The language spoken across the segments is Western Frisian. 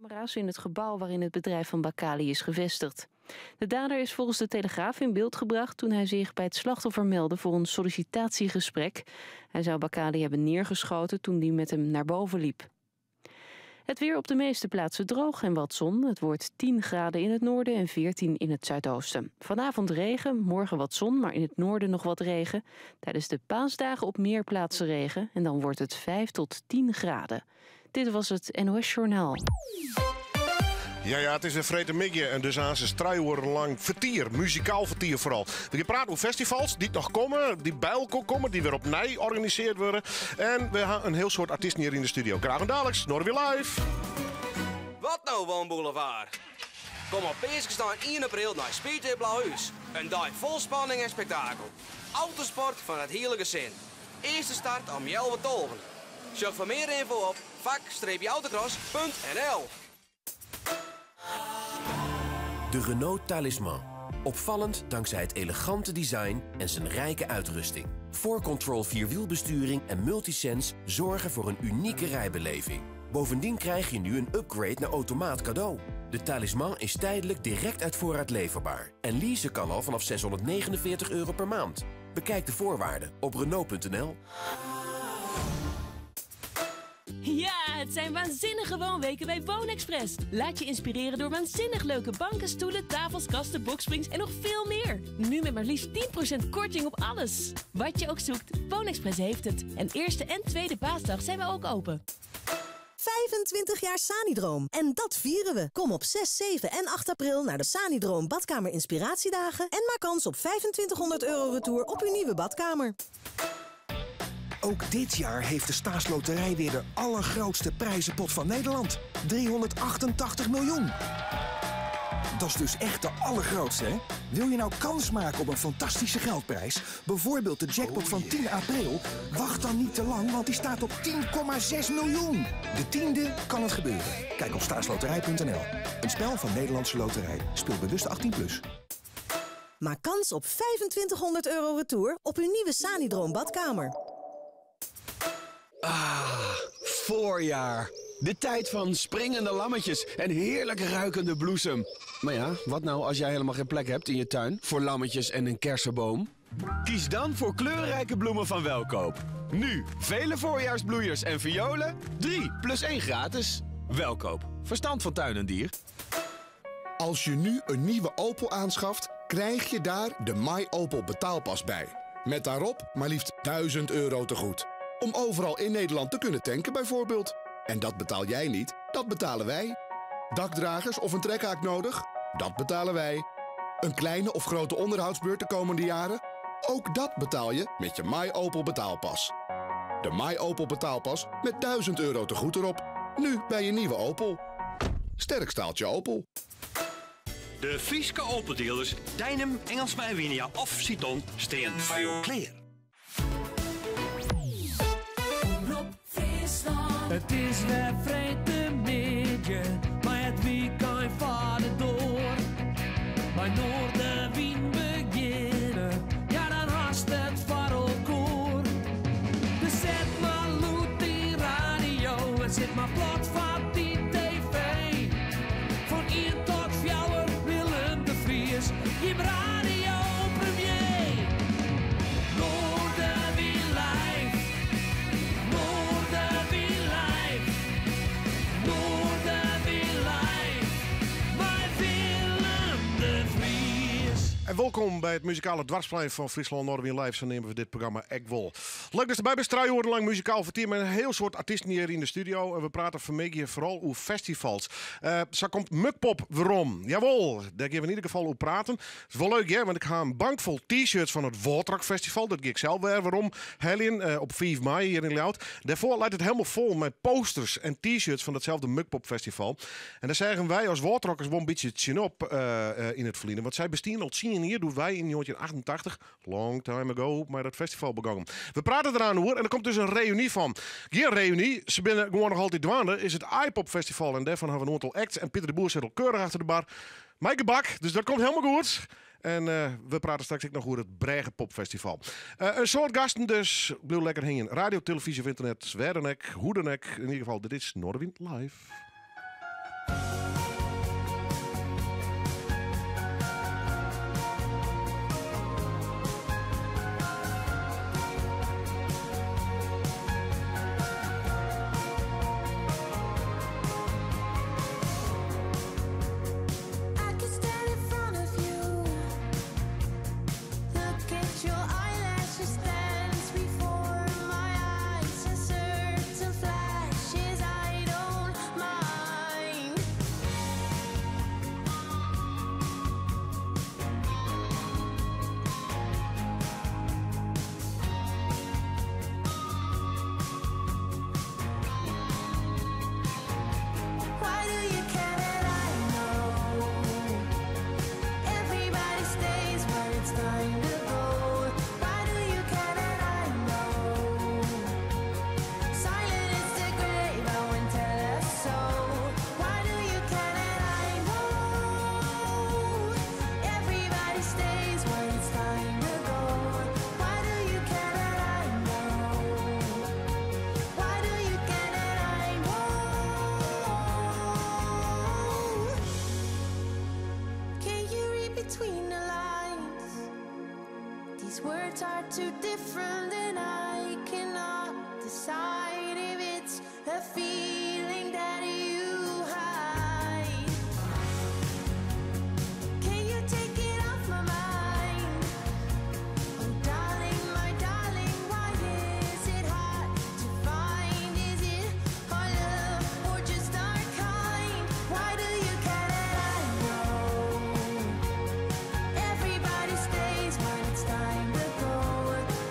Camera's in het gebouw waarin het bedrijf van Bakkali is gevestigd. De dader is volgens de Telegraaf in beeld gebracht toen hij zich bij het slachtoffer meldde voor een sollicitatiegesprek. Hij zou Bakkali hebben neergeschoten toen die met hem naar boven liep. Het weer op de meeste plaatsen droog en wat zon. Het wordt 10 graden in het noorden en 14 in het zuidoosten. Vanavond regen, morgen wat zon, maar in het noorden nog wat regen. Tijdens de paasdagen op meer plaatsen regen en dan wordt het 5 tot 10 graden. Dit was het NOS Journaal. Ja, ja, it is wer freedtemiddei en dus aanst trije lang fertier, muzikaal fertier foaral. We prate oer festivals dy't noch komme, dy't by elkoar komme, dy't wer opnij organisearre wurde. En we ha in hiel soad artysten hjir yn de studio. Graach en daliks, Noardewyn Live. Wat no, Woonboulevard? Kom op Peaskesnein 1 april nei Speedway Blauhús. In dei fol spanning en spektakel. Autosport foar it hiele gesin. Earste start om 11.30. Sjoch foar mear ynfo op vak-autocross.nl. De Renault Talisman. Opvallend dankzij het elegante design en zijn rijke uitrusting. 4Control vierwielbesturing en Multisense zorgen voor een unieke rijbeleving. Bovendien krijg je nu een upgrade naar automaat cadeau. De Talisman is tijdelijk direct uit voorraad leverbaar. En leasen kan al vanaf €649 per maand. Bekijk de voorwaarden op Renault.nl. Ja, het zijn waanzinnige woonweken bij Woonexpress. Laat je inspireren door waanzinnig leuke banken, stoelen, tafels, kasten, boxsprings en nog veel meer. Nu met maar liefst 10% korting op alles. Wat je ook zoekt, Woonexpress heeft het. En eerste en tweede paasdag zijn we ook open. 25 jaar Sanidroom. En dat vieren we. Kom op 6, 7 en 8 april naar de Sanidroom Badkamer Inspiratiedagen en maak kans op €2500 retour op uw nieuwe badkamer. Ook dit jaar heeft de Staatsloterij weer de allergrootste prijzenpot van Nederland. 388 miljoen. Dat is dus echt de allergrootste, hè? Wil je nou kans maken op een fantastische geldprijs? Bijvoorbeeld de jackpot van 10 april? Wacht dan niet te lang, want die staat op 10,6 miljoen. De 10e kan het gebeuren. Kijk op staatsloterij.nl. Een spel van Nederlandse Loterij. Speel bewust 18+. Plus. Maak kans op €2500 retour op uw nieuwe Sanidroom badkamer. Ah, voorjaar. De tijd van springende lammetjes en heerlijk ruikende bloesem. Maar ja, wat nou als jij helemaal geen plek hebt in je tuin voor lammetjes en een kersenboom? Kies dan voor kleurrijke bloemen van Welkoop. Nu, vele voorjaarsbloeiers en violen, 3 plus 1 gratis. Welkoop, verstand van tuin en dier. Als je nu een nieuwe Opel aanschaft, krijg je daar de My Opel betaalpas bij. Met daarop maar liefst €1000 te goed. Om overal in Nederland te kunnen tanken bijvoorbeeld. En dat betaal jij niet, dat betalen wij. Dakdragers of een trekhaak nodig? Dat betalen wij. Een kleine of grote onderhoudsbeurt de komende jaren? Ook dat betaal je met je My Opel betaalpas. De My Opel betaalpas met €1000 te goed erop. Nu bij je nieuwe Opel. Sterk staaltje Opel. De Fryske Opeldealers Deinum, Engelsma en Winia of Citon stean foar jo klear. It is wer freedtemiddei, mei it wykein foar de doar. Mei Noardewyn begjinne, ja dan hast it foar elkoar. Dus set mar lûd dyn radio en sit mar plat foar dyn TV. Fan ien tot fjouwer Willem de Vries, jim radiopremier. Noardewyn live, Noardewyn live, Noardewyn live, mei Willem de Vries. En wolkom by it muzikale doarpsplein fan Fryslân Noardewyn Live, sa neame we dit programma ek wol. Leuk datst derby bist, trije oeren lang muzikaal fertier mei in hiel soad artysten hjir yn de studio. En we prate fanmiddei foaral oer festivals. Sa komt Mukpop werom. Jawol, dêr gean we yn ieder gefal oer praten. Is wol leuk hear, want ik ha in bank fol t-shirts fan it Wâldrock Festival. Dat gean ik sels wer werom heljen op 5 maaie hjir yn Ljouwert. Dêrfoar leit it helemaal fol mei posters en t-shirts fan datselde Mukpop Festival. En dêr seagen wy as Wâldrockers wol in bytsje tsjinop yn it ferline. Want sy bestiene al tsien jier doe't wy yn 1988, long time ago, mei dat festival begongen. We prate deroan oer en der komt dus in reüny fan. Gjin reüny, se binne gewoan noch altyd dwaande, is it Aaipop Festival. En dêrfan hawwe we in oantal acts en Pieter de Boer sit al keurich achter de bar mei gebak, dus dat komt helemaal goed. En we prate straks ek noch oer it Brêgepopfestival. In soad gasten dus, bliuw lekker hingjen. Radio, televyzje of ynternet, wêr dan ek, hoe dan ek. Yn ieder gefal, dit is Noardewyn Live. too different, and I cannot decide if it's a feeling that you hide. Can you take it off my mind? Oh, darling, my darling, why is it hard to find? Is it our love or just our kind? Why do you care that I know? Everybody stays when it's time to go.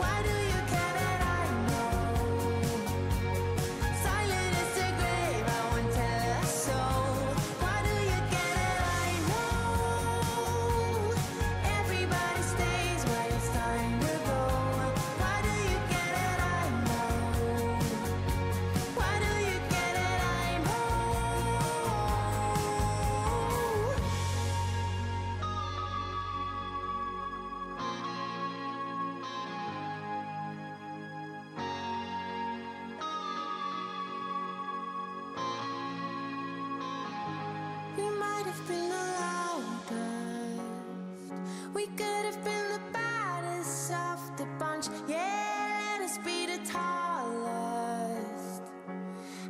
Why do you care that I know? Silent is the grave, I won't tell a soul. Why do you care that I know? Everybody stays when it's time to go. Why do you care that I know? Why do you care that I know? We might have been the loudest. We could have been the baddest of the bunch. Yeah, let us be the tallest.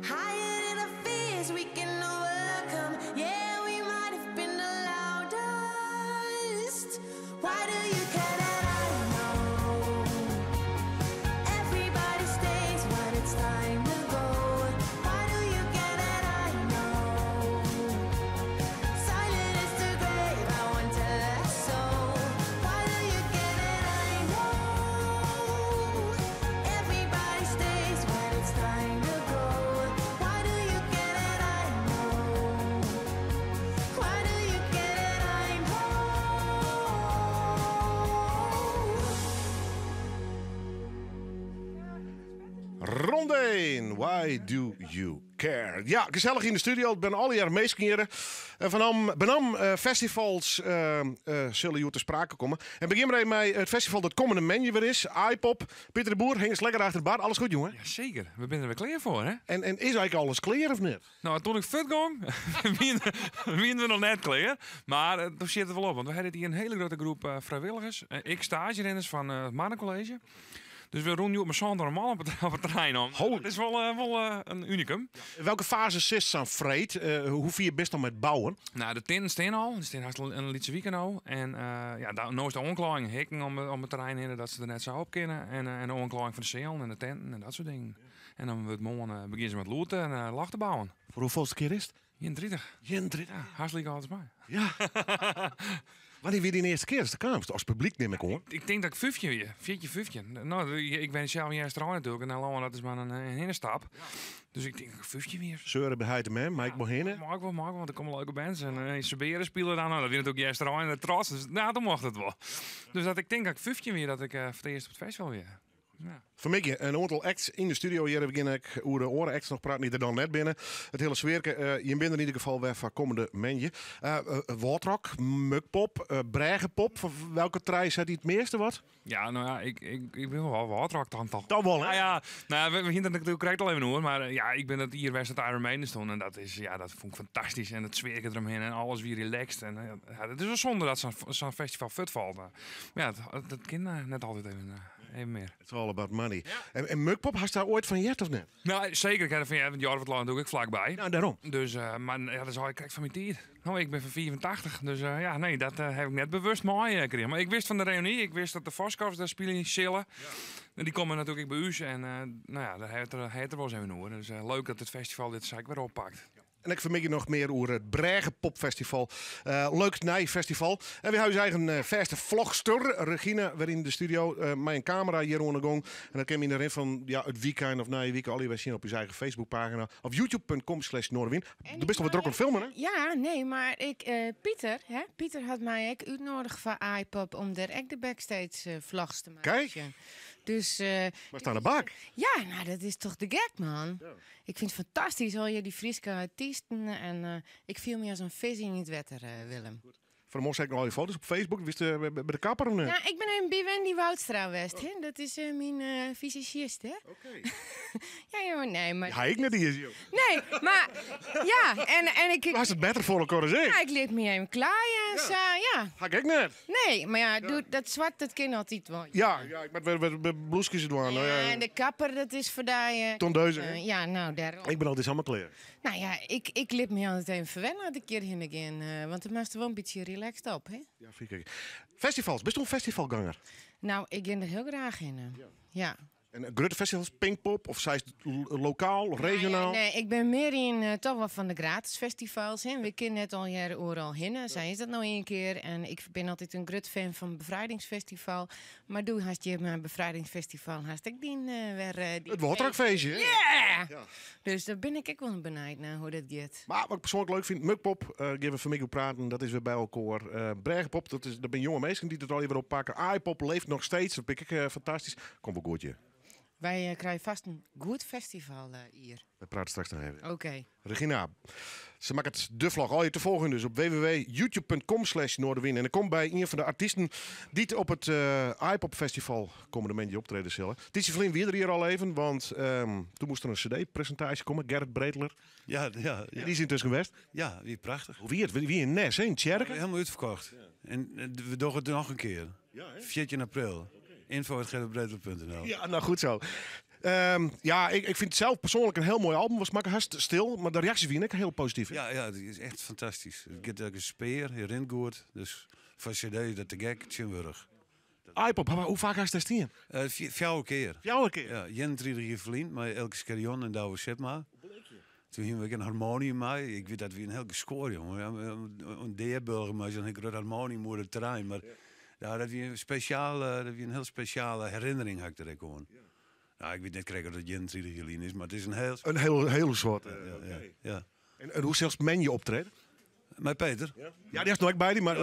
Higher than the fears we can overcome. Yeah, we might have been the loudest. Why do you care that I know? Everybody stays when it's time to go. Why do you care that I know? Silent is the grave, I won't tell a soul. Why do you care that I know? Everybody stays when it's time to go. Why do you care that I know? Why do you care that I know? Rondeen, why do you care? Ja, gezellig in de studio. Ik ben al die jaren meeskeren. En van benam festivals zullen hier te sprake komen. En begin maar even met het festival dat komende menu weer is. Aaipop. Pieter de Boer, hing eens lekker achter de bar. Alles goed, jongen? Zeker, we zijn er weer klaar voor, hè? En is eigenlijk alles klaar of niet? Nou, toen ik fut ging, wien we nog net klaar. Maar toen zit het wel op, want we hadden hier een hele grote groep vrijwilligers. Ik stagerenners van het Marnecollege. Dus we ronden nu op mijn zand normaal op het terrein om. Het is wel een unicum. Welke fase zit zo'n vreed? Hoe vier je best dan met bouwen? Nou, de tenten staan al. Die staan haast een lietse week nou. En ja, daar, nou is de omklaring hekken om het terrein heen, dat ze er net zo op kunnen. En de omklaring van de zeelen en de tenten en dat soort dingen. En dan wordt morgen beginnen ze met loten en lach te bouwen. Voor hoeveelste keer is het? 31. 31. Ja, hartstikke altijd maar. Ja. Wanneer weer die eerste keer is de kamer? Als publiek neem ik hoor. Ik denk dat ik 15 weer. 14, 15. Nou, ik ben zelf niet eens trouw natuurlijk. En dan dat is maar een hinnenstap. Dus ik denk dat ik 15 weer. Zeuren bij de man, maar ik moet hinnen. Mag ik wel, mag ik wel, want er komen leuke bands. En Saberen spelen dan. Nou, dat wint ook juist trouw en de trots. Dus nou, dan mocht het wel. Dus dat ik denk dat ik 15 weer, dat ik voor het eerst op het festival weer. Ja. Vanmiddag een aantal acts in de studio. Hier begin ik over de oren acts nog praat niet er dan net binnen. Het hele sfeerke. Je bent er in ieder geval weer van komende menje. Wâldrock, Mukpop, Brêgepop. Van welke trein zet hij het meeste wat? Ja, nou ja, ik ben wel Wâldrock dan toch. Dat wel, hè? Nou ja, nou, we beginnen natuurlijk correct al even hoor. Maar ja, ik ben dat hier West het Iron Maiden stond. En dat is, ja, dat vond ik fantastisch. En het sfeerke eromheen en alles weer relaxed. En ja, het is wel zonde dat zo'n festival fut valt. Maar ja, dat kan net altijd even meer. It's all about money. Ja. En Mukpop, had je daar ooit van jet of net? Nou, zeker. Ik had er van, ja, want Jorwert lag natuurlijk ook vlakbij. Nou, daarom. Dus, maar ja, dat is al ik van mijn tijd. Nou, ik ben van 84. Dus ja, nee, dat heb ik net bewust mooi gekregen. Maar ik wist van de reunie, ik wist dat de Voskovs daar spelen in Chillen. Ja. En die komen natuurlijk bij u. En nou ja, daar heeft er wel eens even over. Dus leuk dat het festival dit zeker weer oppakt. Ja. En ik vermik je nog meer over het Brêgepopfestival. Leuk Nij-festival. En we hebben onze eigen vaste vlogster, Regina, weer in de studio. Mijn camera hier onder de gong. En dan kan je erin van ja, het weekend of na je weekend al die zien op je eigen Facebookpagina. Of youtube.com/Noardewyn. Du bist al wat druk aan het filmen, hè? Ja, nee, maar ik, Pieter, hè? Pieter had mij ook uitnodigd van Aaipop om daar ook de backstage vlogs te maken. Kijk. Dus, maar staan de bak. Ja, nou, dat is toch de gek, man. Ja. Ik vind het fantastisch, al je die Friese artiesten. En ik viel me als een vis in het water, Willem. Goed. Fan de moarn seach ik noch al je foto's op Facebook. Wist eh, by de kapper of net? Ja, ik bin even by Wendy Woudstra west. Hè? Dat is eh, myn eh fisagist, hè? Oké. ja, ja, maar nee, maar... Ja, ik net iens, joh. Nee, maar ja, en ik... Was het better voor elkaar dan ik? Ja, ik liet me even klaaien en zo, ja. Ha ik ek net. Nee, maar ja, doe, dat zwart, dat kin altyd wol. Ja, ja, ik moat wer wer bloeskes dwaan. Nou, Ja, ja. en de kapper, dat is foar dy... Tondeuze, hè? ja, nou, dêrom. Ik bin altyd samar klear. Nou ja, ik lit my altyd even ferwennen as ik hjirhinne gean. Want dan moatst der wol in bytsje relaxed op, hè? Ja, fyn ik ek. Festivals, bist in festivalganger? Nou, ik gean der hiel graach hinne. Ja. En grutte festivals, Pinkpop of sei lokaal, regionaal? Nee, ik bin mear yn toch wol fan de gratis festivals. Hè. We kinne net allegearre oeral hinne. Sa is dat no ien kear. En ik bin altyd in grut fan fan it Befrijdingsfestival. Mar doe hast hjir mei it Befrijdingsfestival hast ek dyn wer dyn It Wâldrockfeestje, hè? Ja! Ja. Dus dêr bin ik ek wol benijd nei hoe't dat giet. Mar wat ik persoanlik leuk fyn, Mukpop, gean we fan 'e middei oer praten, dat is wer by elkoar. Brêgepop, dat is, dat binne jonge minsken dy't it allegear wer oppakke. Aaipop leeft noch steeds, dat fyn ik ek fantastysk. Komt wol goed hjir. Wy krije fêst in goed festival jier. We prate straks noch even. Oké. Regina, se makket de vlog al je te folgjen dus op www.youtube.com slash Noardewyn. En dan komt by ien fan de artysten dy't op it Aaipop Festival kommende moandei optrede sille. Tietsje ferlyn wie der hjir al even, want doe moast der in cd-presintaasje komme. Gerrit Breteler. Ja, ja, ja. Dy is yntusken west. Ja, wie prachtich. Hoe wie it? Wie yn Nes, hè, yn tsjerke? Hielendal útferkocht. En we dogge it noch in kear. 14 april. Info@gerritbreteler.nl. Ja, nou goed zo. Ja, ik fyn it sels persoanlik in hiel moai album. Was makke hast stil, mar de reaksjes wiene ek hiel posityf. Ja, ja, it is echt fantastysk. It giet ek in spear, it rint goed. Dus foar cd is dat te gek, tsjintwurdich. Aaipop, hoe faak hast dêr stien? Fjouwer kear. Fjouwer kear? Ja, 31 jier ferlyn mei Elke Scherjon en Douwe Sipma. Doe hiene we ek in harmonium mei. Ik wit dat wie in hiel geskuor, jonge. Ja, in deabulge mei sa'n grut harmonium oer it terrein. Mar ja, dat wie in spesjale, dat wie in hiel spesjale herinnering ha ik der ek oan. Nou, ik wit net krekt oft it 31 jier lyn is, mar it is in hiel In hiel, hiel soad. Ja, ja, ja, ja. En hoe silst moandei optrede? Mei Peter. Ja, dy hast no ek by dy, mar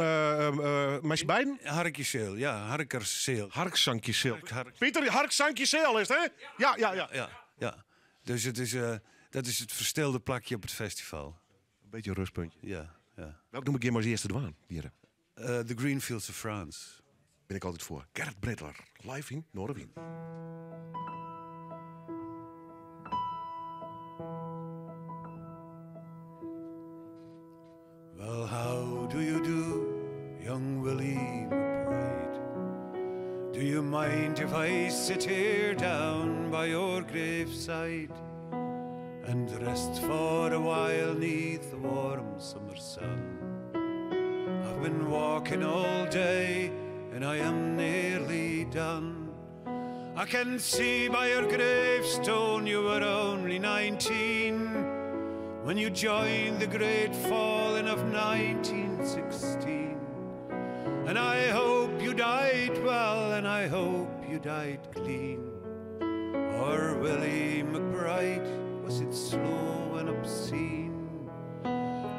mei syn beiden? Harkjeseel, ja, Harkerseel. Harksankjeseel. Pieter, Harksankjeseel is it, hè? Ja, ja, ja. Ja, ja. Dus it is, dat is it ferstilde plakje op it festival. In bytsje rêstpuntje. Ja, ja. Welk nûmer gean we as earste dwaan, Diere? The Green Fields of France. Bin ik altyd foar. Gerrit Breteler, live yn Noardewyn. Well, how do you do, young Willie McBride? Do you mind if I sit here down by your graveside and rest for a while neath the warm summer sun? I've been walking all day and I am nearly done. I can see by your gravestone you were only 19 when you joined the great falling of 1916. And I hope you died well, and I hope you died clean. Or Willie McBride, was it slow and obscene?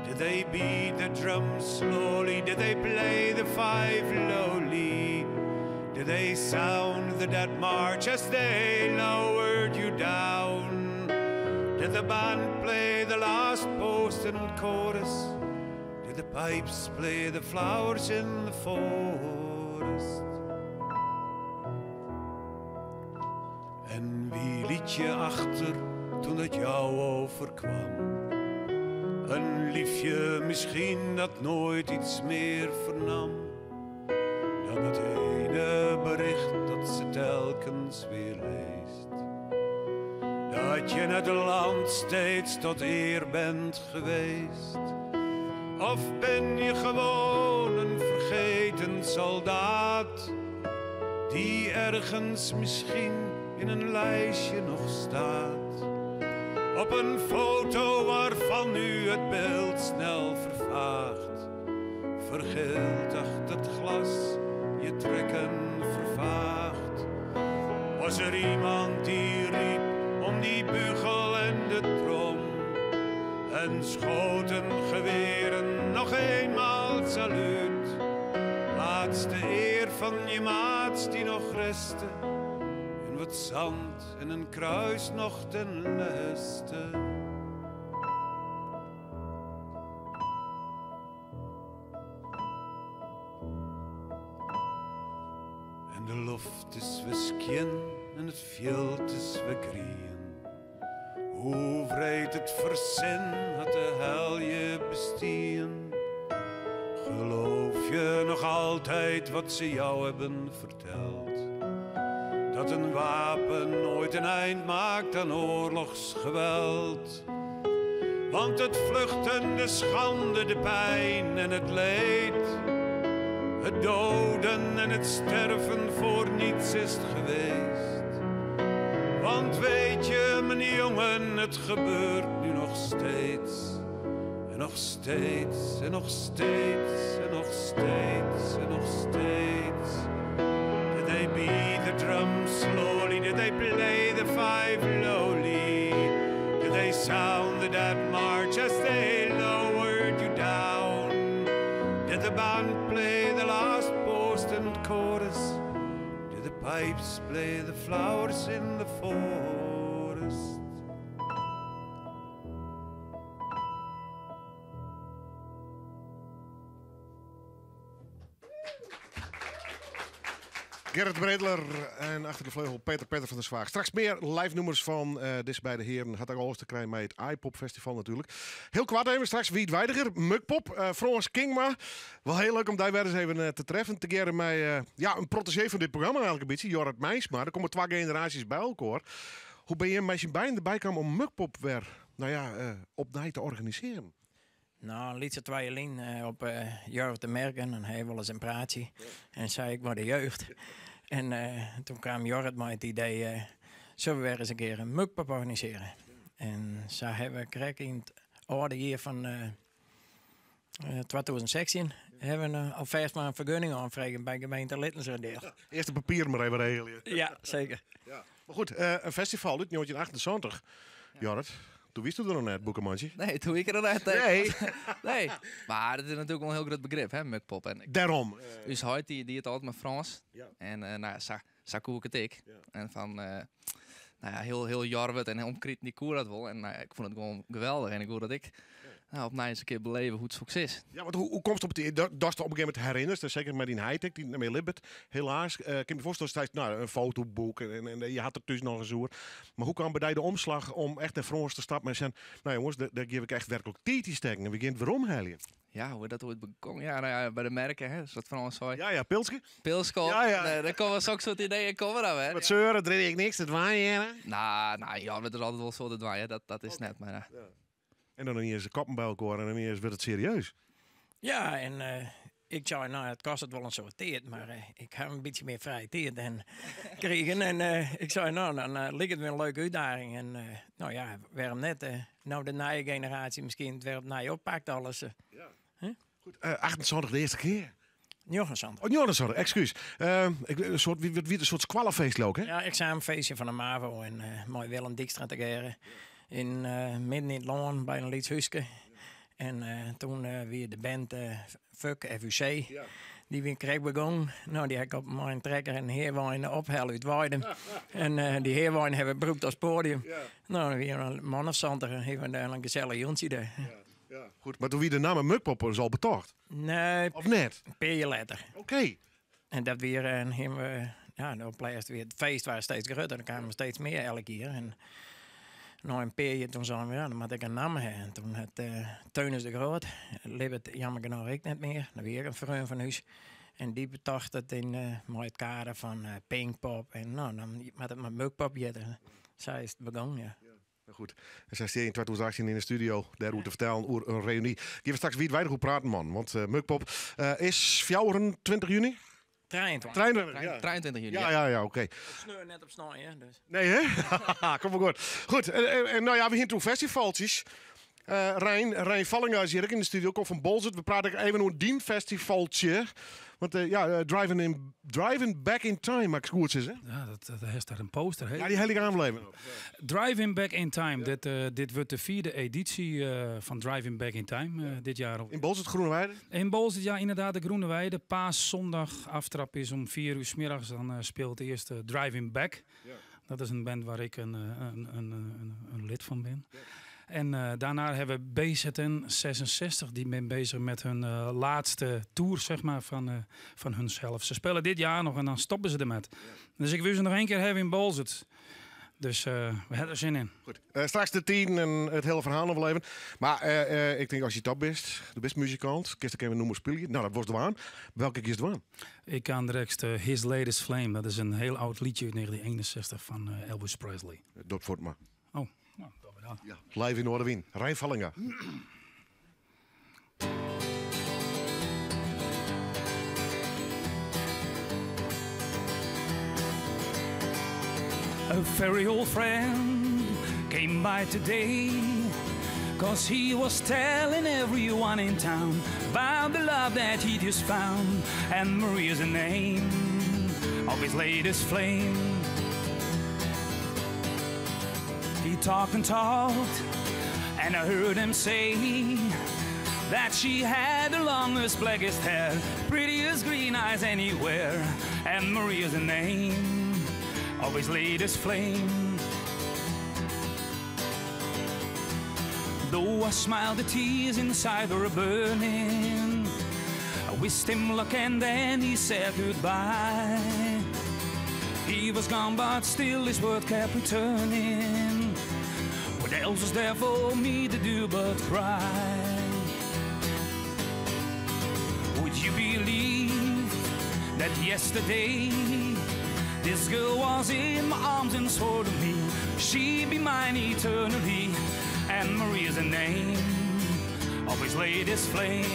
Did they beat the drums slowly? Did they play the fife lowly? Did they sound the death march as they lowered you down? Did the band play the last post and chorus? Did the pipes play the flowers in the forest? En wie liet je achter toen het jou overkwam? Een liefje misschien dat nooit iets meer vernam dan het ene bericht dat ze telkens weer leest. Dat je het land steeds tot eer bent geweest. Of ben je gewoon een vergeten soldaat die ergens misschien in een lijstje nog staat? Op een foto waarvan nu het beeld snel vervaagt. Vergeeld achter het glas, je trekken vervaagd. Was er iemand die riep om die bugel en de trom? En schoten geweren nog eenmaal saluut. Laatste eer van je maats die nog restte. En wat zand en een kruis nog ten leste. Hoe wreed het fersin hat de hel je bestien? Geloof je nog altijd wat ze jou hebben verteld? Dat een wapen nooit een eind maakt aan oorlogsgeweld. Want het vluchten, de schande, de pijn en het leed. Het doden en het sterven voor niets is het geweest. Want weet je, mijn jongen, het gebeurt nu nog steeds. En nog steeds, en nog steeds, en nog steeds, en nog steeds. Did they beat the drum slowly? Did they play the fife lowly? Did they sound the dead march as they lowered you down? Did the band play the last post and chorus? Did the pipes play the flowers in the forest? Gerrit Breteler en achter de vleugel Peter Peter van der Zwaag. Straks meer live nummers van deze beide heren. Had ook alles te krijgen bij het iPop Festival natuurlijk. Heel kwart even straks Wiet Weidiger, Mukpop, Frans Kingma. Wel heel leuk om daar weer eens even te treffen. Te keren met een protégé van dit programma eigenlijk een beetje, Jorrit Meinsma. Er komen 2 generaties bij elkaar. Hoe ben je met je beiden erbij kwam om Mukpop weer, opnieuw te organiseren? Nou, liet ze 2 lijn op Jorrit te merken en hij wilde eens een praatje. En zei ik maar de jeugd. En toen kwam Jorrit met het idee, zullen we weer eens een keer een Mukpop organiseren? En zo hebben we gekregen in het oude jaar van 2016 hebben we alvast maar een vergunning aanvragen bij gemeente Littenseradiel. Ja, eerst de papieren maar even regelen. Ja, zeker. Ja. Maar goed, een festival uit 1978, Jorrit. Toen wist u er nog net, boekenmandje? Nee, toen ik er nog net. Nee. Nee. Maar dat is natuurlijk wel een heel groot begrip, hè, Mukpop. En ik Daarom. Dus hij die het altijd met Frans. En nou ja, zo koe ik het ik. En van nou ja, heel, heel Jorwert en omkriet die koer dat wel. En nou ja, ik vond het gewoon geweldig. En ik hoor dat ik opnieuw eens een keer beleven hoe het succes is. Ja, want hoe komt het op die, dat, dat is op een gegeven moment herinnerd, dus zeker met die high-tech, die met Libbert, helaas. Ik kan me voorstellen, steeds, een fotoboek en je had er dus nog een zoer. Maar hoe kwam bij die de omslag om echt naar Frans te stappen en zeggen, nou jongens, daar geef ik echt werkelijk tijd in steken en we gaan het weer omhalen. Ja, hoe dat ooit begon. Ja, nou ja, bij de merken, hè, zoals Frans zei. Ja, ja, Pilske. Pilske. Ja, ja. Nee, daar komen zulke soort ideeën komen dan, hè. Wat zeuren, drink ik niks, dat waaien, hè? Nou, nou, ja, dat is altijd wel zo dat waaien, dat is net, maar ja. En dan niet eens de kappen bij elkaar en dan niet eens werd het serieus. Ja, en ik zei, nou, het kost het wel een soort tijd, maar ik heb een beetje meer vrije tijd en kregen. En ik zei, nou, dan lijkt het me een leuke uitdaging. En nou ja, waarom net? Nou, de nieuwe generatie misschien het weer opnieuw oppakt alles. Huh? Goed, 28 de eerste keer. 29. Oh, 29, excuus. Ik, een soort, wie, wie, een soort squallenfeest ook, hè? Ja, examenfeestje van de MAVO en mooi Willem Dijkstra te keren. In midden in het land bij een Leeds Huske. En toen weer de band Fuck, FUC, die weer kreeg begon. Nou, die heb ik op mijn trekker en heerwijn ophalen uit Weiden. En die heerwijn hebben we gebruikt als podium. Nou, dan weer een man of zanter en hebben we daar een gezellig jontje daar. Goed, maar toen wie de naam Mukpop is al betocht? Nee. Of net? Een paar jaar later. En dat weer, en hebben we, ja, dan plaatst weer het feest was steeds groter. Dan kwamen we steeds meer elke keer. En nou, een paar jaar toen zeiden we, ja, dan moet ik een naam hebben. En toen had Teunis de Groot, Libbert jammer genoeg ik net meer, dan weer een vriend van huis. En die betocht het in mooi het kader van Pinkpop. En nou, dan met het met Mukpop zitten. Zij is het begonnen, ja. Ja. Nou goed, en zij zit in 2018 in de studio, daar hoe te vertellen over een reunie. Geef we straks wie het weinig hoe praten, man. Want Mukpop is 24 juni? 23. 23, ja. 23 juni, Ja, ja. ja, ja, oké. Op sneur, net op snor, hè, dus. Nee, hè? Kom maar goed. Goed, en nou ja, we gaan toe festivaltjes. Rijn Vallinga is hier ook in de studio, komt van Bolzert. We praten even over die festivaltje. Want ja driving Back in Time, maar ik goed is, hè? Ja, dat heeft daar een poster, hè? Ja, die hele aanblijven. Driving Back in Time. Dit wordt de 4e editie van Driving Back in Time dit jaar. In Bolzert, Groene Weide? In Bolzert, ja, inderdaad, de Groene Weide. Paaszondag aftrap is om 4 uur 's middags. Dan speelt de eerste Driving Back. Dat is een band waar ik een lid van ben. En daarna hebben we BZN 66, die ben bezig met hun laatste tour, zeg maar, van hunzelf. Ze spelen dit jaar nog en dan stoppen ze ermee. Dus ik wil ze nog 1 keer hebben in Bolzert. Dus we hawwe der sin yn. Goed. Straks de tiden en it hiele ferhaal noch wol even. Mar ik tink as je top bist, do bist muzikant, kinst ek even nûmer spylje. Nou, dat wolst dwaan. Welke giest dwaan? Ik kan direkt His Latest Flame. Dat is in hiel âld lietsje út 1961 fan Elvis Presley. Dat fuort mar. Oh, nou, dat we dan. Ja, live yn Noardewyn. Rein Vallinga. A very old friend came by today. Cause he was telling everyone in town about the love that he just found. And Maria's the name of his latest flame. He talked and talked, and I heard him say that she had the longest, blackest hair, prettiest green eyes anywhere. And Maria's the name of his latest flame. Though I smiled, the tears inside were burning. I wished him luck and then he said goodbye. He was gone, but still his word kept returning. What else was there for me to do but cry? Would you believe that yesterday this girl was in my arms and swore to me she'd be mine eternally? And Maria's the name of his latest flame.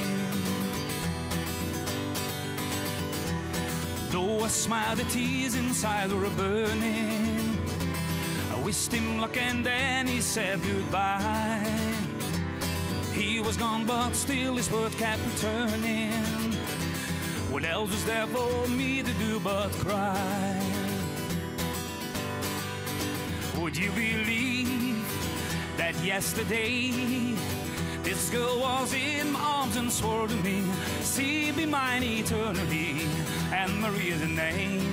Though I smiled, the tears inside were burning. I wished him luck and then he said goodbye. He was gone, but still his word kept returning. What else was there for me to do but cry? Would you believe that yesterday this girl was in my arms and swore to me she'd be mine eternally? And Maria's the name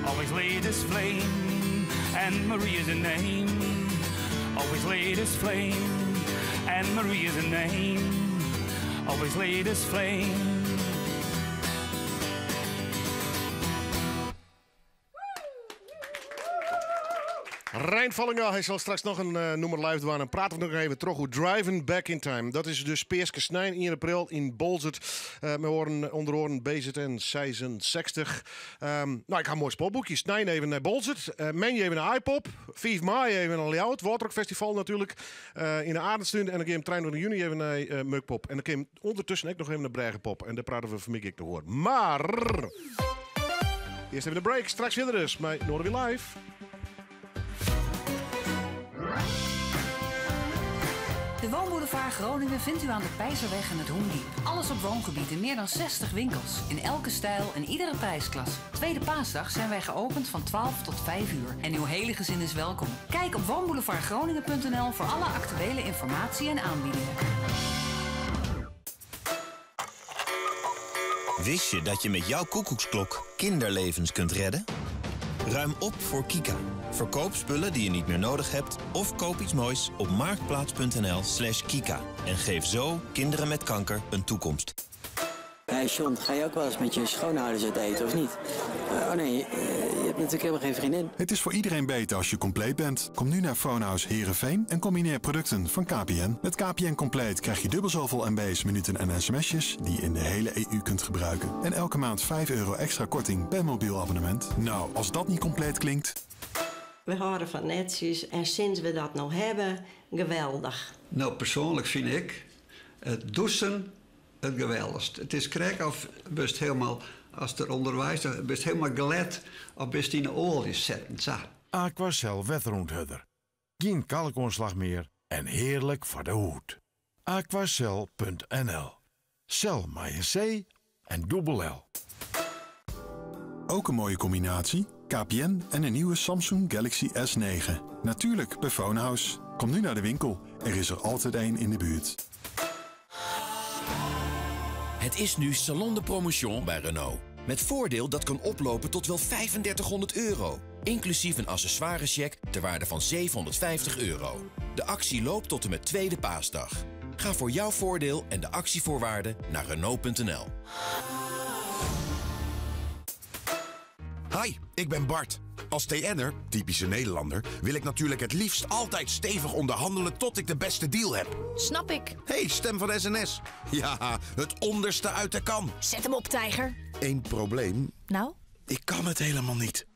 of his latest flame. And Maria's the name of his latest flame. And Maria's the name of his latest flame. Rein Vallinga, hy sil straks noch in nûmer live dwaan. En prate we noch even troch oer Driving Back in Time. Dat is dus Peaske snein 1 april yn Boalsert. Mei oaren, ûnder oaren BZN 66. Nou, ik ha in moai spoarboekje. Snein even nei Boalsert. Moandei even nei Aaipop. 5 maaie even nei Ljouwert. Wâldrock Festival natuerlik. Yn de Arendstún. En dan gean we 23 juny even nei Mukpop. En dan kin ûndertusken ek noch even nei Brêgepop. En dêr prate we fan 'e middei ek noch oer. Mar earst even de break. Straks fierder dus mei Noardewyn Live. De Woonboulevard Groningen vindt u aan de Peizerweg en het Hoendiep. Alles op woongebied in meer dan 60 winkels. In elke stijl en iedere prijsklasse. Tweede paasdag zijn wij geopend van 12 tot 5 uur. En uw hele gezin is welkom. Kijk op woonboulevardgroningen.nl voor alle actuele informatie en aanbiedingen. Wist je dat je met jouw koekoeksklok kinderlevens kunt redden? Ruim op voor Kika. Verkoop spullen die je niet meer nodig hebt of koop iets moois op marktplaats.nl/kika. En geef zo kinderen met kanker een toekomst. Hey John, ga je ook wel eens met je schoonouders uit eten of niet? Oh nee, je hebt natuurlijk helemaal geen vriendin. Het is voor iedereen beter als je compleet bent. Kom nu naar Phonehouse Heerenveen en combineer producten van KPN. Met KPN Compleet krijg je dubbel zoveel MB's, minuten en sms'jes die je in de hele EU kunt gebruiken. En elke maand €5 extra korting per mobiel abonnement. Nou, als dat niet compleet klinkt. We houden van netjes en sinds we dat nou hebben, geweldig. Nou, persoonlijk vind ik het douchen het geweldigst. Het is krek of best helemaal, als er onderwijs, best helemaal glad of best in de olie zetten. Zo. Aquacel wetterûnthurdder. Gjin kalkoanslach mear en hearlik foar de hûd. Aquacel.nl. Cel mei in C en dûbel L. Ook een mooie combinatie. KPN en een nieuwe Samsung Galaxy S9. Natuurlijk bij Phonehouse. Kom nu naar de winkel. Er is er altijd één in de buurt. Het is nu Salon de Promotion bij Renault. Met voordeel dat kan oplopen tot wel 3500 euro. Inclusief een accessoirecheck ter waarde van 750 euro. De actie loopt tot en met tweede paasdag. Ga voor jouw voordeel en de actievoorwaarden naar Renault.nl. Hi, ik ben Bart. Als TN'er, typische Nederlander, wil ik natuurlijk het liefst altijd stevig onderhandelen tot ik de beste deal heb. Snap ik. Hey, stem van SNS. Ja, het onderste uit de kan. Zet hem op, tijger. Eén probleem. Nou? Ik kan het helemaal niet.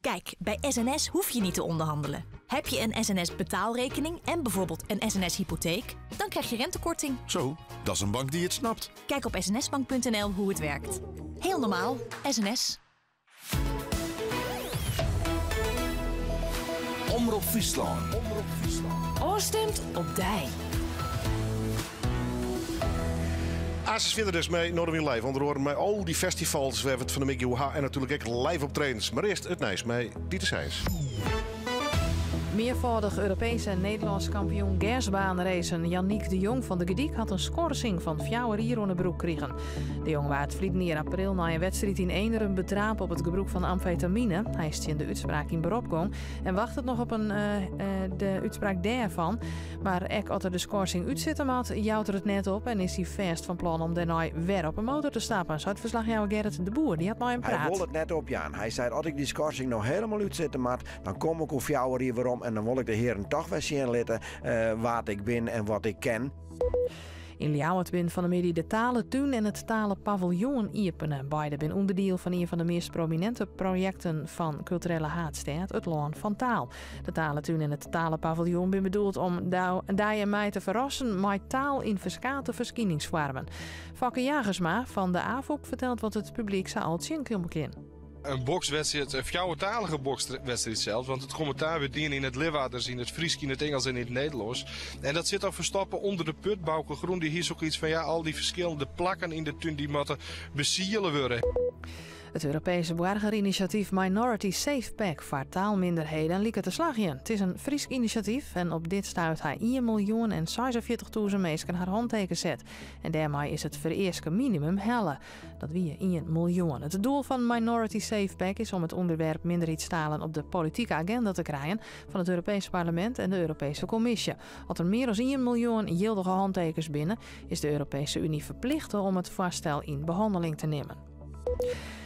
Kijk, bij SNS hoef je niet te onderhandelen. Heb je een SNS-betaalrekening en bijvoorbeeld een SNS-hypotheek, dan krijg je rentekorting. Zo, dat is een bank die het snapt. Kijk op snsbank.nl hoe het werkt. Heel normaal, SNS. Omrop Fryslân. Omrop Fryslân. Oorstemt op dij. Asis verder dus mee Noardewyn Live. Onder andere met al die festivals. We hebben het van de Mickey UH en natuurlijk ook live optredens. Maar eerst het nieuws met Dieter Seijs. Meervoudig Europees en Nederlands kampioen gersbaanracen Jannick de Jong van de Gediek had een schorsing van 4 jaar onder de broek kregen. De Jong waard vliet in april na een wedstrijd in Eenrum betrapt op het gebruik van amfetamine. Hij is in de uitspraak in beroep en wacht het nog op de uitspraak daarvan. Maar ek als er de schorsing uitzitten had, jouwt er het net op en is hij vast van plan om daarna weer op een motor te stappen. Zo het verslag jou Gerrit de Boer, die had nou een Hij praat. wil het net op, Jan. Hij zei, als ik die schorsing nog helemaal uitzitten moet, dan kom ik op jou hier weer om en dan wil ik de heren toch wel zien laten wat ik ben en wat ik ken. In Ljouwert bin van de middag de Talen en het Talen Paviljoen iepenen. Beide bin onderdeel van een van de meest prominente projecten van culturele haatstad, het Laan van Taal. De Talentuin en het Talenpaviljoen bin bedoeld om dij en mij te verrassen met taal in verskate verschijningsvormen. Fokke Jagersma van de AVOP vertelt wat het publiek zou al zien kunnen. Een bokswedstrijd, een fjouwertalige bokswedstrijd zelfs. Want het commentaar werd dien in het Leeuwarders, in het Fries, in het Engels en in het Nederlands. En dat zit al verstoppen onder de put. Bouke Groen, die hier is ook iets van, ja, al die verschillende plakken in de tuin die moeten besielen worden. Het Europese burgerinitiatief Minority SafePack voor taalminderheden liep te slagen. Het is een Fries initiatief en op dit stuit hij 1.046.000 mensen haar handteken zet. En daarmee is het vereiste minimum helle. Dat wie 1 miljoen. Het doel van Minority SafePack is om het onderwerp minderheidstalen op de politieke agenda te krijgen van het Europees Parlement en de Europese Commissie. Als er meer dan 1 miljoen gildige handtekens binnen, is de Europese Unie verplicht om het voorstel in behandeling te nemen.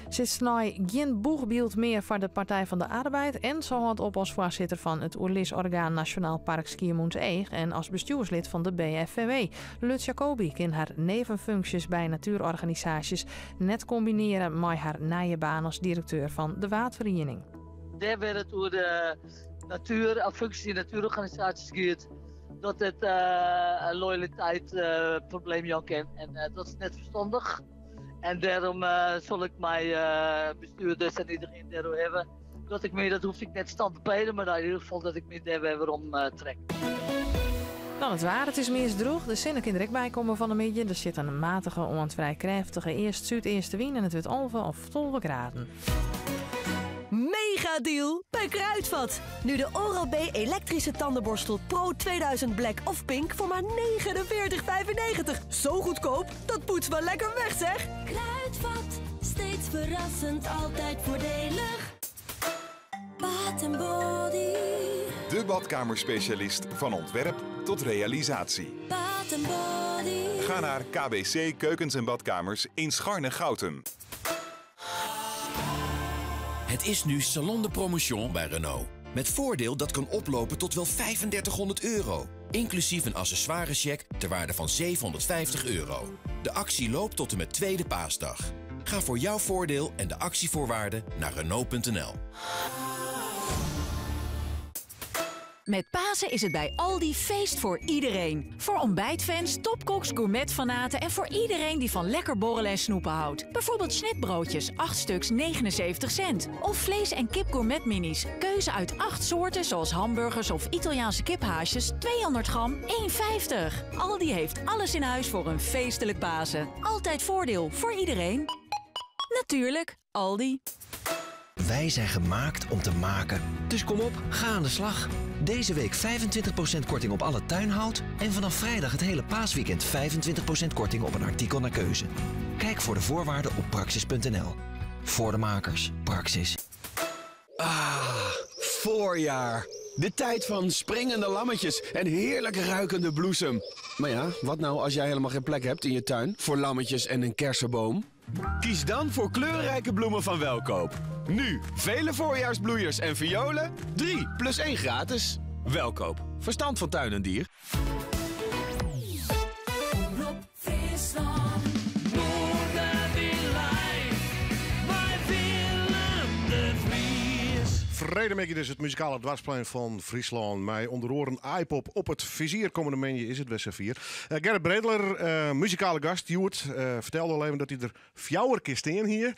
Zit snij geen boegbeeld meer voor de Partij van de Arbeid en zo had op als voorzitter van het Oerlisorgaan Nationaal Park Skiermûntseach en als bestuurslid van de BFVW. Lutz Jacobi kan haar nevenfuncties bij natuurorganisaties net combineren met haar nieuwe baan als directeur van de Waadvereniging. Daar werd het door de natuur, of functie natuurorganisaties gaat, dat het een loyaliteit probleem jou kent en dat is net verstandig. En daarom zal ik mijn bestuurders en iedereen daardoor hebben. Dat ik me, dat hoef ik net stand te pelen, maar in ieder geval dat ik me daar weer om trek. Dan het waar, het is meest droog. De zinnen kan direct bij komen van de middag. Er zit een matige, onvrij krachtige eerst zuidoosten wind en het wordt 11 of 12 graden. Mega deal bij Kruidvat. Nu de Oral-B elektrische tandenborstel Pro 2000 Black of Pink voor maar 49,95. Zo goedkoop, dat poetst wel lekker weg, zeg. Kruidvat, steeds verrassend, altijd voordelig. Bath en Body. De badkamerspecialist van ontwerp tot realisatie. Bath en Body. Ga naar KBC Keukens en Badkamers in Scharnegoutum. Het is nu Salon de Promotion bij Renault. Met voordeel dat kan oplopen tot wel 3500 euro. Inclusief een accessoirecheck ter waarde van 750 euro. De actie loopt tot en met tweede paasdag. Ga voor jouw voordeel en de actievoorwaarden naar Renault punt N L. Met Pasen is het bij Aldi feest voor iedereen. Voor ontbijtfans, topkoks, gourmetfanaten en voor iedereen die van lekker borrelen en snoepen houdt. Bijvoorbeeld snitbroodjes, 8 stuks 79 cent. Of vlees- en kip gourmet minis. Keuze uit 8 soorten zoals hamburgers of Italiaanse kiphaasjes, 200 gram, 1,50. Aldi heeft alles in huis voor een feestelijk Pasen. Altijd voordeel voor iedereen. Natuurlijk, Aldi. Wij zijn gemaakt om te maken. Dus kom op, ga aan de slag. Deze week 25% korting op alle tuinhout en vanaf vrijdag het hele paasweekend 25% korting op een artikel naar keuze. Kijk voor de voorwaarden op praxis punt N L. Voor de makers, Praxis. Ah, voorjaar. De tijd van springende lammetjes en heerlijk ruikende bloesem. Maar ja, wat nou als jij helemaal geen plek hebt in je tuin voor lammetjes en een kersenboom? Kies dan voor kleurrijke bloemen van Welkoop. Nu vele voorjaarsbloeiers en violen. 3 plus 1 gratis. Welkoop. Verstand van tuin en dier. Omrop Fryslân. Noarderwyn Live mei Willem de Vries. Freedtemiddei dus it muzikale dwarsplein fan Fryslân. Mei ûnder oaren Aaipop op it fizier. Kommende moandei is it wer safier. Eh, Gerrit Breteler, eh, muzikale gast, hjoed, eh, fertelde al even dat hy der fjouwer kear stean hie.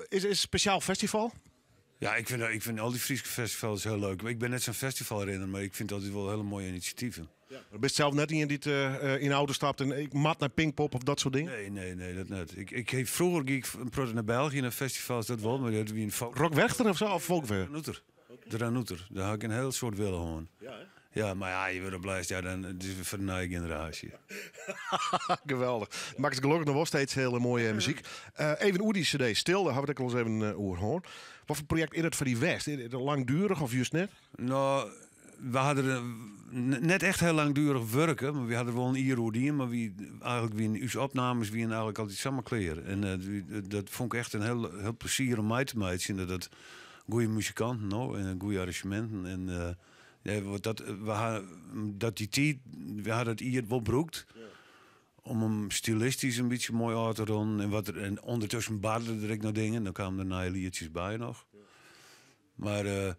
Is is it spesjaal festival? Ja, ik vind al die Fryske festivals hiel leuk. Ik bin net sa'n festivalrinner, mar ik fyn it altyd wol hiele moaie inisjativen. Do bist sels net ien dy't yn de auto stapt en ik moat nei Pinkpop of dat soart dingen? Nee, nee, nee, dat net. Ik, ik, froeger gie ik in protte nei België nei festivals, dat wol, mar dat wie in Rock Werchter of sa? Of Folkwerchter? Dranouter. Dranouter. Dêr ha ik in hiel soad wille hân. Ja, mar ja, je wurde blêst, ja, dan, it is wer foar de nije generaasje. Geweldich. Makkest gelokkich noch wol steeds hiele moaie muzyk. Even oer dy CD Stil, dêr ha we it ek al ris even oer hân. Wat foar projekt is dat foar dy west? Is it langduerich of just net? No, we ha der net echt hiel langduerich wurke, mar wy ha der wol in jier oer dien. Mar wy, eigenlik wiene ús opnames wiene eigenlik altyd samar klear. En dat fûn ik echt in hiel, hiel plezier om mei te meitsjen. Dat dat goede muzikanten no en goede arrangeminten. En nee, want dat, we ha dat dy tiid, we ha dat jier wol brûkt om him stylistysk in bytsje moai ôf te rûnen. En, wat der, en ûndertusken barde der ek noch dingen. Dan kamen der nije lietsjes by noch. Mar eh,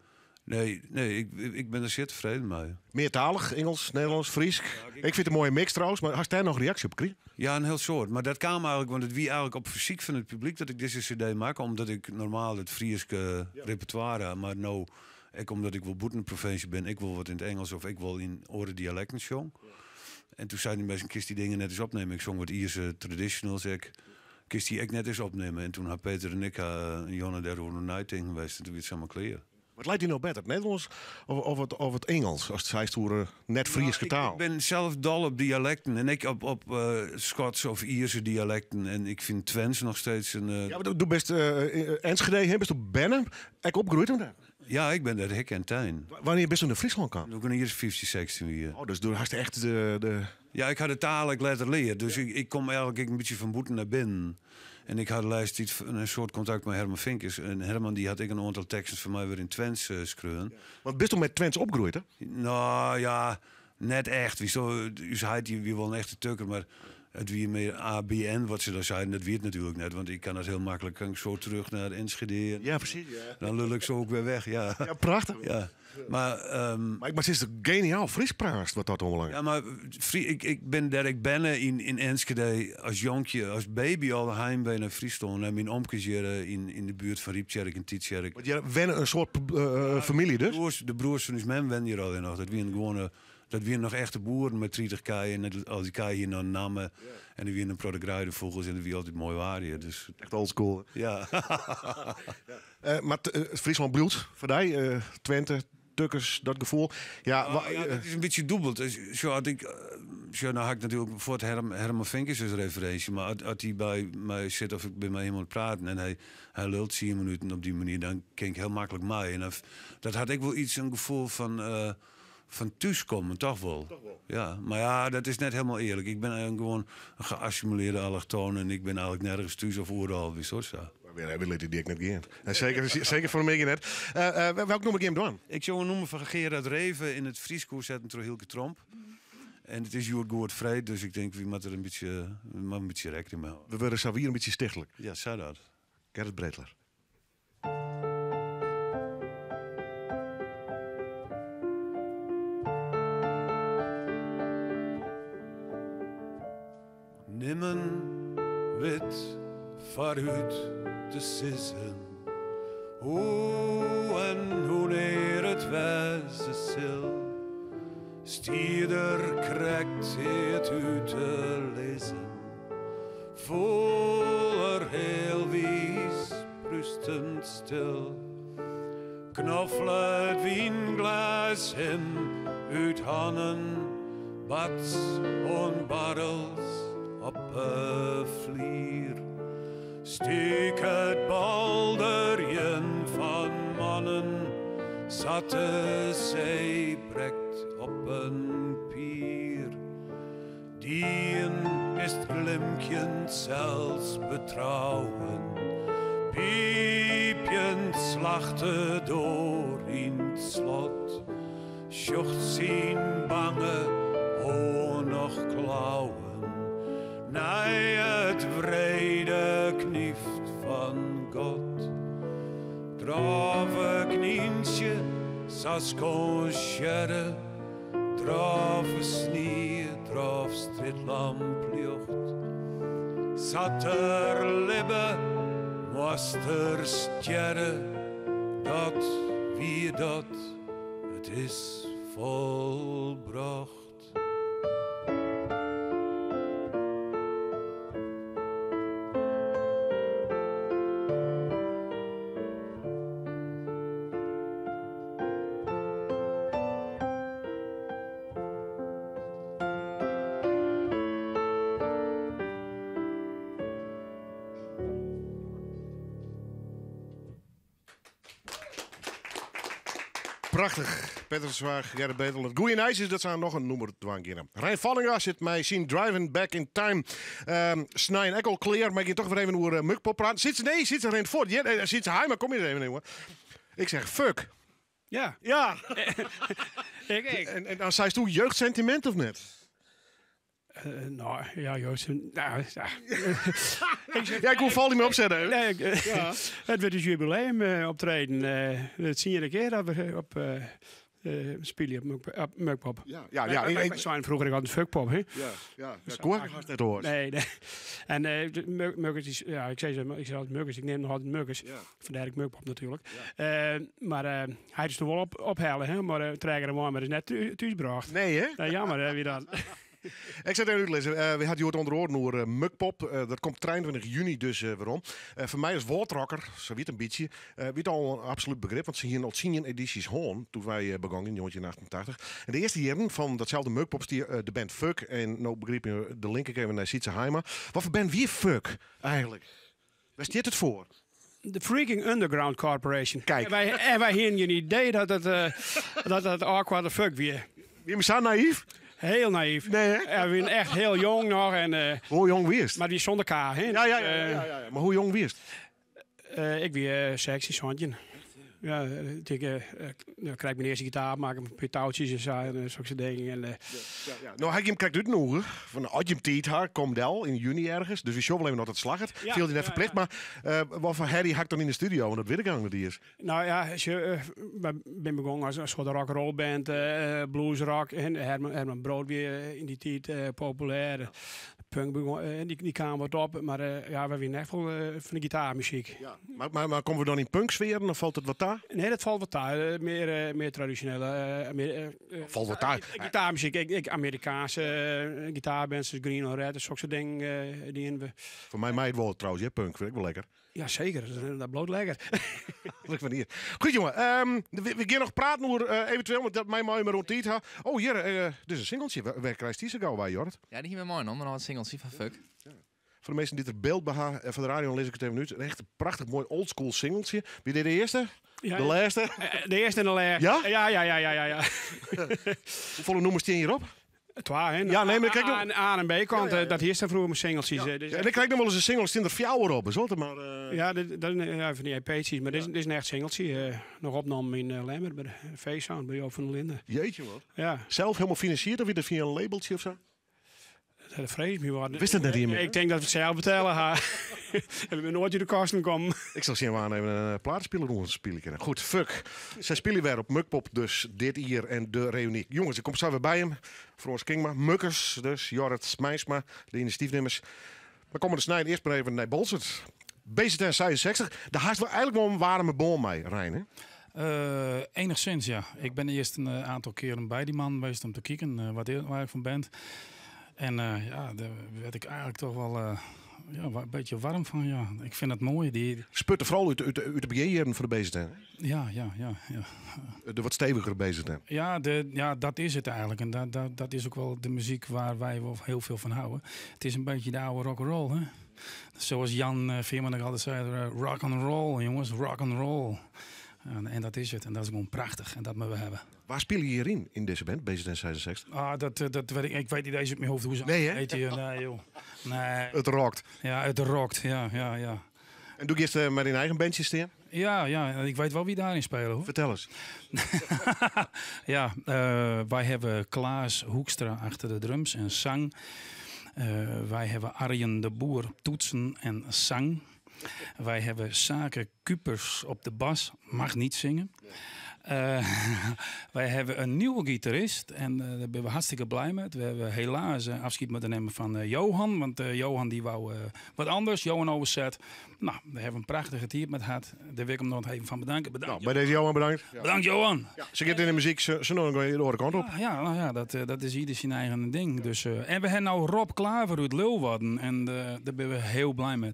nee, nee ik, ik bin der sear tefreden mei. Meartalich, Ingelsk, Nederlânsk, Frysk. Ik fyn it in moaie mix trouwens, mar hast dêr noch reaksje op krigen? Ja, in hiel soad. Mar dat kaam eigenlik, want it wie eigenlik op fersyk fan it publyk dat ik dizze CD makke, omdat ik normaal it Fryske repertoire ha, mar no ek omdat ik wol bûten de provinsje bin, ek wol wat yn it Ingelsk of ek wol yn oare dialekten sjong. En toen seinen dy minsken, kinst dy dingen net ris opnimme? Ik song wat Ierse traditionals ek. Kinst dy ek net ris opnimme? En toen ha Peter en ik ha en Jonne dêroer oer neitinken west en toen wie it samar klear. Wat leit dy no better, it Nederlânsk of it Ingelsk, ast seist oer net-Fryske taal? Ik bin sels dol op dialekten en ek op Skotske of Ierse dialekten. En ik fyn Twents noch steeds in. Ja, mar do bist Enschede, hè? Bist do berne? Ek opgroeid dêr? Ja, ik bin dêr hikke en tein. Wannear bist do nei Fryslân kaam? Doe't ik in jier 15, 16 wie. Oh, dus do hast echt de. Ja, ik ha de taal ek letter leard. Dus ik kom eigenlik ek in bytsje fan bûten nei binnen. En ik ha de lêste tiid in soad kontakt mei Herman Finkers. En Herman dy hat ek in oantal teksten foar my wer yn Twents skreaun. Want bist do mei Twents opgroeid, hè? No ja, net echt. Witsto, ús heit wie wol in echte tukker, mar it wie mear ABN wat se dan seiden. Dat wie it natuerlik net, want ik kan dat hiel maklik kan ik zo terug naar Enschede. Ja, precies. Ja. Dan lul ik zo ook wer weg, ja. Ja, prachtich. Ja. Mar, mar ik moat sizze, geniaal Frysk praatst wat dat oanbelanget. Ja, mar ik, ik bin dêr ek berne yn, yn Enschede as jonkje, as baby al heimwee nei Fryslân. Nei myn omkes hjir yn, yn de buert fan Ryptsjerk en Tytsjerk. Want hjir wenne in soad famylje dus? De broers, de broers fan ús mem wennen hjir allegear noch. Dat wiene gewoane, dat wiene noch echte boeren mei 30 kij en al dy kij hiene noch in namme. En der wiene in protte greidefûgels en it wie altyd moai waar hjir. Dus. Echt oldschool. Ja. Mar Fryslân bliuwt foar dy, Twente, Tukkers, dat gefoel. Ja, ja, dat is in bytsje dûbeld. Sjoch, as ik, sjoch, no ha ik natuerlik fuort Herman Finkers as referinsje, mar as dy by my sit of ik bin mei him oan it praten en hy, hy lult tsien minuten op dy manier, dan kin ik hiel maklik mei. En dan, dat hat ek wol iets, in gefoel fan, fan thúskommen, toch wol. Ja, mar ja, dat is net hielendal earlik. Ik bin gewoan in geassimilearde allochtoon en ik bin eigenlik nergens thús of oeral, witsto sa. Mar wy litte dy ek net gean. En seker, seker foar de middei net. Welk nûmer gean we dwaan? Ik sjong in nûmer fan Gerard Reve yn it Frysk oersetten troch Hylke Tromp. En it is hjoed Goed Freed, dus ik tink wy moatte der in bytsje, wy moatte in bytsje rekkening mei hâlde. We wurde sawier in bytsje stichtlik. Ja, sa dat. Gerrit Breteler. Nimmen wit foarút te sizzen hoe en hoenear it wêze sil. Stie der krekt eat út te lizzen, Foel er healwiis prústend stil. Knoffele it wynglês him út hannen, bats oan barrels op 'e flier. Stiek it bolderjen fan mannen, sa't de see brekt op in pier. Dien is 't glimkjend selsbetrouwen, piipjend. Slacht de doar yn 't slot, sjocht syn bange hân noch klauwen nei it wrede knyft fan God. Drôve knyntsje, sa skonsearre, drôve snie, drôf strjitlampljocht. Sa't er libbe, moast er stjerre, dat wie dat, it is folbrocht. Prachtich. Peter Zwaag, Gerrit Betel. It goede nijs is dat se noch in nûmer dwaan kinne. Rein Vallinga sit mei syn Driving Back in Time. Snein ek al klear, mar ik gean toch wer even oer uh, Mukpop praten. Sit se, nee, sit se rint fuort. Ja, sit se, maar kom hier even, jongen. Ik zeg fuck. Ja. Ja. ik, ik. En dan zei toen jeugdsentiment of net? Nou, ja, jeugd. Nou, ja. ja, ik hoef val niet meer opzetten. Nee, ik, ja. Het wordt dus jubileum optreden. Het zie je een keer dat we op spelen op, op Mukpop. Ja, ja, ja. Ik zei vroeger ik had een fuckpop, hè? Ja, ja. ja. Ik net hoor. Nee, nee. En Mukkers, is, ja, ik zei, ik zei altijd Mukkers, ik neem nog altijd Mukkers. Ja. Vandaar ik Mukpop natuurlijk. Ja. Maar hij is er wel op, ophalen, hè? Maar trekker hem maar is net thuisgebracht. Nee, hè? Nee, jammer, hè, wie dat. Ik zet even uitlezen. We hadden het onder oren over Mukpop. Dat komt 23 juni dus waarom. Voor mij als woordrocker, zo weet een beetje, weet al een absoluut begrip. Want ze hier al 10 edities hoorn toen wij begonnen in 1988. En de eerste jaren van datzelfde Mukpop stier de band Fuck. En nou begreep je de link even naar Sietse Heima. Wat voor band wie Fuck eigenlijk? Waar staat het voor? De Freaking Underground Corporation. Kijk. En wij hadden geen idee dat het, dat het aqua de fuck weer. Wie zo naïef? Heel naïef. Nee, hè? Ja, we zijn echt heel jong nog. En, hoe jong wie is Maar die zonder K, hè? Ja. Maar hoe jong wie is Ik wie sexy zoontje. Ja, ik krijg mijn eerste gitaar, maak een paar touwtjes en zo en zulke dingen. En, ja. Nou, hij hem kijkt uit nog van als je hem tijd haar, komt wel in juni ergens. Dus we zullen wel even nog dat slag het. Viel die net verplicht, maar wat voor Harry hakt dan in de studio, want dat weet ik eigenlijk niet is. Nou ja, we ben begonnen als een soort rock'n'roll band, blues rock en Herman Brood weer in die tijd populair. Punk begon, die kwam wat op, maar ja, we waren echt wel van de gitaarmuziek. Ja. Maar komen we dan in punksfeer of valt het wat daar? Nee, dat valt wat daar. Meer traditionele. Meer, valt wat daar? Gitaarmuziek. Ik Amerikaanse gitaarbands, dus Green or Red, zulke soort dingen. Die in we. Voor mij het wel trouwens, hè, punk vind ik wel lekker. Ja, zeker. Dat bloot lekker. Leuk Goed, jongen. We gaan nog praten over eventueel, want dat mij maar rond tijd ha. Oh, hier, dit is een singeltje. Waar krijgt die zo gauw bij, Jorrit? Ja, die hier met mooi, maar nog een singeltje van fuck. Ja. Voor de mensen die het beeld beha van de radio lees ik het even nu. Een echt prachtig mooi oldschool singeltje. Wie deed de eerste? Ja, de laatste? De eerste en de laatste. Ja? Ja. Hoeveel nummers staan hierop? Twee, hè? Ja, nee, maar kijk nog. A en B kant, ja. Dat hier staan vroeger mijn singeltjes. Ja. Dus, en ik krijg nog wel eens een single, staan er fjouwer op, is maar. Ja, dat ja, van die EP'tjes, maar dit is een echt singeltje. Nog opgenomen in Lemmer, bij de V-Sound, bij Joop van der Linden. Jeetje wat. Ja. Zelf helemaal financierd of je dat via een labeltje of zo? Dat vrees ik me wat. Wist dat net niet meer? Ik denk dat we het zelf betalen. Hebben we nooit in de kosten komen. Ik zal zien waar even een plaatspeler doen spelen kunnen. Goed, fuck. Zij spelen weer op Mukpop dus dit hier en de reunie. Jongens, ik kom zo weer bij hem. Frans Kingma, Mukkers dus, Jorrit Meijsma, de initiatiefnemers. We komen de snijden eerst maar even naar Bolsert. BZN 66, daar haast wel eigenlijk wel een warme boom mee, Rijn, hè? Enigszins, ja. Ik ben eerst een aantal keren bij die man geweest om te kijken waar ik van ben. En ja, daar werd ik eigenlijk toch wel een beetje warm van. Ja. Ik vind het mooi. Die... Sputte vooral uit de beginjaren voor de BZN. Ja. De wat stevigere BZN. Ja, dat is het eigenlijk. En dat is ook wel de muziek waar wij wel heel veel van houden. Het is een beetje de oude rock'n'roll, hè? Zoals Jan Veerman ook altijd zei, rock and roll, jongens, rock and roll. En dat is het. En dat is gewoon prachtig. En dat moeten we hebben. Waar speel je hierin, in deze band, BZN 66? Ah, dat weet ik. Ik weet niet eens op mijn hoofd hoe ze... Nee, hè? Heet die, nee, joh. Nee. Het rockt. Ja, het rockt. Ja. En doe je eerst met in eigen bandje staan? Ja, ja, ik weet wel wie daarin spelen hoor. Vertel eens. Ja, wij hebben Klaas Hoekstra achter de drums en zang. Wij hebben Arjen de Boer op toetsen en zang. Wij hebben Sake Kupers op de bas, mag niet zingen. Wij hebben een nieuwe gitarist en daar zijn we hartstikke blij mee. We hebben helaas afscheid moeten nemen van Johan, want Johan die wou wat anders. Johan overzet. Nou, we hebben een prachtige team met gehad. Daar wil ik hem nog even van bedanken. Bedankt. Nou, bij deze Johan bedankt. Bedankt Johan. Ja, ze gaat in de muziek, ze nog de andere kant op. Ja, ja, nou ja, dat is ieder zijn eigen ding. Dus, en we hebben nou Rob Klaver uit Leeuwarden en daar ben we heel blij mee.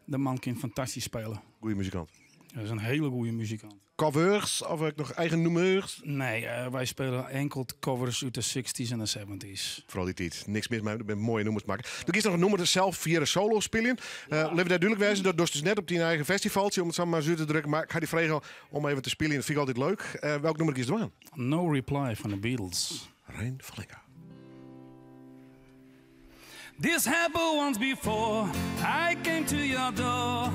De man kan fantastisch spelen. Goeie muzikant. Dat is een hele goede muzikant. Covers of ook nog eigen nummers? Nee, wij spelen enkel covers uit de 60s en de 70s. Vooral die tijd. Niks mis mee, dat mooie nummers maken. Er is nog een nummer dat zelf via de solo spelen. Laten we daar duidelijk wijzen, dat dus net op die eigen festivaltje, om het zo maar zo te drukken. Maar ik ga die vragen om even te spelen. Dat vind ik altijd leuk. Welk nummer is het aan? No Reply van de Beatles. Rein Vallenga. This happened once before. I came to your door.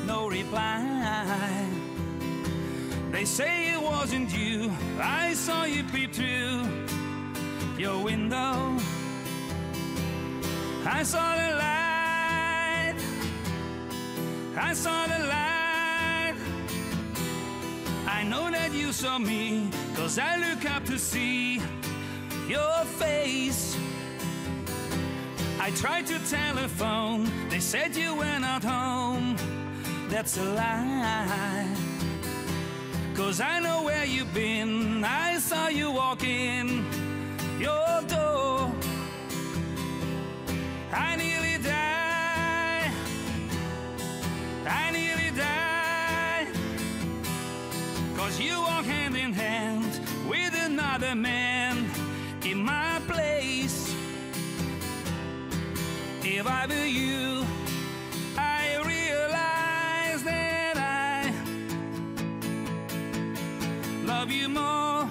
No reply. They say it wasn't you. I saw you peep through your window. I saw the light. I saw the light. I know that you saw me, 'cause I look up to see your face. I tried to telephone, they said you were not home. That's a lie. 'Cause I know where you've been. I saw you walk in your door. I nearly die. I nearly die. 'Cause you walk hand in hand with another man in my place. If I were you, I realize that I love you more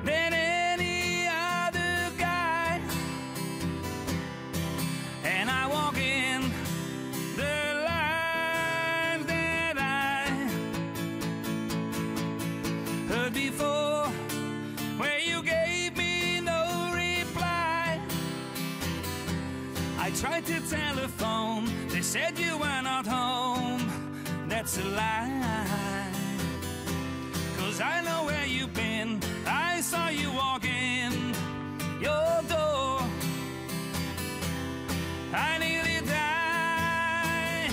than any other guy. And I walk in the life that I heard before, where you gave me no reply. I tried to telephone, they said you were not home. That's a lie. 'Cause I know where you've been. I saw you walk in your door. I nearly die.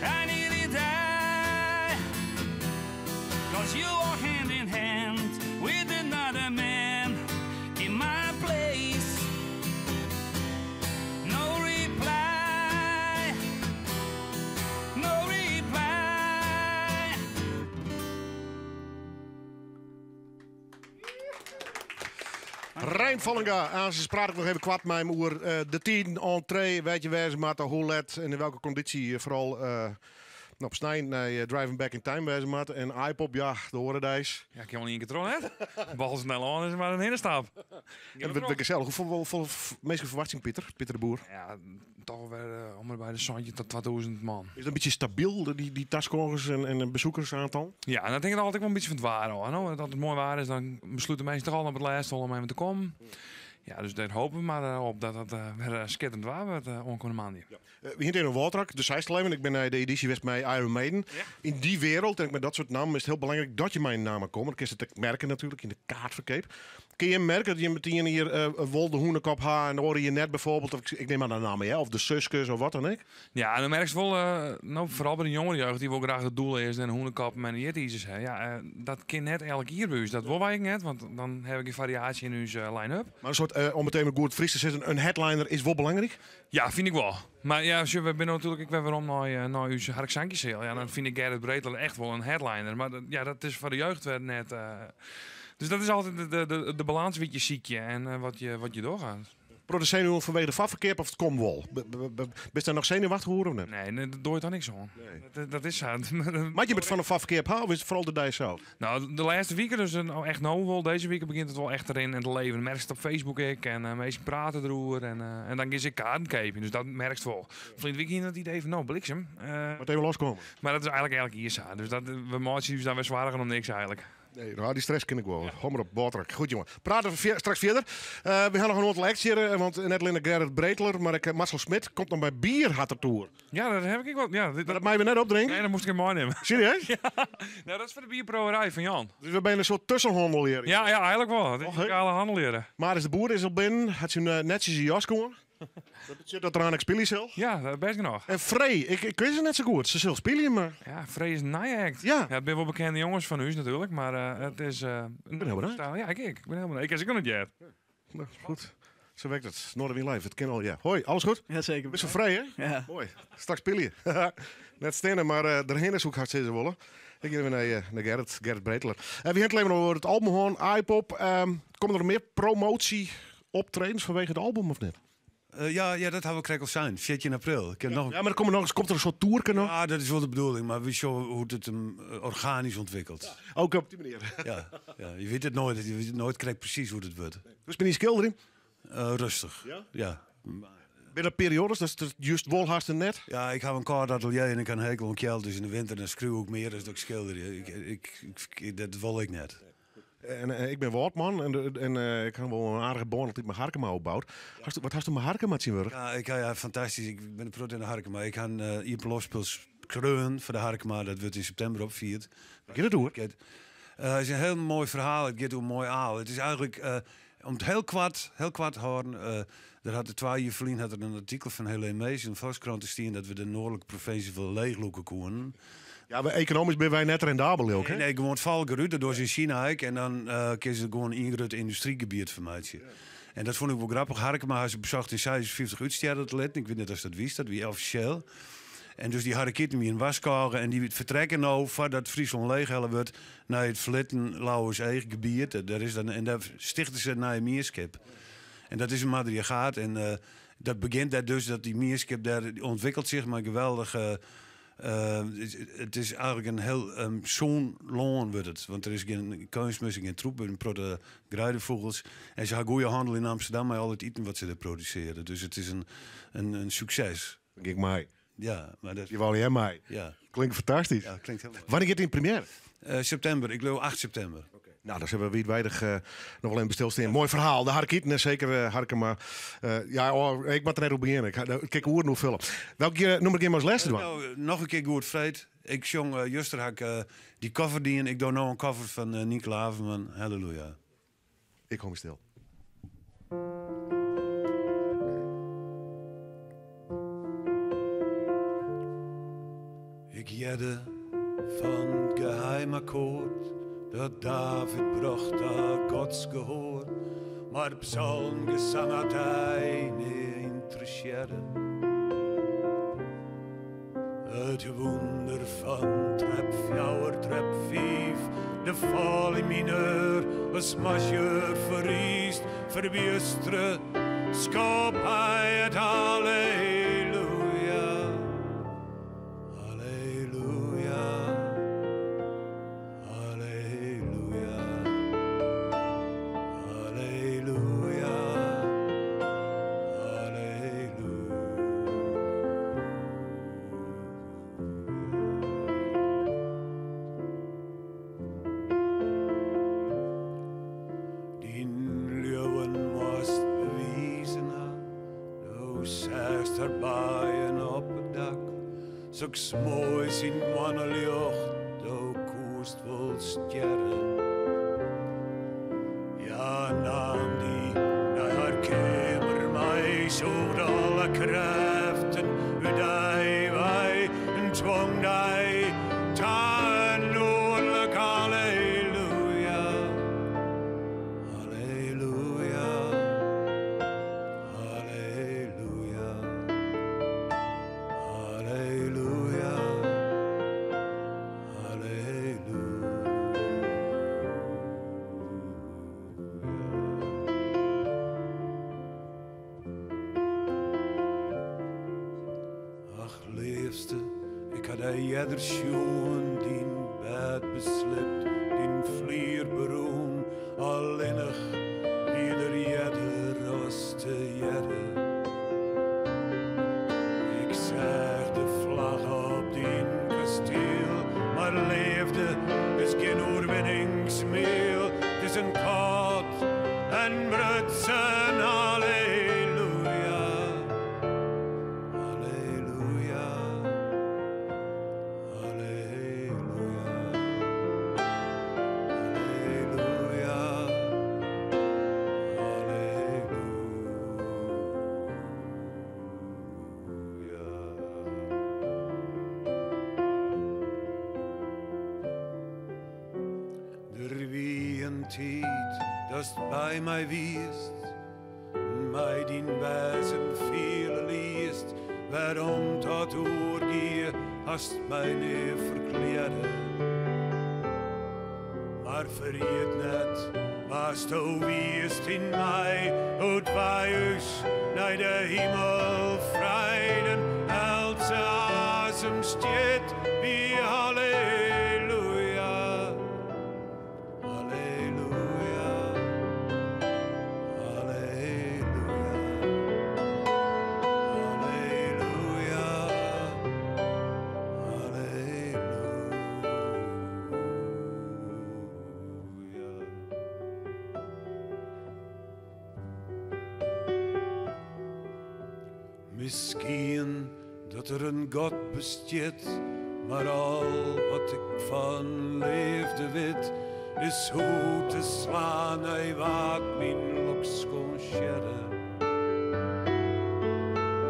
I nearly die. 'Cause you walk hand in hand with another man in my place. No reply. No reply. Rein Vallenga, aan ze praat ik nog even kwart met hem over de 10 entree, weet je waar ze maar hoe let en in welke conditie je vooral nou, op snij naar Driving Back in Time wijze maat. En Aaipop, ja, de horen dijs. Ja, ik heb al niet in hè? Bal snel aan is maar een hele stap. En we gezellig. Hoeveel mensen verwachting, Pieter? Pieter de Boer. Ja, toch weer om en bij de zandje tot 2000 man. Is dat een beetje stabiel, die taskorgers en bezoekersaantal? Ja, en dat denk ik altijd wel een beetje van het waar, hoor. Nou, dat het mooi waar is, dan besluiten mensen toch al op het laatste om even te komen. Ja, dus daar hopen we maar op dat dat weer schitterend waar wordt aankomende maand. Ja. We hier in een Waltrak, de Zijstelijn. Ik ben naar de editie West met Iron Maiden. Ja. In die wereld, en met dat soort namen, is het heel belangrijk dat je mijn namen komt. Dan kun je het merken natuurlijk in de kaartverkeep. Kun je merken dat je meteen hier Wolde Hoenekop ha en hoor je net bijvoorbeeld, of ik neem aan de namen, hè, of de Suskes of wat dan ook? Ja, en dan merk je wel, nou, vooral bij de jongere jeugd die wil graag het doel is en Hoenekop en de Jetties. Hè. Ja, dat kan net elk hierbuis. Dat wil wij net, want dan heb ik een variatie in onze line-up. Maar een soort, om het even goed Fries te zeggen, een headliner is wel belangrijk? Ja, vind ik wel. Maar ja, we zijn natuurlijk, ik ben weer om naar uw Harksankjes. Ja, dan vind ik Gerrit Breteler echt wel een headliner. Maar dat is voor de jeugd weer net. Dus dat is altijd de balans wat je ziet je en wat je doorgaat. Protte senuwen fanwege de foarferkeap of it komt wol? Bist der noch senuwachtich oer of net? Nee, nee, dat doar ik dan niks oan. Dat is sa. Moat je it fan de foarferkeap ha of is it foaral de dei sels? No, de lêste wike, dus no echt no wol. Dizze wike begjint it wol echt te rinnen en te leven. Merkst it op Facebook ek en minsken prate deroer. En, en dan gean se ek kaarten keapjen, dus dat merkst wol. Ferline wike hie it idee fan no, bliksem. Moat even loskomme. Mar dat is eigentlik elk jier sa. Dus dat, we meitsje ús dan wer soargen om niks eigentlik. Nee, no, dy stress ken ik wol. Hou mar op, Wâldrock. Goed, jonge. Prate we straks fierder. We ha noch in oantal acts hjir, want net allinne Gerrit Breteler, mar ek Marcel Smit komt noch mei bier hat er toer. Ja, dat ha ik ek wol. Ja, dit, dat meie we net opdrinke? Nee, dat moast ik even meinimme. Serieus? Ja. Nou, dat is foar de bierbrouwerij fan Jan. Dus we binne in soart tussenhannel hjir. Ja, ja, eigentlik wol. Het is een lokale hannel hjir. Maris de Boer is al binnen, hat syn netsjes jas oan. Dat betsjut dat er aanlik spylje sil. Ja, dat bêst genôch. En Free, ik wist it net sa goed. Se sil spylje, mar... Ja, Free is in nije act. Ja. Ja, it binne wol bekende jonges fan ús natuerlik, mar it is... Ik bin hiel benijd. Ja, ik ek. Ik bin hiel benijd. Ik ha se ek noch net heard. Nou, goed. Sa werkt it. Noardewyn Live, it kin al, ja. Hoi, alles goed? Jazeker. Bist fan Free, hè? Ja. Moai. Straks spylje. Net steane, mar derhinne soe ik hast sizze wolle. Ik gean even nei Gerrit, Gerrit Breteler. We ha it even oer it album hân, Aaipop. Komme der mear promotie optredens fanwege it album of net? Ja, ja, dat ha we krekt al sein. 14 april. Ik heb nog... Ja, mar der komme noch, komt der in soart toerke noch? Ja, dat is wol de bedoeling, mar we sjogge hoe't it him organysk ûntwikkelt. Oké, op dy manier. Ja, ja, je wit it noait, je wit it noait krekt presys hoe't it wurdt. Hoe is it mei dyn skilderjen? Rêstich. Ja? Ja. Binne der perioades dat it just wol hast en net? Ja, ik ha in kâld atelier en ik ha in hekel oan kjeld, dus yn de winter dan skriuw ik mear as dat ik skilderje. Ik, dat wol ik net. En ik bin Wâldman en ik ha wol in aardige bân altyd mei Harkema opboud. Hast, wat hast mei Harkema tsjintwurdich? Ja, ik ha, ja, fantastysk. Ik bin in protte yn de Harkema. Ik ha in iepenloftspul skreaun foar de Harkema. Dat wurdt yn septimber opfierd. Giet it oer? It is in hiel moai ferhaal. It giet oer moai aal. It is eigentlik, om it hiel koart, hiel koart te hâlden, der hat der twa jier ferlyn hat der in artikel fan Helene Mees yn de Volkskrant stien dat we de noardlike provinsje wol leechlûke koenen. Ja, mar ekonomysk binne wy net rendabel, leau ik, hè? Nee, nee, gewoan it folk derút. Dat dogge se yn Sina ek. En dan kinne se der gewoan ien grut yndustrygebiet fan meitsje. En dat fûn ik wol grappich. Harkema ha se besocht yn 56 útstjerre te litten. Ik wit net oftst dat wist, dat wie offisjeel. En dus dy Harrekiten wienen warskôge en dy fertrekke no, foardat Fryslân leechhelle wurdt, nei it ferlitten Lauwerseachgebiet. Dêr is dan, en dêr stichte se in nije mienskip. En dat is in matriargaat. En dat begjint dêr dus, dat dy mienskip dêr ûntwikkelt sich mei geweldige... It is eigentlik in hiel sûn lân wurdt it, want der is gjin keunstmest, gjin troep, in protte greidefûgels. En se ha goede hannel yn Amsterdam mei al it iten wat se dêr produsearje. Dus it is in sukses. Dan gean ik mei. Ja, mar dat... Je wou jij mei. Ja. Klinkt fantastysk. Ja, klinkt hiel moai. Wannear giet it yn premjêre? Septimber, ik leau 8 septimber. Nou, dan sille we wiidweidich noch wol even by stilstean. Moai ferhaal, de Harkiten en seker Harkema. Ja, oh, ik moat der net oer begjinne. Ik ha, kin ik oeren oer fulle. Welk nûmer gean we as lêste dwaan? Nou, noch in kear Goed Freed. Ik sjong juster ha ik dy cover dien. Ik doch no in cover fan Nynke Laverman, Halleluja. Ik hâld my stil. Ik hearde fan 't geheim akkoard dat David brocht ta Gods gehoar, mar psalmgesang hat dy nea ynteressearre. It wûnder fan trep fjouwer, trep fiif, de fal yn mineur, as mazjeur ferriist, ferbjustere, skôp hy it halleluja, halleluja, halleluja, halleluja, halleluja. Dyn leauwen moatst bewizen ha, do seachst har baaien op it dak. Soks moais yn 't moanneljocht, do koest wol stjerre. Hja naam dy nei har keamer mei, sûgde alle krêften út dy wei en twong dy ta in nuodlik halleluja. Halleluja, halleluja, halleluja, halleluja. Dy earder sjoen, dyn bêd beslipt, dyn flier berûn, allinnich wie der earder as tegearre. Ik seach de flagge op dyn kastiel, mar leafde is gjin oerwinningsmiel, 't is in kâld en brutsen halleluja. Halleluja, halleluja, halleluja, halleluja. Der wie in tiid datst by my wiest, My dyn wêzen fiele liest, wêrom't dat oergie, hast my nea ferklearre. Mar ferjit net wa'tsto wiest yn my, hoe't wy ús nei de himel frijden, eltse azemstjit wie halleluja. Halleluja, halleluja, halleluja, halleluja. Miskien dat der in God bestiet, mar al wat ik fan leafde wit, is hoe te slaan nei wa't myn lokskoan sjerre.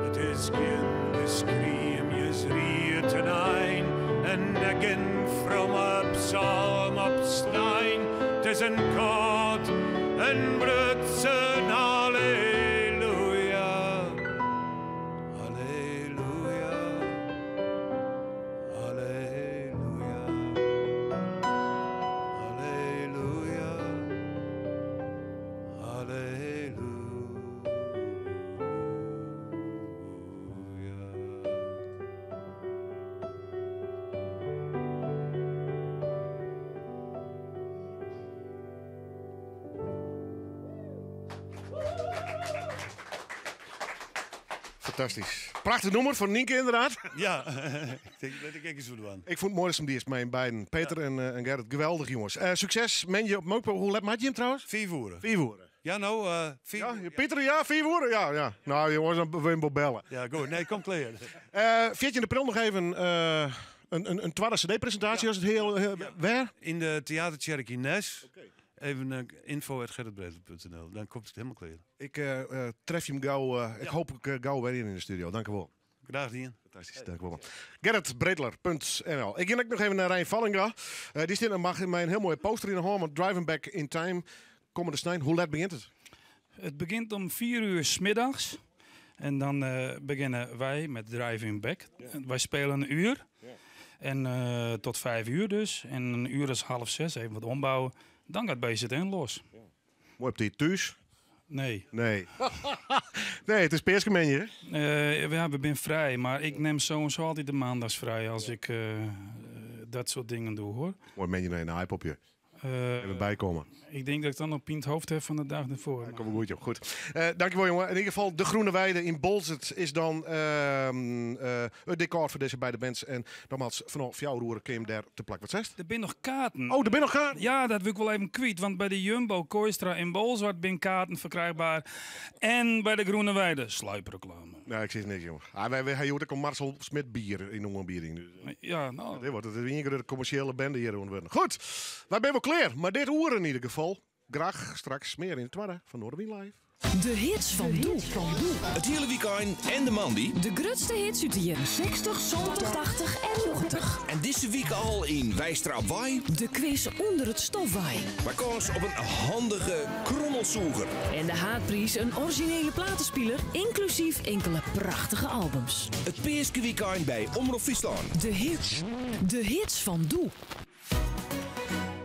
It is gjin geskriem, jins rie tenein, en ek gjin fromme psalm op snein. 't Is in kâld en brutsen halleluja. Halleluja, halleluja, halleluja, halleluja. Fantastysk. Prachtich nûmer fan Nynke inderdaad. Ja, ik tink, lit ik ek ris wat dwaan. Ik fûn it moai dat se him diest mei beiden. Peter en Gerrit, geweldich jonges. Sukses, moandei op Mookpo. Hoe let moat jim trouwens? 5 oere. 5 oere. Ja, no, 5 Ja, Pieter, ja, 5 oere? Ja, ja. Nou jonges, dan wil je hem wol belle. Ja, goed. Nee, kom klear. 14 april noch even in twadde cd-presintaasje, as it hiel, wêr? Yn de Theatertsjerke yn Nes. Even info@gerritbreedler.nl, dan komt it hielendal klear. Ik tref jim gau, ik hoop ik gau wer yn de studio. Dank u wol. Graach dien. Fantastysk, dank u wol. Gerritbreedler.nl. Ik gean ek noch even nei Rein Vallinga. Dy stiet mei in hiel moaie poster yn de hân, want Driving Back in Time kommende snein. Hoe let begjint it? It begjint om 4 uur 's middags. En dan begjinne wy met Driving Back. Wy spelen in uur. En tot 5 uur dus. En in uur as half 6, even wat ombouwe. Dan gaat BZN los. Moai op tiid thús? Nee. Nee. Nee, it is peaskemoandei, hè? Ja, we binne frij, mar ik nim sowieso altyd de maandags frij as ik dat soart dingen doe, hoor. Moai moandei nei in aaipopje. Even bykomme. Ik tink dat ik dan noch pyn yn 't hoofd ha fan de dei derfoar. Ja, komt wol goed, joh. Goed. Dankjewol, jongen. Yn ieder gefal, de Groene Weide yn Boalsert is dan it dekor foar dizze beide bands. En nogmaals, fanôf 4 oere kin jim dêr te plak. Wat seist? Der binne noch kaarten. Oh, der binne noch kaarten? Ja, dat wil ik wol even kwyt. Want by de Jumbo Kooistra yn Bolsward binne kaarten ferkrijbar. En by de Groene Weide. Sluipreklame. Nee, ik sis niks, jongen. Ah, wy ha hjoed ek al Marcel Smit bier yn de oanbieding. Dus Ja, no. Dit wordt het ien grutte kommersjele bende hjir oan wurden. Goed, wy binne wol klear. Mar dit oere yn ieder gefal. Graach straks mear yn de twadde fan Noardewyn Live. De hits fan doe. It hiele wykein en de moandei. De grutste hits út de jierren 60, 70, 80 en 90. En dizze wike al yn Weistra op Wei. De quiz ûnder it stof wei. Mei kâns op in handige krommelsûger. En de haadpriis in orizjinele platespiler, ynklusyf inkele prachtige albums. It Peaskewykein by Omrop Fryslân. De hits. De hits fan doe.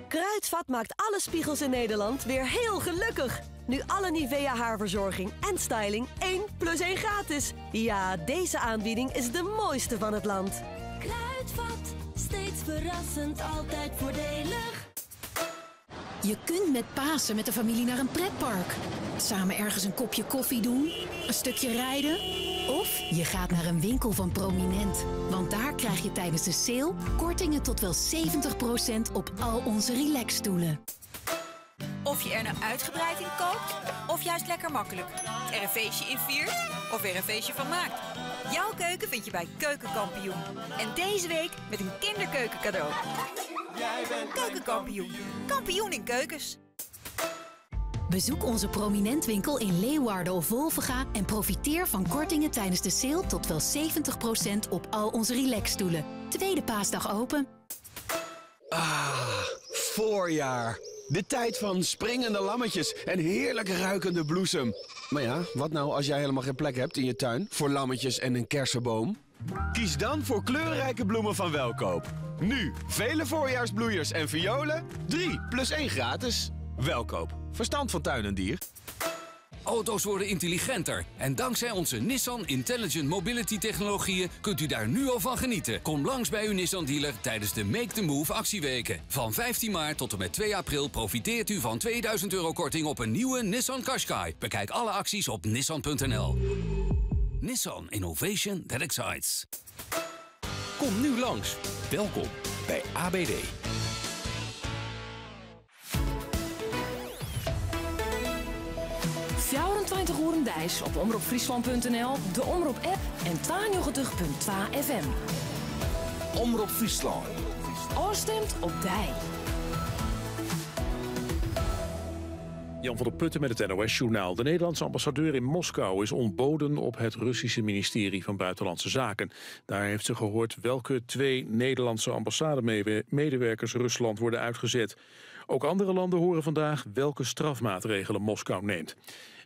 Kruidvat maakt alle spiegels in Nederland weer heel gelukkig. Nu alle Nivea haarverzorging en styling 1 plus 1 gratis. Ja, deze aanbieding is de mooiste van het land. Kruidvat. Kruidvat, steeds verrassend, altijd voordelig. Je kunt met Pasen met de familie naar een pretpark. Samen ergens een kopje koffie doen, een stukje rijden. Of je gaat naar een winkel van Prominent. Want daar krijg je tijdens de sale kortingen tot wel 70% op al onze relaxstoelen. Of je er nou uitgebreid in kookt, of juist lekker makkelijk. Er een feestje in viert, of er een feestje van maakt. Jouw keuken vind je bij Keukenkampioen. En deze week met een kinderkeuken cadeau. Keukenkampioen. Kampioen in keukens. Bezoek onze Prominent winkel in Leeuwarden of Wolvenga en profiteer van kortingen tijdens de sale tot wel 70% op al onze relaxstoelen. Tweede paasdag open. Ah, voorjaar. De tijd van springende lammetjes en heerlijk ruikende bloesem. Maar ja, wat nou als jij helemaal geen plek hebt in je tuin voor lammetjes en een kersenboom? Kies dan voor kleurrijke bloemen van Welkoop. Nu, vele voorjaarsbloeiers en violen, 3 plus 1 gratis. Welkoop, verstand van tuin en dier. Auto's worden intelligenter. En dankzij onze Nissan Intelligent Mobility technologieën kunt u daar nu al van genieten. Kom langs bij uw Nissan dealer tijdens de Make the Move actieweken. Van 15 maart tot en met 2 april profiteert u van 2000 euro korting op een nieuwe Nissan Qashqai. Bekijk alle acties op nissan.nl. Nissan Innovation that excites. Kom nu langs. Welkom bij ABD. 24 oeren deis op omropfriesland.nl, de Omrop app en 92.2 FM. Omrop Friesland. Oorstemt op dij. Jan van der Putten met het NOS-journaal. De Nederlandse ambassadeur in Moskou is ontboden op het Russische ministerie van Buitenlandse Zaken. Daar heeft ze gehoord welke twee Nederlandse ambassademedewerkers Rusland worden uitgezet. Ook andere landen horen vandaag welke strafmaatregelen Moskou neemt.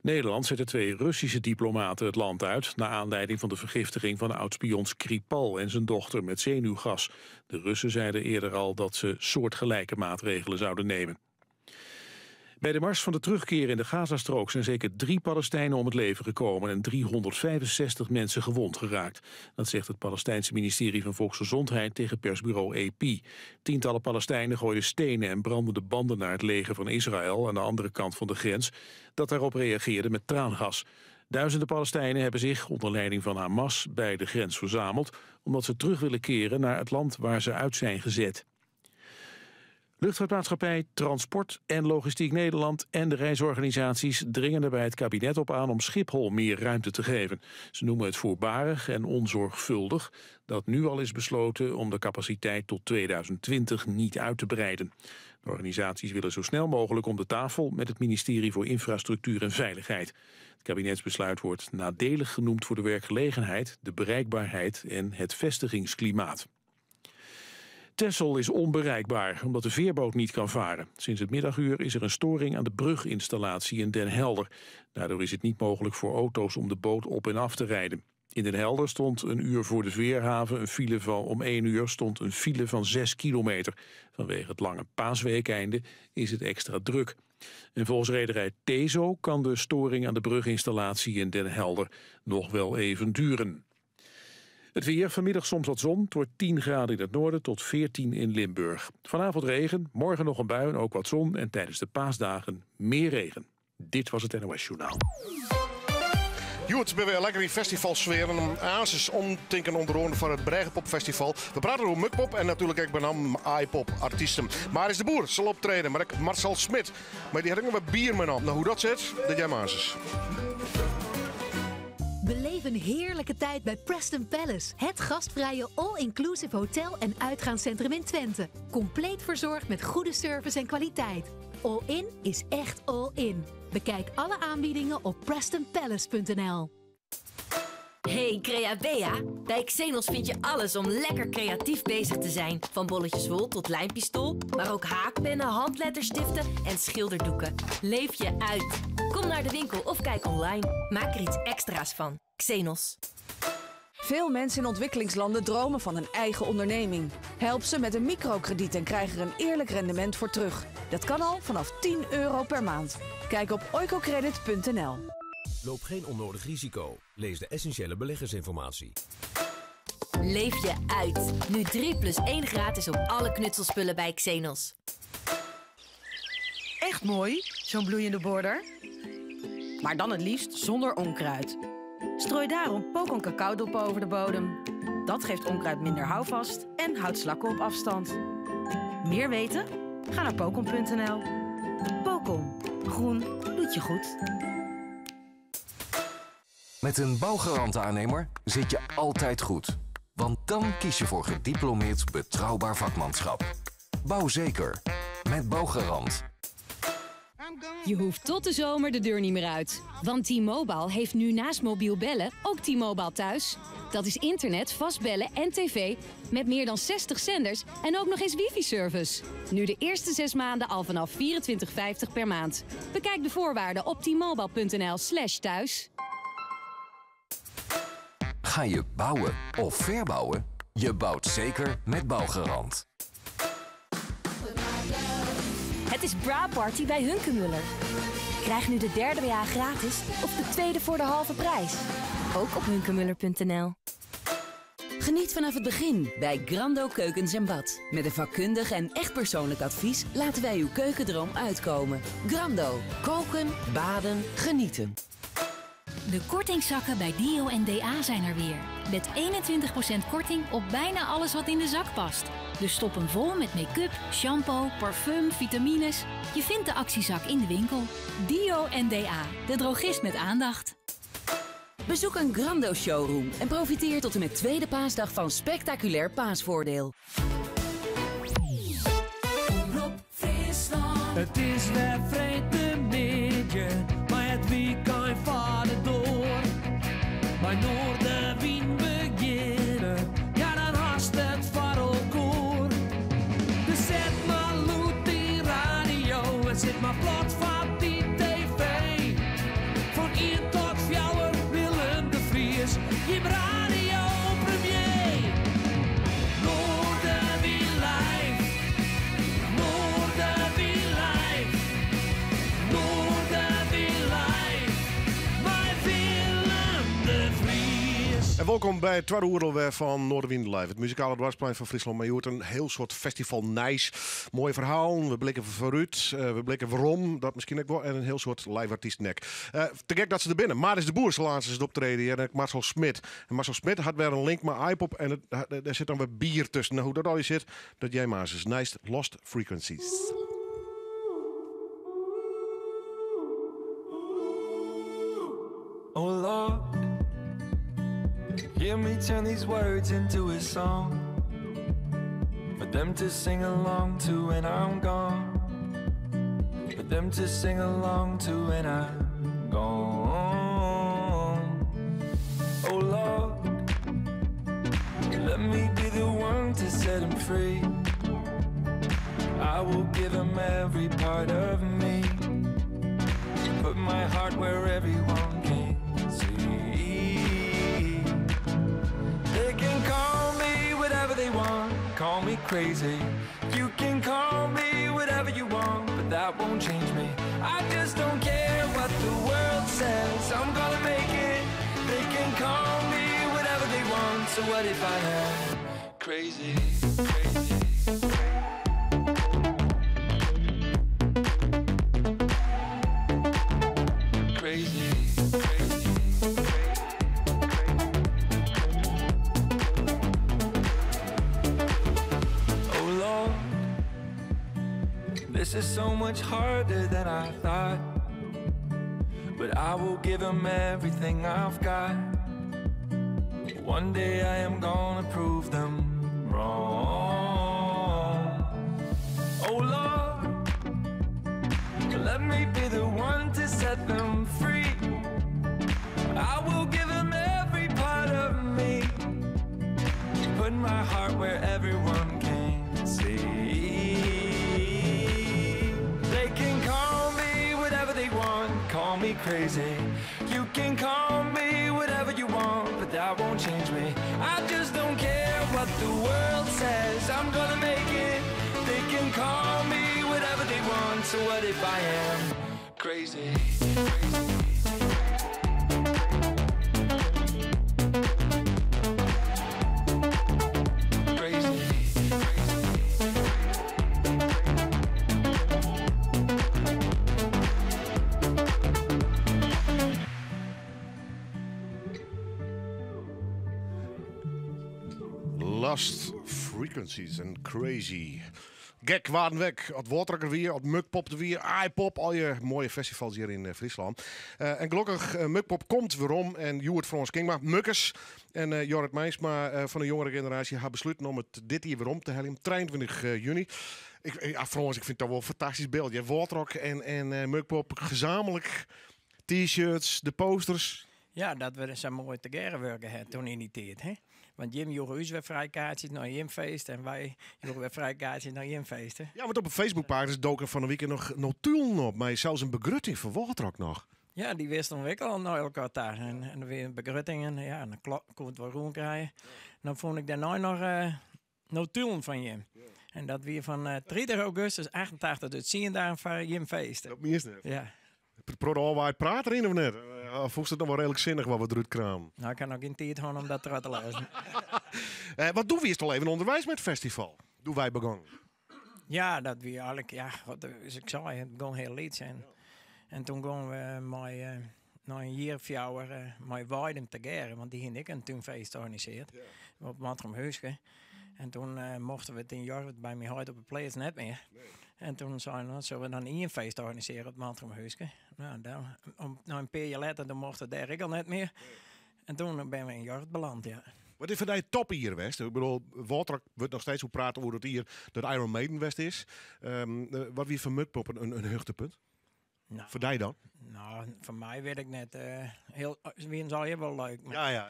Nederland zette twee Russische diplomaten het land uit... naar aanleiding van de vergiftiging van oud-spion Skripal en zijn dochter met zenuwgas. De Russen zeiden eerder al dat ze soortgelijke maatregelen zouden nemen. Bij de mars van de terugkeer in de Gazastrook zijn zeker drie Palestijnen om het leven gekomen en 365 mensen gewond geraakt. Dat zegt het Palestijnse ministerie van Volksgezondheid tegen persbureau AP. Tientallen Palestijnen gooiden stenen en brandden de banden naar het leger van Israël aan de andere kant van de grens, dat daarop reageerde met traangas. Duizenden Palestijnen hebben zich onder leiding van Hamas bij de grens verzameld, omdat ze terug willen keren naar het land waar ze uit zijn gezet. Luchtvaartmaatschappij Transport en Logistiek Nederland en de reisorganisaties dringen er bij het kabinet op aan om Schiphol meer ruimte te geven. Ze noemen het voorbarig en onzorgvuldig dat nu al is besloten om de capaciteit tot 2020 niet uit te breiden. De organisaties willen zo snel mogelijk om de tafel met het ministerie voor Infrastructuur en Veiligheid. Het kabinetsbesluit wordt nadelig genoemd voor de werkgelegenheid, de bereikbaarheid en het vestigingsklimaat. Texel is onbereikbaar omdat de veerboot niet kan varen. Sinds het middaguur is er een storing aan de bruginstallatie in Den Helder. Daardoor is het niet mogelijk voor auto's om de boot op en af te rijden. In Den Helder stond een uur voor de veerhaven een file van om 1 uur stond een file van 6 kilometer. Vanwege het lange paasweekeinde is het extra druk. En volgens rederij Tezo kan de storing aan de bruginstallatie in Den Helder nog wel even duren. Het weer, vanmiddag soms wat zon. Het wordt 10 graden in het noorden tot 14 in Limburg. Vanavond regen, morgen nog een bui en ook wat zon. En tijdens de paasdagen meer regen. Dit was het NOS Journaal. Joet, ben weer lekker in festivalsfeer. En om aansens omtinken onder oren van het Brêgepop Festival. We praten over Mukpop en natuurlijk ook bij iPop artiesten. Maar is de boer zal optreden, maar ik Marcel Smit. Maar die had ook nog wat bier met Nou, hoe dat zit, dat jij maar eens. Beleef een heerlijke tijd bij Preston Palace. Het gastvrije all-inclusive hotel en uitgaanscentrum in Twente. Compleet verzorgd met goede service en kwaliteit. All-in is echt all-in. Bekijk alle aanbiedingen op prestonpalace.nl. Hey Creabea! Bij Xenos vind je alles om lekker creatief bezig te zijn. Van bolletjes wol tot lijmpistool, maar ook haakpennen, handletterstiften en schilderdoeken. Leef je uit. Kom naar de winkel of kijk online. Maak er iets extra's van. Xenos. Veel mensen in ontwikkelingslanden dromen van een eigen onderneming. Help ze met een microkrediet en krijg er een eerlijk rendement voor terug. Dat kan al vanaf 10 euro per maand. Kijk op oikocredit.nl. Loop geen onnodig risico. Lees de essentiële beleggersinformatie. Leef je uit. Nu 3 plus 1 gratis op alle knutselspullen bij Xenos. Echt mooi, zo'n bloeiende border. Maar dan het liefst zonder onkruid. Strooi daarom Pokon cacaodoppen over de bodem. Dat geeft onkruid minder houvast en houdt slakken op afstand. Meer weten? Ga naar pokon.nl. Pokon. Groen doet je goed. Met een bouwgarant aannemer zit je altijd goed. Want dan kies je voor gediplomeerd betrouwbaar vakmanschap. Bouw zeker. Met Bouwgarant. Je hoeft tot de zomer de deur niet meer uit. Want T-Mobile heeft nu naast mobiel bellen ook T-Mobile thuis. Dat is internet, vastbellen en tv met meer dan 60 zenders en ook nog eens wifi-service. Nu de eerste 6 maanden al vanaf 24,50 per maand. Bekijk de voorwaarden op t-mobile.nl slash thuis. Ga je bouwen of verbouwen? Je bouwt zeker met Bouwgarant. Het is Bra Party bij Hunkemuller. Krijg nu de derde BH gratis of de tweede voor de halve prijs. Ook op hunkemuller.nl. Geniet vanaf het begin bij Grando Keukens en Bad. Met een vakkundig en echt persoonlijk advies laten wij uw keukendroom uitkomen. Grando. Koken, baden, genieten. De kortingszakken bij Dio en DA zijn er weer. Met 21% korting op bijna alles wat in de zak past. Dus stop hem vol met make-up, shampoo, parfum, vitamines. Je vindt de actiezak in de winkel. Dio en DA, de drogist met aandacht. Bezoek een Grando showroom en profiteer tot en met tweede paasdag van spectaculair paasvoordeel. Het is weer freedtemiddei, mar it weekend fart troch. By Noardewyn begjinne, ja dan hast it foar elkoar. Dus set mar lûd dyn radio en sit mar plat foar dy tv. Fan ien tot fjouwer Willem de Vries, jim radio premier. Noardewyn live, Noardewyn live, Noardewyn live, mei Willem de Vries. En welkom by it twadde oere wer fan Noardewyn Live. It muzikale doarpsplein fan Fryslân. Mar hjoed in hiel soad festival nijs. Moaie ferhalen, we blikke foarút, we blikke werom. Dat miskien ek wol. En in hiel soad live artysten ek. Te gek dat se der binne. Maris de Boer sil aansens optrede hjir en ek Marcel Smit. En Marcel Smit hat wer in link mei Aaipop en dêr sit dan wer bier tusken. Nou, hoe't dat allegear sit, dat hearre we aansens. Neist Lost Frequencies. Oh Lord, hear me turn these words into a song for them to sing along to when I'm gone. For them to sing along to when I'm gone. Oh Lord, let me be the one to set 'em free. I will give 'em every part of me. Put my heart where everyone can see. They can call me whatever they want, call me crazy. You can call me whatever you want, but that won't change me. I just don't care what the world says. I'm gonna make it. They can call me whatever they want. So what if I am crazy? Crazy. Crazy. Crazy. Oh Lord, this is so much harder than I thought. But I will give 'em everything I've got. One day I am gonna prove them wrong. Oh Lord, let me be the one to set them free. I will give 'em every part of me. Put my heart where everyone can see. They can call me whatever they want, call me crazy. You can call me whatever you want, but that won't change me. I just don't care what the world says. I'm gonna make it. They can call me whatever they want. So what if I am crazy? Crazy. Lost Frequencies en Crazy. Gek waarden wek. At Wâldrock wie, at Mukpop der wie, Aaipop, al je moaie festivals hjir yn Fryslân. En gelokkich, Mukpop komt werom en hjoed Frâns Kingma, Mukkes en Jorrit Meinsma fan de jongere generaasje ha besluten om it dit jier werom te heljen, 23 juny. Ik, ja, Frâns, ik fyn it toch wol in fantastysk byld. Je Wâldrock en Mukpop gezamenlijk, t-shirts, de posters. Ja, dat we sa moai tegearre wurke ha toen yn dy tiid. Hè? Want jim joegen ús wer frijkaartsjes nei jim feest en wy joegen wer frijkaartsjes nei jim feest. Hè? Ja, want op de Facebookpagina's doken fan 'e wike noch notulen op, mei sels in begrutting foar Wâldrock noch. Ja, dy wisten we ek al nei elkoar ta. En der wie begruttingen, ja, en dan koe it wol rûn krije. Dan fûn ik dêrnei noch notulen fan jim. En dat wie fan 30 augustus 88, dus 10 dagen foar jim feest. Dat mienst net? Ja. Protte ôfwaaid praat deryn of net? Of fûnst it noch wol reedlik sinnich wat we derút kramen? Nou, ik ha noch gjin tiid hân om dat troch te lêzen. Want doe wiest al even ûnderweis mei it festival, doe wy begongen. Ja, dat wie eigenlik, ja, wat ik sei, it begûn hiel lyts. En toen gongen we mei, nei in jier of fjouwer, mei Weidum tegearre, want dy hiene ek in túnfeest organisearre op Mantgum Húske. En toen mochten we it yn Jorwert by myn heit op de pleats net mear. En toen seinen we, sille we dan ien feest organisearje op Mantgum Húske? Nou, dan, om, nou, in pear jier letter, dan mocht it dêr ek al net mear. En toen binne we yn Jorwert beland, ja. Wat is foar dy it topjier west? Ik bedoel, Wâldrock wurdt noch steeds oer praat oer it jier dat Iron Maiden west is. Wat wie foar Mukpop in hichtepunt? Nou, Foar dy dan? Nou, foar my wit ik net. Hiel, se wienen se allegear wol leuk. Ja, ja, ja.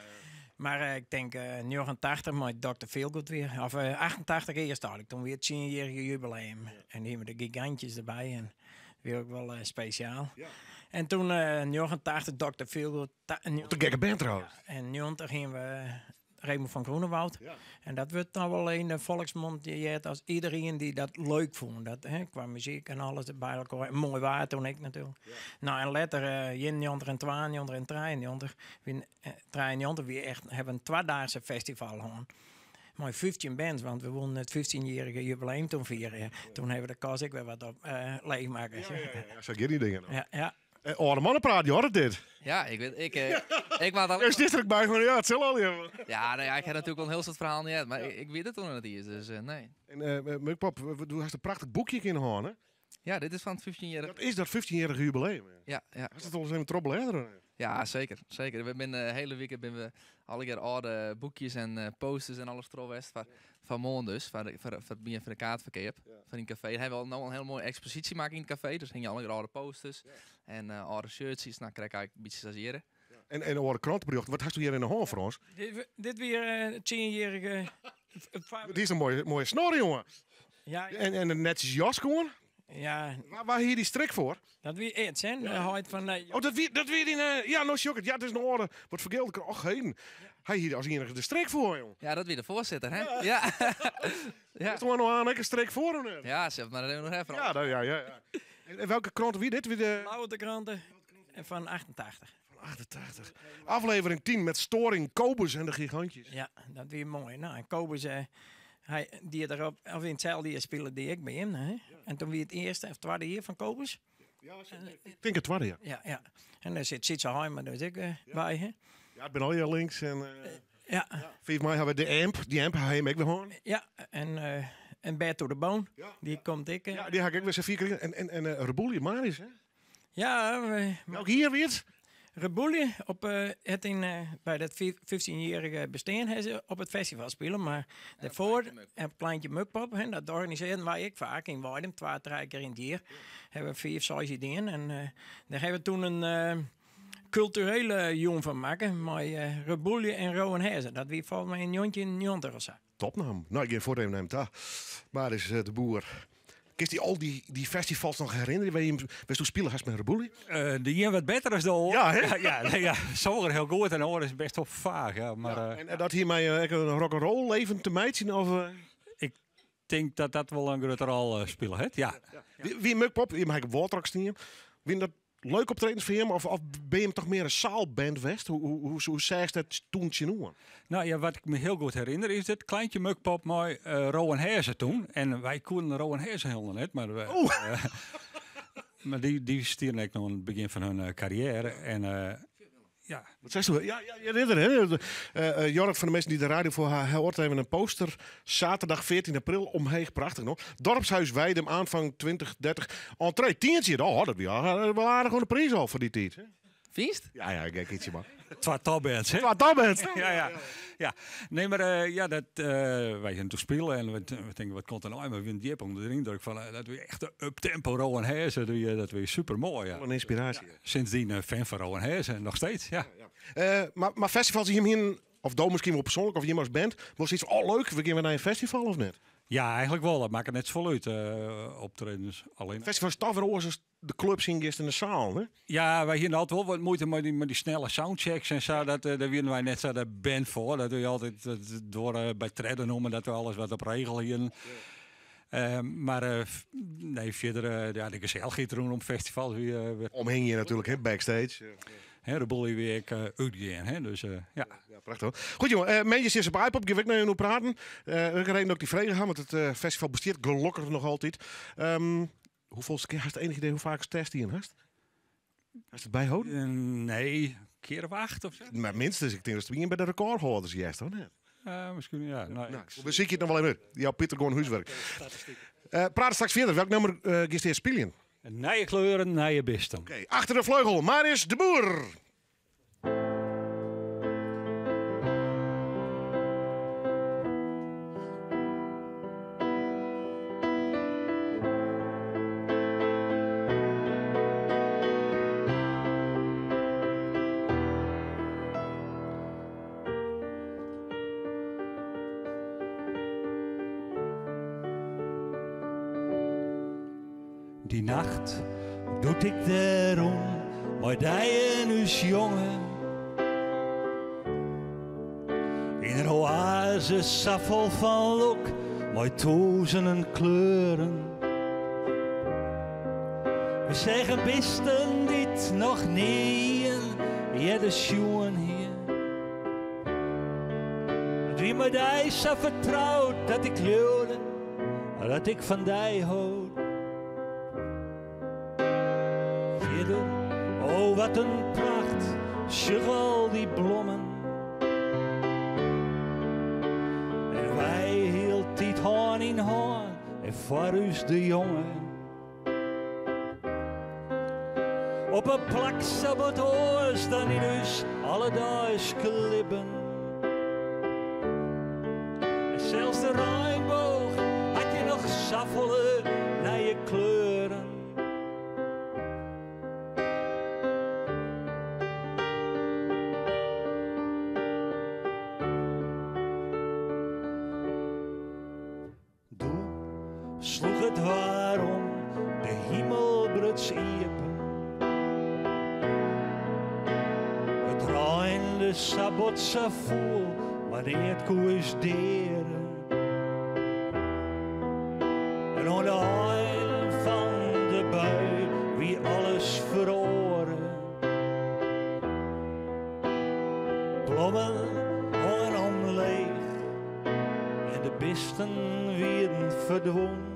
Mar ik tink 89 mei Dr. Feelgood wie. Of 88 earst eigenlik. Toen wie it tsienjierrige jubileum. En hiene we de gigantjes derby. En wie ek wol spesjaal. En toen 89 Dr. Feelgood. Wat in gekke band trouwens. Ja, en 90 hiene we Raymond van Groenewoud. En dat wurdt dan wol yn de folksmond heard as iedereen dy't dat leuk fûn. Dat, hè, kwa muzyk en alles by elkoar. En moai waar toen ek natuerlik. Nou, en letter, 91 en 92 en 93, wie, 93 wie echt, ha we in twadaagse festival hân. Mei 15 bands, want we woenen it 15-jierrige jubileum toen fieren. Toen ha we de kas ek wer wat op leechmakke. Ja, ja, ja, sa gean dy dingen dan. Ja, ja. Âlde mannen praat, je het dit. Ja, ik weet, ik, ik maak al. Is dit er ook bij van, ja, het zal al. Ja, Ja, nou ja, ik heb natuurlijk wel een heel soort verhaal niet uit, maar ik weet het toen nog niet eens, dus nee. En Mukpop, du hast in prachtich boekje yn 'e hân, hè? Ja, dit is fan it 15-jarige. Dat is dat 15-jarige jubileum. Ja, ja. Hast it al eens even trochblêdere? Ja, zeker, zeker. We binne de hele wike binne we allegear âlde boekjes en posters en alles troch west foar moarn dus, foar it begjin fan de kaartferkeap fan yn it kafee. Hawwe we al no in hiele moaie eksposysje makke yn it kafee, dus hingje allegear âlde posters en âlde shirtsjes, nou krekt eigentlik in bytsje sa's hjirre. En âlde kranteberjochten, wat hasto hjir yn 'e hân, Frâns? Dit wie it tsienjierrige. Dit is in moaie snor, jonge. Ja. En in netsjes jas oan. Ja. Waar hie dy strik foar? Dat wie Ids, hè? De heit fan Oh, dat wie dyn, ja, no sjoch ik it. Ja, it is in âlde, wat fergilde Och, heden. Hy hie as iennige de strik foar, jong. Ja, dat wie de foarsitter, hè? Ja. Ja. Is der noch oan ek in strik foar, of net? Ja, zeg maar even nog even. Ja, nou, ja, ja, ja. En welke krant wie dit? Wie de Ljouwerter Krante fan 88. Fan 88. Aflevering 10 met storing Kobus en de Gigantjes. Ja, dat wie moai. Nou, en Kobus, hy die derop, of yn itselde jier spile die ek by him, hè? En toen wie it earste of twadde jier fan Kobus. Ja, ik tink it twadde, ja. Ja, ja. En dêr sit Sytze Haima dus ek by, hè? Ja, it binne allegear links en Ja. 5 mei ha we de Amp. Die Amp ha him ek wer hân. Ja, en Bert to the Bone, dy komt ek. Ja, dy ha ik ek wer sa fier krigen. En Reboelje Maris, hè? Ja, we, Welk jier wie it? Reboelje op, het yn, by dat 15-jarige bestean ha se op it festival spile, mar dêrfoar op Kleintje Mukpop, hè, dat organisearren wy ek faak yn Weidum, twa, trije kear yn it jier. Ha we fiif, seis ideeën en dêr ha we toen in kulturele jûn fan makke mei Reboelje en Rowwen Hèze. Dat wie folgens my yn 1990 of sa. Topnaam. Nou, ik gean fuort even nei him ta. Maris de Boer. Kinst dy al dy festivals noch herinnerje? Wêr'tsto spile hast mei Reboelje? De ien wat better as de oar. Ja, hè? Ja, ja, nee, ja, sommige hiel goed en de oar is best wol faach. Ja, mar, Ja, en dat hie mei ek in rock'n'roll leven te meitsjen? Of? Ik tink dat dat wol in grutte rol spile hat, ja. Ja. Wie Mukpop, jim ha ek op Wâldrock stien. Wiene dat leuk optredens foar jim of binne jim toch mear in saalband west? Hoe seachst dat toen tsjinoer? Nou ja, wat ik me hiel goed herinner is dat Kleintje Mukpop mei Rowwen Hèze toen. En wy koenen Rowwen Hèze hielendal net, mar we, mar dy stienen ek noch oan it begjin fan hun karriêre. En Ja. Wat seist do? Ja, ja, ja, hè. Jorrit, foar de minsken dy't de radio foar ha, hoort even in poster. Zaterdag 14 april, omheech, prachtich no. Dorpshuis Weidum, aanvang 2030. Entree, tientsje. Oh, dat wie al aardich oan de priis al foar dy tiid. Fynst? Ja, ja, gek ietsje mar. Twa topbands, hè? Twa topbands! Ja, ja. Ja. Nee, mar eh, ja, dat, eh, wy hiene doe spile en we, we tinke, wat komt der no? Mar we wiene djip ûnder de yndruk fan, eh, dat wie echt de up-tempo Rowwen Hèze. Dat wie, dat wie super moai. Ja. Wat in ynspiraasje. Ja. Sindsdien fan fan Rowwen Hèze, noch steeds. Ja. Ja, Mar festivals jim hienen, of do miskien wol persoanlik, of jim as band, wol sayts fan, oh leuk, we gean wer nei in festival of net? Ja, eigenlik wol. Dat makket net safolle út, optredens. Allinne. Festivals is toch wer oars as de clubs yn giest yn de saal, hè? Ja, wy hienen altyd wol wat muoite mei dy snelle soundchecks en sa. Dat, dêr wienen wy net sa de band foar. Dat wy altyd doare by tredde noemen dat we alles wat op regel hienen. Mar nee, fierder, ja, de gesellichheid rûnom festivals wie. Omhingje natuerlik, hè, backstage. Hè, de boel wie ek útgean, hè, dus ja. Ja, prachtich. Goed jongen, moandei is op Aaipop, gean we ek nei oer praten. Ik reden dat ik dy frege ha, want it festival bestiet gelokkich noch altyd. Hoefolste kear hast ienich idee hoe faak ast dien hast? Hast it byholden? Nee, kear of acht of sa. Mar minstens, ik tink datst ien by de rekôrhâlders hearst, of net? Miskien, ja. No, Nou, we sykje it noch wol even út. Jou Pieter gewoan húswurk. Prate straks fierder. Welk nûmer giest earst spyljen? Nije kleuren, nije bisten. Oké, achter de vleugel, Marius de Boer. Dy nacht doe't ik dêr rûn mei dy en ús jonge Yn in oaze sa fol fan lok mei tûzenen kleuren We seagen bisten dy't noch nea ien earder sjoen hie It wie mei dy sa fertroud dat ik leaude dat ik fan dy hold. Fierder, oh wat in pracht, sjoch al dy blommen. En wy hieltyd hân yn hân en foar ús de jonge. Op in plak sa wat oars dan yn ús alledeiske libben. En sels de reinbôge hat hjir noch safolle nije kleuren. Doe sloech it waar om, de himel bruts iepen. It reinde sa bot sa fûl, mar neat koe ús deare. En oan de ein fan de bui wie alles feroare. Blommen hongen omleech en de bisten wienen ferdwûn.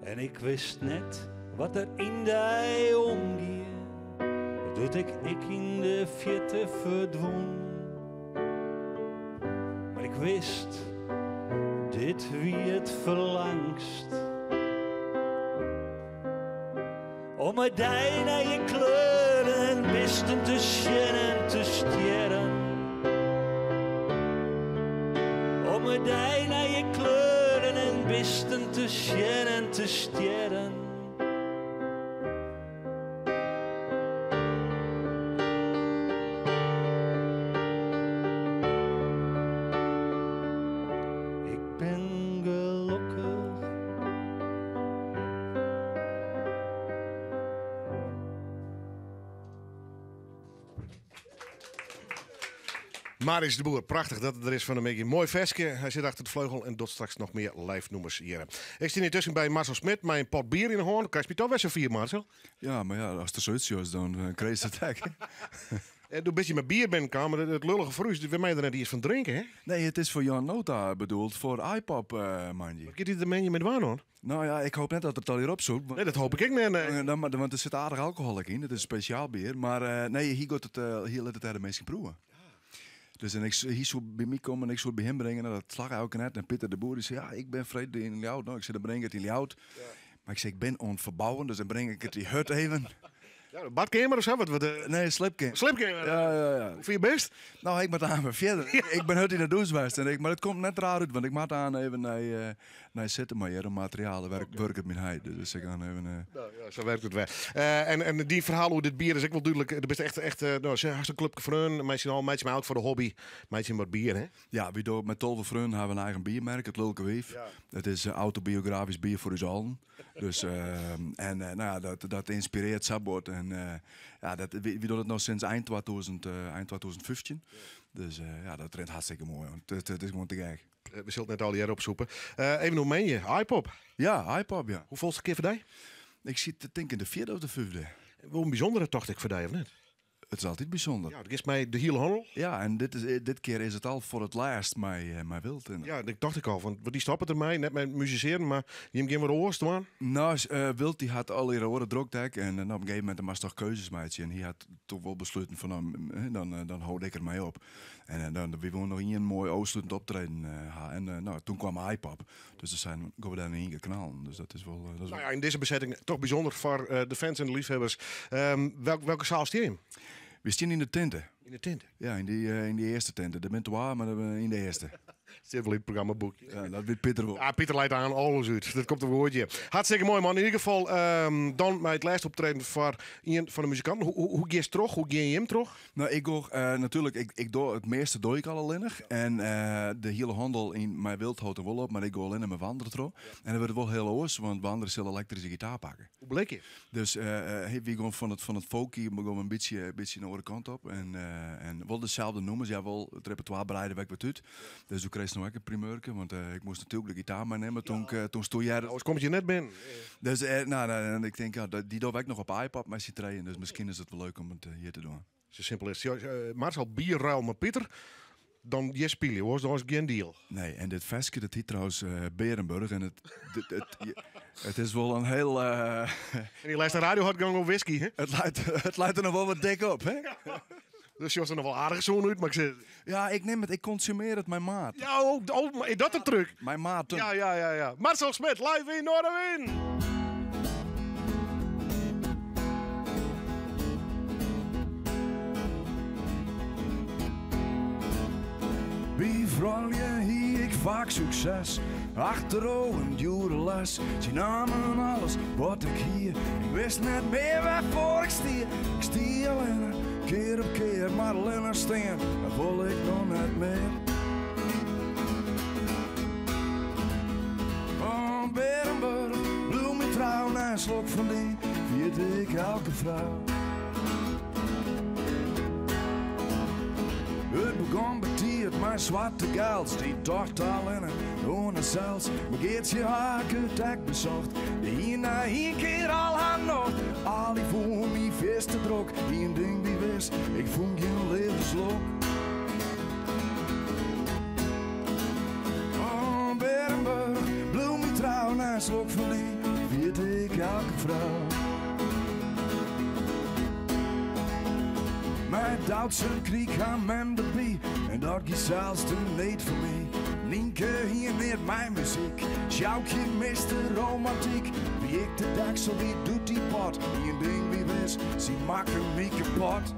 En ik wist net wat der yn dy omgie, doe't ik ek yn de fierte ferdwûn. Mar ik wist, dit wie it ferlangst. Om mei dy nije kleuren en bisten te sjen en te stjerren. Om mei dy nije kleuren en bisten te sjen en te stjerren. Ik bin gelokkich. Marius de Boer, prachtich dat er der is fan 'e middei. Moai ferske. Hy sit achter de fleugel en docht straks noch mear live nûmers hjir. Ik stean yntusken by Marcel Smit mei in pot bier yn 'e hân. Krijst my toch wer safier, Marcel? Ja, mar ja, ast der sa útsjochst, dan krijst it ek. Doe bist je met bier binnenkaam, maar het lullige voor u is, we mij er net iets van drinken, hè? Nee, het is voor Jan Nota bedoeld, voor iPop, mandje. Wat gaat hij er met waar hoor? Nou ja, ik hoop net dat het al hier opzoekt. Nee, dat hoop ik ook niet. Nee. Dan, maar, want er zit aardig alcohol in, het is een speciaal bier. Maar nee, hier, gaat het, hier laat het daar de meesten proeven. Dus en ik, hier zou bij mij komen en ik zou het bij hem brengen. Nou, dat slag ook net. En Pieter de Boer die zei, ja, ik ben vrede in Ljout. Nou, ik zei, dan breng ik het in Ljout. Ja. Maar ik zei, ik ben onverbouwen, dus dan breng ik het die hut even. Ja, de badkamer of zo? Wat, Nee, slipkamer. Slipkamer? Ja. Hoe vind je best? Nou, ik moet aan weer verder. Ja. Ik ben hut in de douche geweest. En ik, maar het komt net raar uit, want ik moet aan even naar zitten. Maar hier, materialen werk het met hij. Dus ik ga even... Nou, ja, zo werkt het wel. En die verhaal hoe dit bier is ook wel duidelijk. Er is echt nou, hartstikke clubje vreun. Meisje al, meisje maar ook voor de hobby. Meisje wat bier, hè? Ja, we doen met Tolve Vreun hebben we een eigen biermerk, het Lulke Wief. Ja. Het is autobiografisch bier voor ons allen. Dus, nou ja, dat inspireert Sabot. En ja, we doen het nog sinds eind 2015. Ja. Dus ja, dat rent hartstikke mooi. Het is gewoon te gek. We zullen het net al jaren opzoeken. Even hoe meen je? iPop? Ja, iPop, ja. Hoeveelste keer voor die? Ik zit te denken de vierde of de vijfde. Wel een bijzondere tocht ik voor die, of niet? Het is altijd bijzonder. Ja, het is mij de hele handel. Ja, en dit keer is het al voor het laatst mijn wild. Ja, dat dacht ik al. Want die stoppen ermee, net met musiceren, maar die hebben geen oors, man. Nou, Wild die had al ihre oren druk en op een gegeven moment was toch keuzes meidje. En hij had toch wel besloten van, nou, dan houd ik er mee op. En dan we wonen nog een mooi oostlend optreden. En nou, toen kwam iPop. Dus er zijn we daar in één keer knallen. Dus dat is wel. Dat is nou ja, in deze bezetting toch bijzonder voor de fans en de liefhebbers. Welke zaal is die in? We staan in de tenten. In de tenten? Ja, in die eerste tenten. De Mentoir, maar in de eerste. Zit wel in het programmaboekje. Ja, dat weet Pieter wel. Ja, Pieter leidt aan alles uit. Dat komt er woordje. Hartstikke mooi, man. In ieder geval, dan bij het laatste optreden voor een van de muzikanten. Hoe ga je terug? Hoe ga je hem terug? Nou, ik ga natuurlijk, ik doe het meeste doe ik al alleenig. En de hele handel in mijn wild houdt er wel op, maar ik ga alleen mijn wandelen terug. En dat wordt wel heel oors, want wandelen zullen elektrische gitaar pakken. Hoe bleek je? Dus we gaan van het folkie, we gaan een beetje de andere kant op. En wel dezelfde nummers, ja, wel het repertoire bereiden we wat uit. Dus toen kreeg ik nog een primeurke, want ik moest natuurlijk de gitaar meenemen toen stond jij. Nou, komt je net binnen. Dus nou, ik denk, ja, die doe ik nog op iPad met z'n tweeën, dus misschien is het wel leuk om het hier te doen. Zo simpel is het. Marcel, bierruil met Pieter, dan je spelen, hoor, dan is geen deal. Nee, en dit vestje, dat heet trouwens Berenburg en het is wel een heel... En die luistert radio had gewoon whisky, hè? Het lijkt er nog wel wat dik op, hè? Dus je was er nog wel aardig zo'n uit, maar ik zeg... Ja, ik neem het, ik consumeer het, mijn maat. Ja, oh, maar dat een truc. Mijn maat. Ja. Marcel Smit, live in Noardewyn. Wie vrouwje hier ik vaak succes. Achter een dure les. Ze namen alles wat ik hier. Ik wist net meer waarvoor ik stier. Ik stier alleen. Keer op keer, maar alleen staan, dat wil ik nog net meer. Oh, Berenburg, bloem me trouw, na een slok van die, vierde ik elke vrouw. Het begon betierd, mijn zwarte geld, die dacht al in een zelfs. Maar Geertje haar ik bezocht, de hier na één keer al haar nog. Al die voor mij vis te druk, die een ding wie wist, ik vond geen levenslok. Oh, Berenburg, bloem me trouw, na een slok van die, vierde ik elke vrouw. Mijn Duitse kriek aan men erbij, en dat is zelfs te leed voor mij. Nienke hier neer mijn muziek, Sjoukje mist de romantiek. Wie ik de daksel, wie doet die pot? Die een ding wie wist, ze maken me kapot.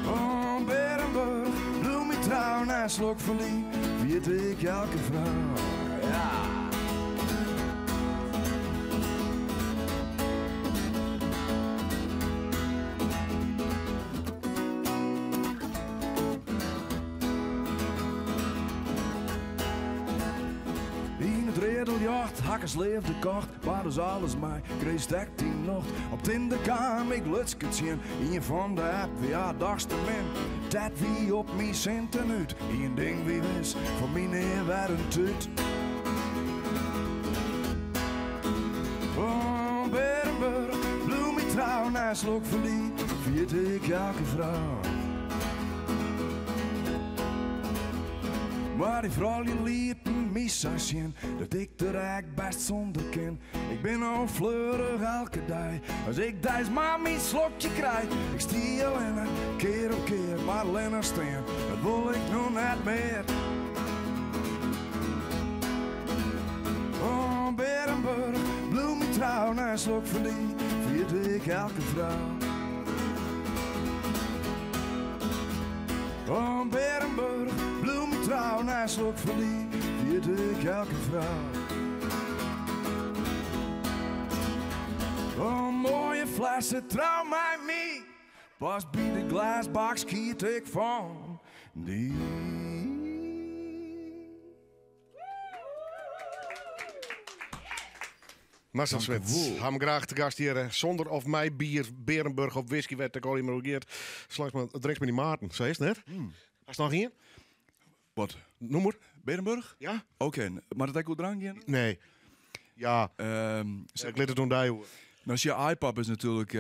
Oh, Berenburg, bloem me trouw, na slok verlies, viert ik elke vrouw. Ja. Hakkers leefde kocht, waar is alles mij, kreeg stek die nog. Op Tinder kwam ik lutske zien, een van de app, ja, dagste min. Dat wie op mij centen uit, een ding wie wist, voor mij neer werd een tuut. Oh, Berenburg, bloem me trouw, na slok fan dy, ferjit ik elke frou. Mar dy froulju lieten my sa sjen dat ik der ek bêst sûnder kin. Ik bin no fleurich elke dei as ik deis mar myn slokje krij. Ik stie allinne, kear op kear, mar allinne stean, dat wol ik no net mear. Oh, Bearenburch, bliuw my trou, nei in slok fan dy ferjit ik elke frou. Oh, Bearenburch, bliuw my trou, nei in slok fan dy ferjit ik elke frou. Oh, moaie flesse, trou mei my, pas by de glêsbak skiet ik fan dy. Marcel Smit, ha 'm graach te gast hjir. Sûnder of mei bier, Bearenburch of whisky, wêr't it allegear mar oer giet. Salang't mar drinkst mei dyn maten, sa is it net? Hast noch ien? Wat? Nûmer? Bearenburch? Ja. Oké, moat it ek oer drank gean? Nee. Ja. Ik lit it oan dy oer. No, sjoch, Aaipop is natuerlik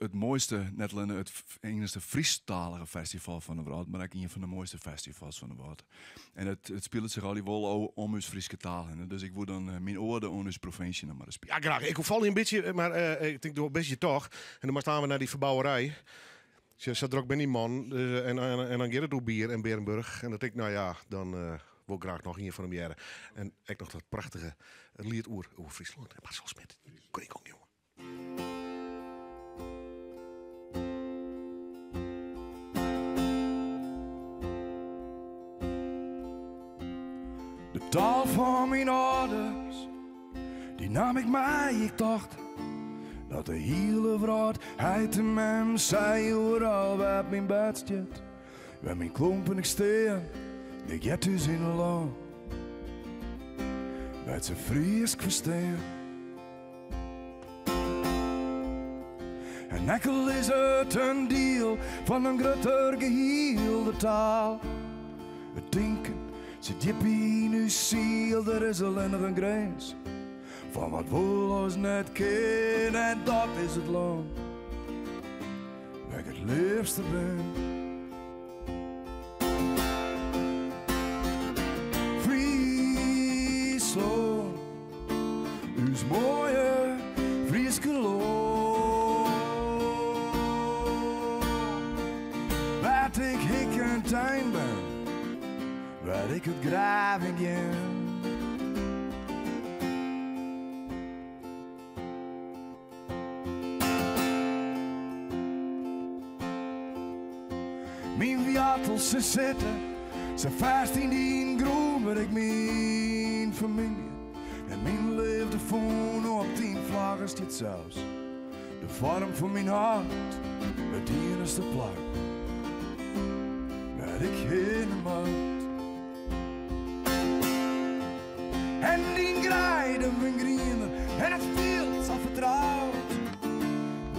it moaiste, net allinne it iennichste Frysktalige festival fan de wrâld, mar ek ien fan de moaiste festivals fan de wrâld. En it spilet sich allegear wol om ús Fryske taal hinne. Dus ik woe dan myn oade oan ús provinsje noch mar ris spylje. Ja, graach. Ik oerfal je in bytsje, mar ik tink doe bist hjir toch. En dan moatst aanst nei dy ferbouwerij. Sjoch, sa drok binne dy mannen. Dus, en dan giet it oer bier en Bearenburch. En dan tink ik, no ja, dan wol ik graach noch ien fan him hearre. En ek noch dat prachtige liet oer Fryslân. Marcel Smit, kom gong, jonge. De taal fan myn âlders, dy naam ik mei. Ik tocht dat de hiele wrâld heit en mem sei oeral wêr't myn bêd stiet, wêr myn klompen ek stean, ik hear thús yn in lân wêr't se Frysk ferstean. En ek al is it in diel fan in grutter gehiel, de taal, it tinken sit djip yn ús siel. Der is allinnich in grins fan wat wol as net kin en dat is it lân wêr't ik it leafste bin. Fryslân, ús moaie Fryske lân. Wêr't ik hik en tein bin, wêr't ik it grêf yn gean. Myn woartels se sitte sa fêst yn dyn grûn wêr't ik myn famylje en myn leafde fûn. Op dyn flagge stiet sels de foarm fan myn hart, it iennichste plak wêr't ik hinne moat. En dyn greiden binne griener en it fielt sa fertroud.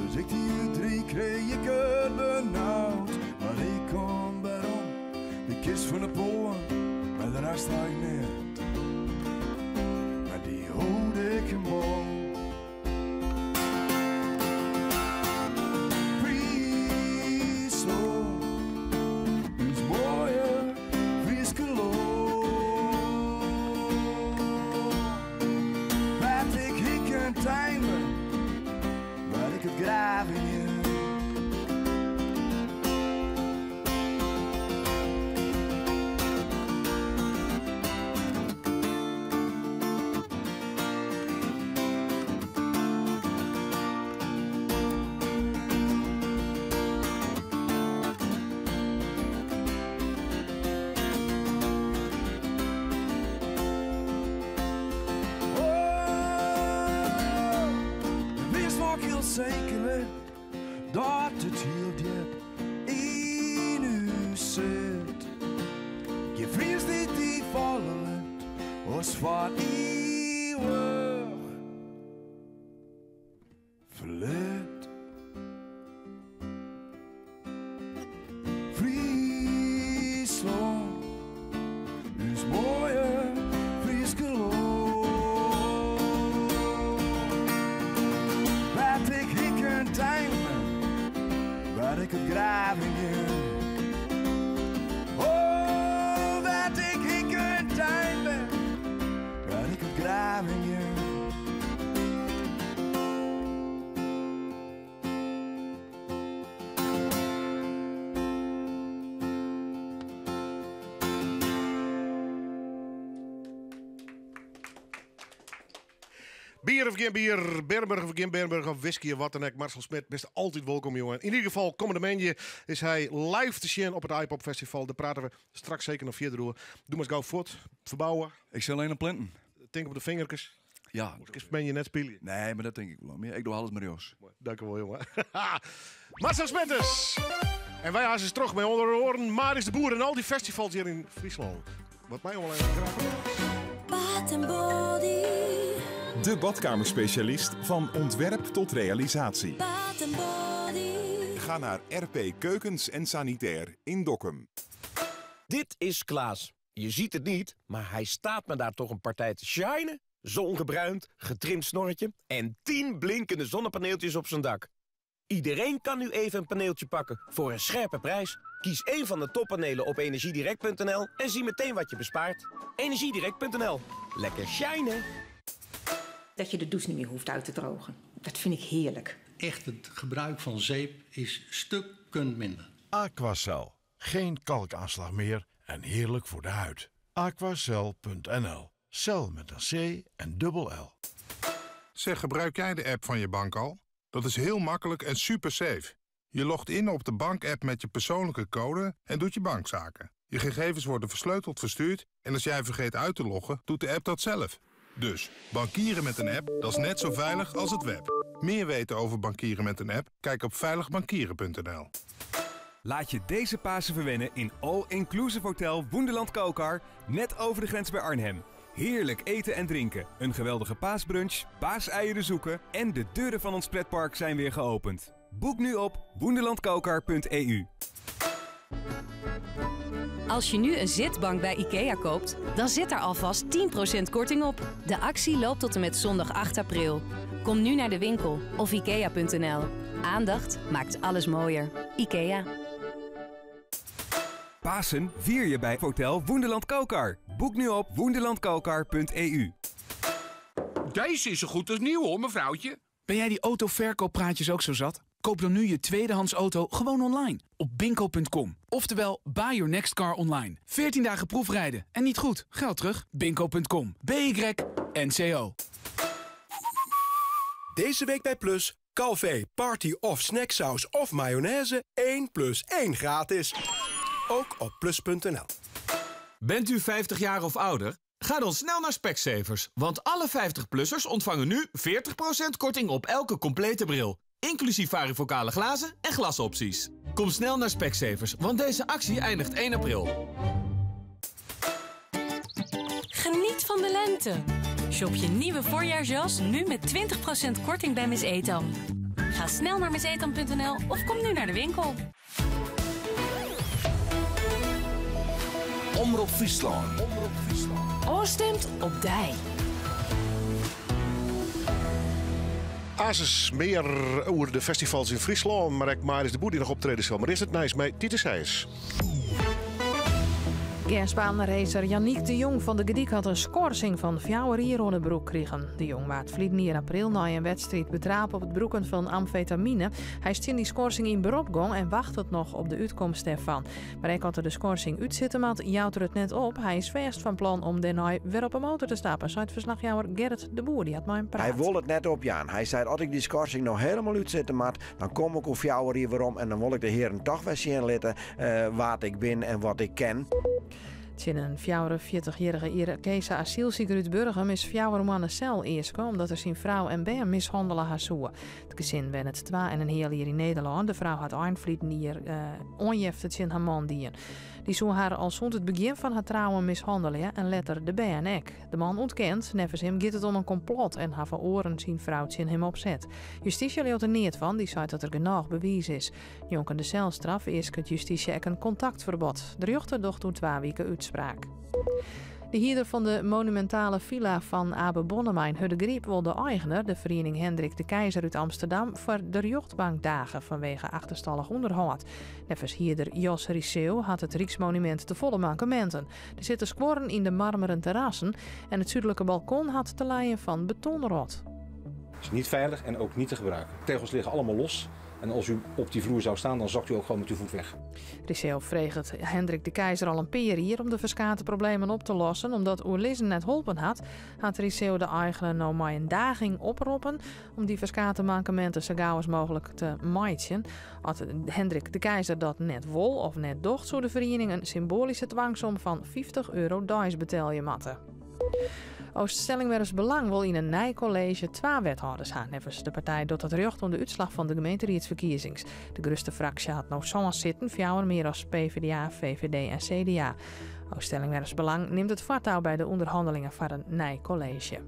As ik dy útryd krij ik it benaud. Mar ik kom werom, de kist fan de Poalen, mar de rest ha ik net. Mar dy hold ik in bân. Fryslân, ús moaie Fryske lân. Wêr't ik hik en tein bin, wêr't ik it grêf yn gean. Oh, witst wat ik hiel seker wit, dat it hiel djip yn ús sit. Gjin Fries dy't dy falle lit, as foar iuwich ferlit. Fryslân, ús moaie Fryske lân. Wêr't ik hik en tein Bier of gjin bier, Bearenburch of gjin Bearenburch of whisky of wat dan ek. Marcel Smit, bist altyd wolkom, jongen. Yn ieder gefal, kommende moandei is hy live te sjen op it Aaipop Festival. Dêr prate we straks seker noch fierder oer. Doe moatst gau fuort, ferbouwe. Ik sil even plinten. Tink op de fingerkes. Ja. Kinst moandei net spylje. Nee, mar dat tink ik wol om. Ik doch alles mei rjochts. Dank u wol, jongen. Marcel Smit dus. En wy ha se troch mei ûnder oaren Marius de Boer en al dy festivals hjir yn Fryslân. Wat my oanbelanget graach Bath and Body. De badkamerspecialist van ontwerp tot realisatie. Bath and Body. Ga naar RP Keukens en Sanitair in Dokkum. Dit is Klaas. Je ziet het niet, maar hij staat me daar toch een partij te shinen. Zongebruind, getrimd snorretje en 10 blinkende zonnepaneeltjes op zijn dak. Iedereen kan nu even een paneeltje pakken voor een scherpe prijs. Kies één van de toppanelen op energiedirect.nl en zie meteen wat je bespaart. Energiedirect.nl. Lekker shinen! Dat je de douche niet meer hoeft uit te drogen. Dat vind ik heerlijk. Echt, het gebruik van zeep is stukken minder. Aquacel. Geen kalkaanslag meer en heerlijk voor de huid. Aquacel.nl. Cel met een C en dubbel L. Zeg, gebruik jij de app van je bank al? Dat is heel makkelijk en super safe. Je logt in op de bank-app met je persoonlijke code en doet je bankzaken. Je gegevens worden versleuteld verstuurd en als jij vergeet uit te loggen, doet de app dat zelf. Dus, bankieren met een app, dat is net zo veilig als het web. Meer weten over bankieren met een app? Kijk op veiligbankieren.nl. Laat je deze Pasen verwennen in All-Inclusive Hotel Wunderland Kalkar, net over de grens bij Arnhem. Heerlijk eten en drinken, een geweldige paasbrunch, paaseieren zoeken en de deuren van ons pretpark zijn weer geopend. Boek nu op wunderlandkalkar.eu. Als je nu een zitbank bij IKEA koopt, dan zit daar alvast 10% korting op. De actie loopt tot en met zondag 8 april. Kom nu naar de winkel of ikea.nl. Aandacht maakt alles mooier. IKEA. Pasen vier je bij Hotel Wunderland Kalkar. Boek nu op wunderlandkalkar.eu. Deze is zo goed als nieuw hoor, mevrouwtje. Ben jij die autoverkooppraatjes ook zo zat? Koop dan nu je tweedehands auto gewoon online op binco.com. Oftewel, buy your next car online. 14 dagen proefrijden en niet goed, geld terug. Binco.com. B-Y-N-C-O. Deze week bij Plus, Calvé, party of snacksaus of mayonaise 1 plus 1 gratis. Ook op plus.nl. Bent u 50 jaar of ouder? Ga dan snel naar Specsavers, want alle 50-plussers ontvangen nu 40% korting op elke complete bril. Inclusief varifocale glazen en glasopties. Kom snel naar Specsavers, want deze actie eindigt 1 april. Geniet van de lente. Shop je nieuwe voorjaarsjas nu met 20% korting bij Miss Etam. Ga snel naar missetam.nl of kom nu naar de winkel. Omrop Fryslân. Ofstimd op dy. Asus mear oer de festivals yn Fryslân, mar ek Marius de Boer dy't noch optrede sil. Mar earst it nijs mei Titus Heijers. Gersbaanracer Jannick de Jong fan De Gerdyk hat in skorsing fan fjouwer jier oan 'e broek krigen. De Jong waard ferline jier april nei in wedstriid betrape op it brûken fan amfetamine. Hy is tsjin dy skorsing yn berop gong en wachtet noch op de útkomst dêrfan. Mar ek as er de skorsing útsitte moat, jout er it net op. Hy is fêst fan plan om dêrnei wer op 'e motor te stappen, seit ferslachjouwer Gerrit de Boer. Dy hat mei him Hy praat. wol it net opjaan. Hy seit, as ik dy skorsing no helemaal útsitte moat, dan kom ik oer fjouwer jier werom en dan wol ik de hearen toch wer sjen litte wa't ik bin en wat ik ken. Tsjin in 44-jierrige Irakese asylsiker út Burgum is fjouwer moanne sel easke omdat er syn frou en bern mishannele ha soe. It gesin wennet twa en in heal jier yn Nederlân. De frou hat ein ferliden jier oanjefte tsjin har man dien. Dy soe har al sûnt it begjin fan har trouwen mishannelje en letter de bern ek. De man ûntkent. Neffens him giet it om in komplot en hawwe oaren syn frou tsjin him opset. Justysje leaut der neat fan, dy seit dat der genôch bewiis is. Njonken de selstraf easket justysje ek in kontaktferbod. De rjochter docht oer twa wike útspraak. De hierder fan de monumintale filla fan Abe Bonnema yn Hurdegaryp wol de eigener, de feriening Hendrik de Keyser út Amsterdam, foar de rjochtbank dage fanwege achterstallich ûnderhâld. Neffens hierder Jos Risseeuw hat it ryksmonumint tefolle mankeminten. Der sitte skuorren yn de marmeren terrassen en it súdlike balkon hat te lijen fan betonrot. Het is niet veilig en ook niet te gebruiken. Tegels liggen allemaal los. En als u op die vloer zou staan, dan zakt u ook gewoon met uw voet weg. Riseo freget Hendrik de Keizer al in pear jier om de ferskate problemen op te lossen. Omdat oerlizzen net holpen hat, hat Riseo de eigener no mei in daging oproppen om dy ferskate mankeminten sa gau as mooglik te meitsjen. As Hendrik de Keizer dat net wol of net docht, soe de feriening in symboalyske twangsom fan 50 euro deis betelje moatte. Ooststellingwerfs Belang wol yn in nij kolleezje twa wethâlders ha. Neffens de partij docht dat rjocht oan de útslach fan de gemeenteriedsferkiezings. De grutste fraksje hat no sân sitten, fjouwer mear as PvdA, VVD en CDA. Ooststellingwerfs Belang nimt it foartou by de ûnderhannelingen foar in nij kolleezje.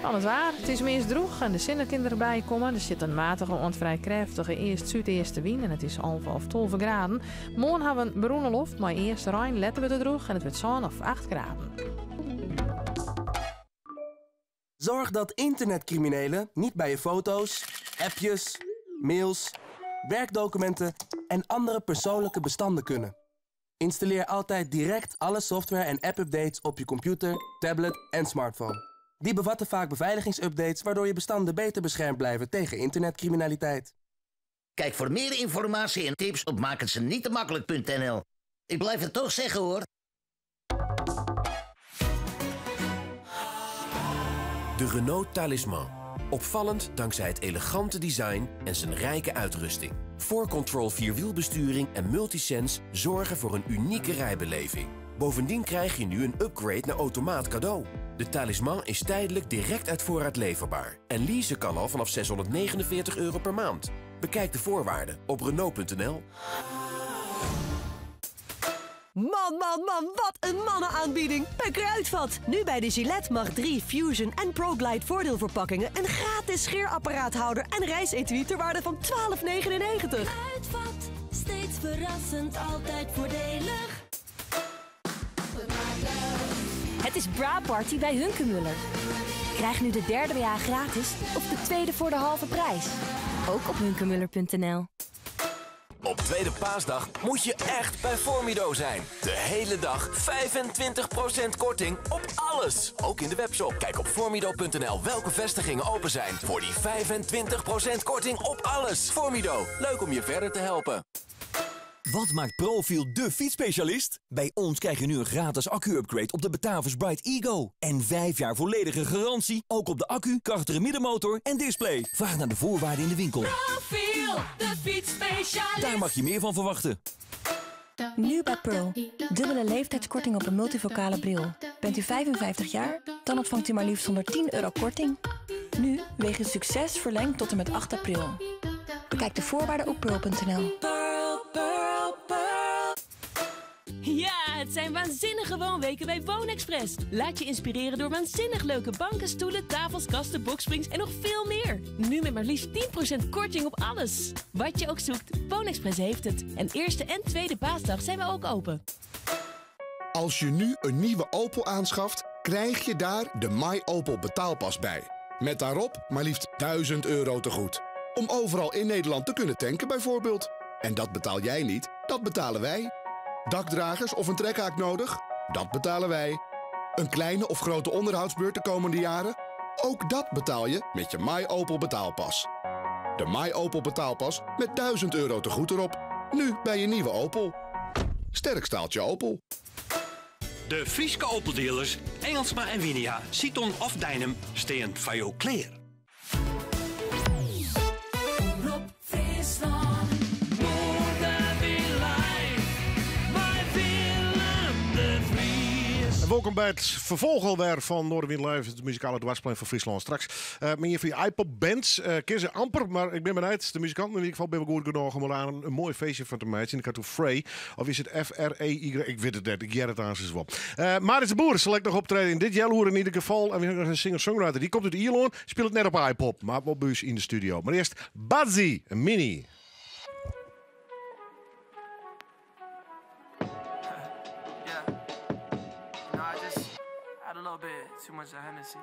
Dan it waar. It is meast drûch en de sinne kin derby komme. Der sit in matige oant frij krêftige east-súdeastewyn en it is 11 of 12 graden. Moarn ha we in berûne loft mei earst rein, letter wurdt it drûch en it wurdt 7 of 8 graden. Zorg dat internetcriminelen niet bij je foto's, appjes, mails, werkdocumenten en andere persoonlijke bestanden kunnen. Installeer altijd direct alle software en app-updates op je computer, tablet en smartphone. Die bevatten vaak beveiligingsupdates waardoor je bestanden beter beschermd blijven tegen internetcriminaliteit. Kijk voor meer informatie en tips op maakhetzenietemakkelijk.nl. Ik blijf het toch zeggen hoor. De Renault Talisman. Opvallend dankzij het elegante design en zijn rijke uitrusting. 4Control vierwielbesturing en Multisense zorgen voor een unieke rijbeleving. Bovendien krijg je nu een upgrade naar automaat cadeau. De Talisman is tijdelijk direct uit voorraad leverbaar. En leasen kan al vanaf 649 euro per maand. Bekijk de voorwaarden op Renault.nl. Man, man, man, wat een mannenaanbieding bij Kruidvat. Nu bij de Gillette Mach 3 Fusion en ProGlide voordeelverpakkingen... een gratis scheerapparaathouder en reisetui ter waarde van 12,99. Kruidvat, steeds verrassend, altijd voordelig. Het is Bra Party bij Hunkemöller. Krijg nu de derde BH gratis of de tweede voor de halve prijs. Ook op hunkemöller.nl. Op tweede paasdag moet je echt bij Formido zijn. De hele dag 25% korting op alles. Ook in de webshop. Kijk op formido.nl welke vestigingen open zijn voor die 25% korting op alles. Formido, leuk om je verder te helpen. Wat maakt Profiel de fietsspecialist? Bij ons krijg je nu een gratis accu-upgrade op de Batavus Bright Ego. En 5 jaar volledige garantie, ook op de accu, krachtige middenmotor en display. Vraag naar de voorwaarden in de winkel. Profiel, de fietsspecialist. Daar mag je meer van verwachten. Nu bij Pearl. Dubbele leeftijdskorting op een multifocale bril. Bent u 55 jaar? Dan ontvangt u maar liefst 110 euro korting. Nu wegens succes verlengd tot en met 8 april. Bekijk de voorwaarden op pearl.nl. Pearl, Pearl, Pearl. Ja, het zijn waanzinnige woonweken bij Woonexpress. Laat je inspireren door waanzinnig leuke banken, stoelen, tafels, kasten, boxsprings en nog veel meer. Nu met maar liefst 10% korting op alles. Wat je ook zoekt, Woonexpress heeft het. En eerste en tweede paasdag zijn we ook open. Als je nu een nieuwe Opel aanschaft, krijg je daar de My Opel betaalpas bij. Met daarop maar liefst 1000 euro te goed. Om overal in Nederland te kunnen tanken bijvoorbeeld. En dat betaal jij niet, dat betalen wij. Dakdragers of een trekhaak nodig? Dat betalen wij. Een kleine of grote onderhoudsbeurt de komende jaren? Ook dat betaal je met je My Opel betaalpas. De My Opel betaalpas met 1000 euro te goed erop. Nu bij je nieuwe Opel. Sterk staaltje Opel. De Fryske Opel-dealers Engelsma en Winia, Citon of Deinum stean foar jo klear. Omrop Fryslân. Noardewyn live, mei Willem de Vries. En welkom bij het ferfolch alwer fan Noardewyn Live, it muzikale doarpsplein fan Fryslân. Straks mear fan iPop Bands. Ken se amper, mar ik bin benijd. De muzikanten yn ieder gefal binne goed genôch om der in moai feestje fan te meitsjen. Ik ha it oer Frey, of is it F-R-E-Y? Ik wit it net, ik hear it aansens wol. Marit de Boer sil ek noch optrede yn dit healoere yn ieder gefal. En we hawwe noch in singer-songwriter, dy komt út Ierlân, spilet net op iPop, mar wol by ús yn de studio. Mar earst Bazzi, in mini. Yeah. I just had a little bit too much of Hennessy.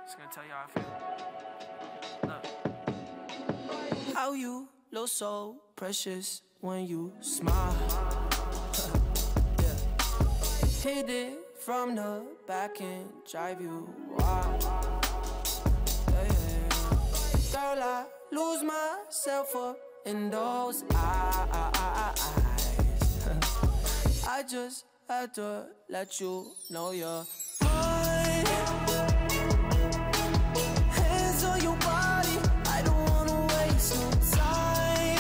Just gonna tell you how I feel. Look. How you look so precious when you smile. Yeah. Hit it from the back and drive you wild. Yeah, yeah, yeah. Girl, I Lose myself up in those eyes. I just had to let you know you're mine. Hands on your body, I don't wanna waste no time.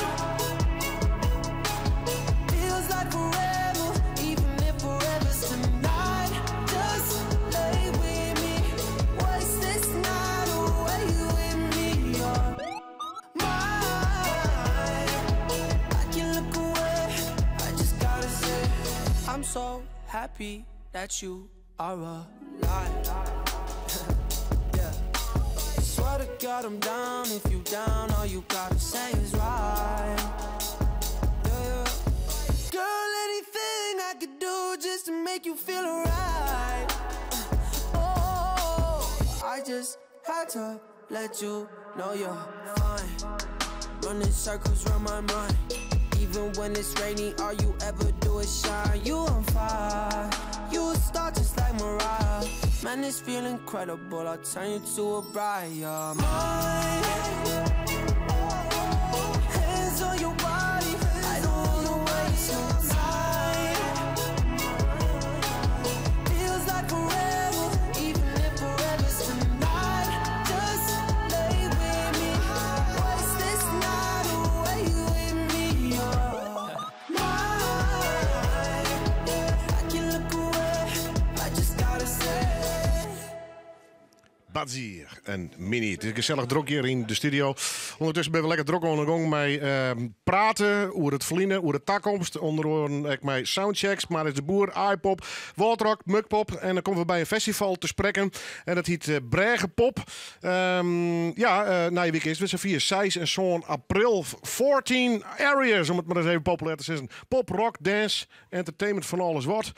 Feels like forever, even if forever's tonight. Just lay with me, waste this night away with me. You're mine. I can't look away. I just gotta say, I'm so happy that you are alive. Yeah. Swear to God, I'm down. If you down, all you gotta say is right. Yeah. Girl, anything I could do just to make you feel alright. Oh, I just had to let you know you're fine. Running circles round my mind. Even when it's rainy, all you ever do is shine. You on fire. You a star just like Mariah. Man, this feel incredible. I'll turn you to a bride. You're mine. Hands on your body. I don't wanna waste no time. Feels like forever, even if forever's tonight. Just lay with me, waste this night away with me. You're mine. I can't look away. I just gotta say. Badzier en Mini. It is gesellich drok hjir yn de studio. Ûndertusken binne we lekker drok oan de gong mei praten oer it ferline, oer de takomst. Ûnder oaren ek mei soundchecks, Maris de Boer, Aaipop, Wâldrock, Mukpop. En dan komme we by in festival te sprekken. En dat hjit Brêgepop. Ja, nije wike is it wer safier. 6 en 7 april. 14 areas, om it mar ris even populêr te sizzen. Pop, rock, dance, entertainment, fan alles wat.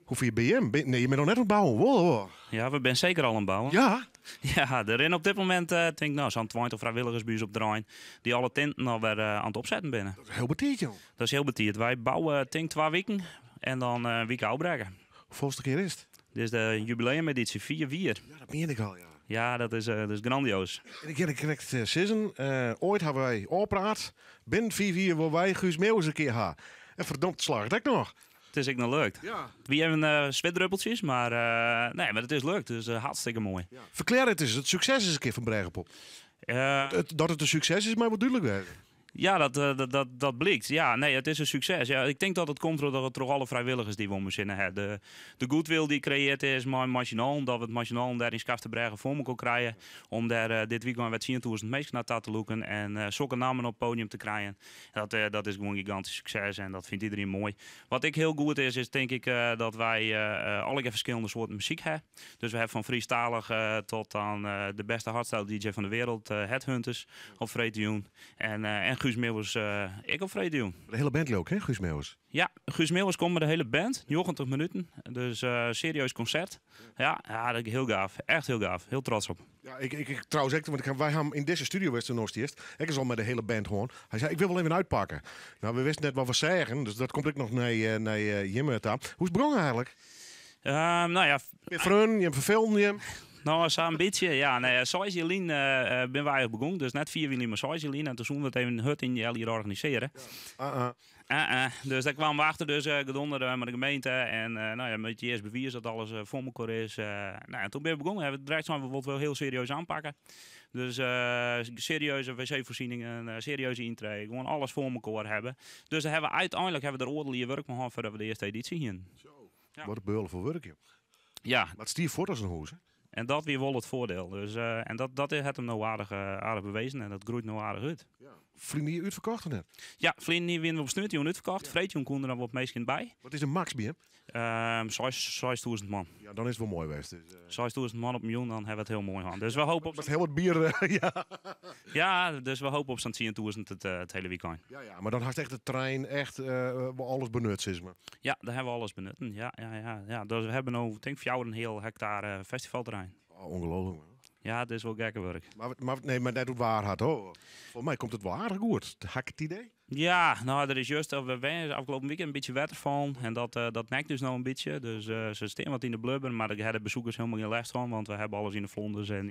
Hoe fier binne jim? Nee, je binne noch net oan it bouwen, wol hoor. Ja, we binne seker al oan it bouwen. Ja? Ja, der rinne op dit momint, tink ik, no, sa'n 20 frijwilligers by ús op terrein dy't alle tinten alwer oan it opsetten binne. Dat is hiel betiid, joh. Dat is hiel betiid. Wy bouwe, tink 2 wiken en dan in wike ôfbrekke. Hoefolste kear is it? Dit is de jubileumeditie, 4 jier. Ja, dat mien ik al, ja. Ja, dat is grandioos. En ik kin krekt sizzen, oait hawwe wy ôfpraat, binnen 5 jier wolle wy Guus Meeuwis in kear ha. En ferdomd, slagget ek noch. It is ek noch lukt. Ja. It wie even switdruppeltsjes, mar nee, mar it is lukt. Dus hartstikke moai. Ja. Ferklearje it ris, it sukses is in kear fan Brêgepop. Dat it in sukses is, mei wol dúdlik wêze. Ja, dat blykt. Ja, nee, it is in sukses. Ja, ik tink dat it komt troch alle frijwilligers dy't we om ús hinne ha. De goodwill dy't kreëarre is mei Machinal, dat we it Machinal dêr yn Skarsterbrêge foar mekoar krije om dêr dit wykein wer 10.000 minsken nei ta te lûken en sokke nammen op it podium te krijen. Dat is gewoan gigantysk sukses en dat fynt iderien moai. Wat ek hiel goed is, is tink ik dat wy allegear ferskillende soarten muzyk ha. Dus we ha fan Frysktalich tot oan de bêste hardstyle DJ fan de wereld, Headhunterz, op freedtejûn. En Guus Meeuwis ek op freedtejûn. De hiele band leau ik, hè, Guus Meeuwis? Ja, Guus Meeuwis komt mei de hiele band, 90 minuten. Dus serieus konsert. Ja, ja, dat is hiel gaaf. Echt hiel gaaf. Hiel trots op. Ja, ik trouwens ek, want wy ha yn dizze studio west noch earst. Ik is al mei de hiele band hân. Hy sei, ik wol wol even útpakke. No, we wisten net wat we seagen, dus dat komt ek noch nei jimme ta. Hoe is it begûn eigentlik? No ja, Mear freonen, jim ferfelden jim? No, sa in bytsje, ja. Nee, 6 jier lyn binne wy eigentlik begûn. Dus net 4 jier lyn, mar 6 jier lyn. En toen soene we it even hurd yn healjier organisearje. Ja. Uh-uh. Uh-uh. Dus dêr kwamen we achter, dus gedonder mei de gemeente. En no ja, moatte je earst bewize dat alles foar mekoar is. No, en toen binne we begûn. Hawwe we direkt sein, we wolle it wol hiel serieus oanpakke. Dus serieuze wc-foarsieningen, serieuze yntree, gewoan alles foar mekoar hawwe. Dus dêr hawwe we úteinlik hawwe we der oardel jier wurk mei hân foardat we de earste edysje hiene. Zo. Ja. Wat in beul foar wurk, joh. Ja. Mar it stie fuort as in hûs, hè? En dat wie wol it foardiel. Dus en dat hat him no aardich bewezen en dat groeit no aardich út. Ja. Ferline jier útferkocht of net? Ja, ferline jier wiene we op sneontejûn útferkocht. Freedtejûn koene der noch wat minsken by. Wat is de max by jim? 6000 man. Ja, dan is it wol moai west. Dus. 6000 man op in jûn, dan hawwe we it hiel moai hân. Dus we hoopje op Met hiel wat bier, ja. Ja, dus we hoopje op sa'n 10.000 it hiele wykein. Ja, ja, mar dan hast echt it terrein echt alles benut, sis mar. Ja, dêr hawwe we alles benutten. Ja, ja, ja, ja. Dus we hawwe no, tink 4,5 hektare festivalterrein. Oh, ongelooflijk, man. Ja, it is wol gekke wurk. Mar, nee, mar net oer waar hat, hoor. Folgens my komt it wol aardich goed. Ha ik it idee? Ja, nou, er is juist, we zijn afgelopen weekend een beetje wetter van. En dat nekt dus nou een beetje. Dus ze staan wat in de blubber, maar daar hebben de bezoekers helemaal geen last van. Want we hebben alles in de vlonders en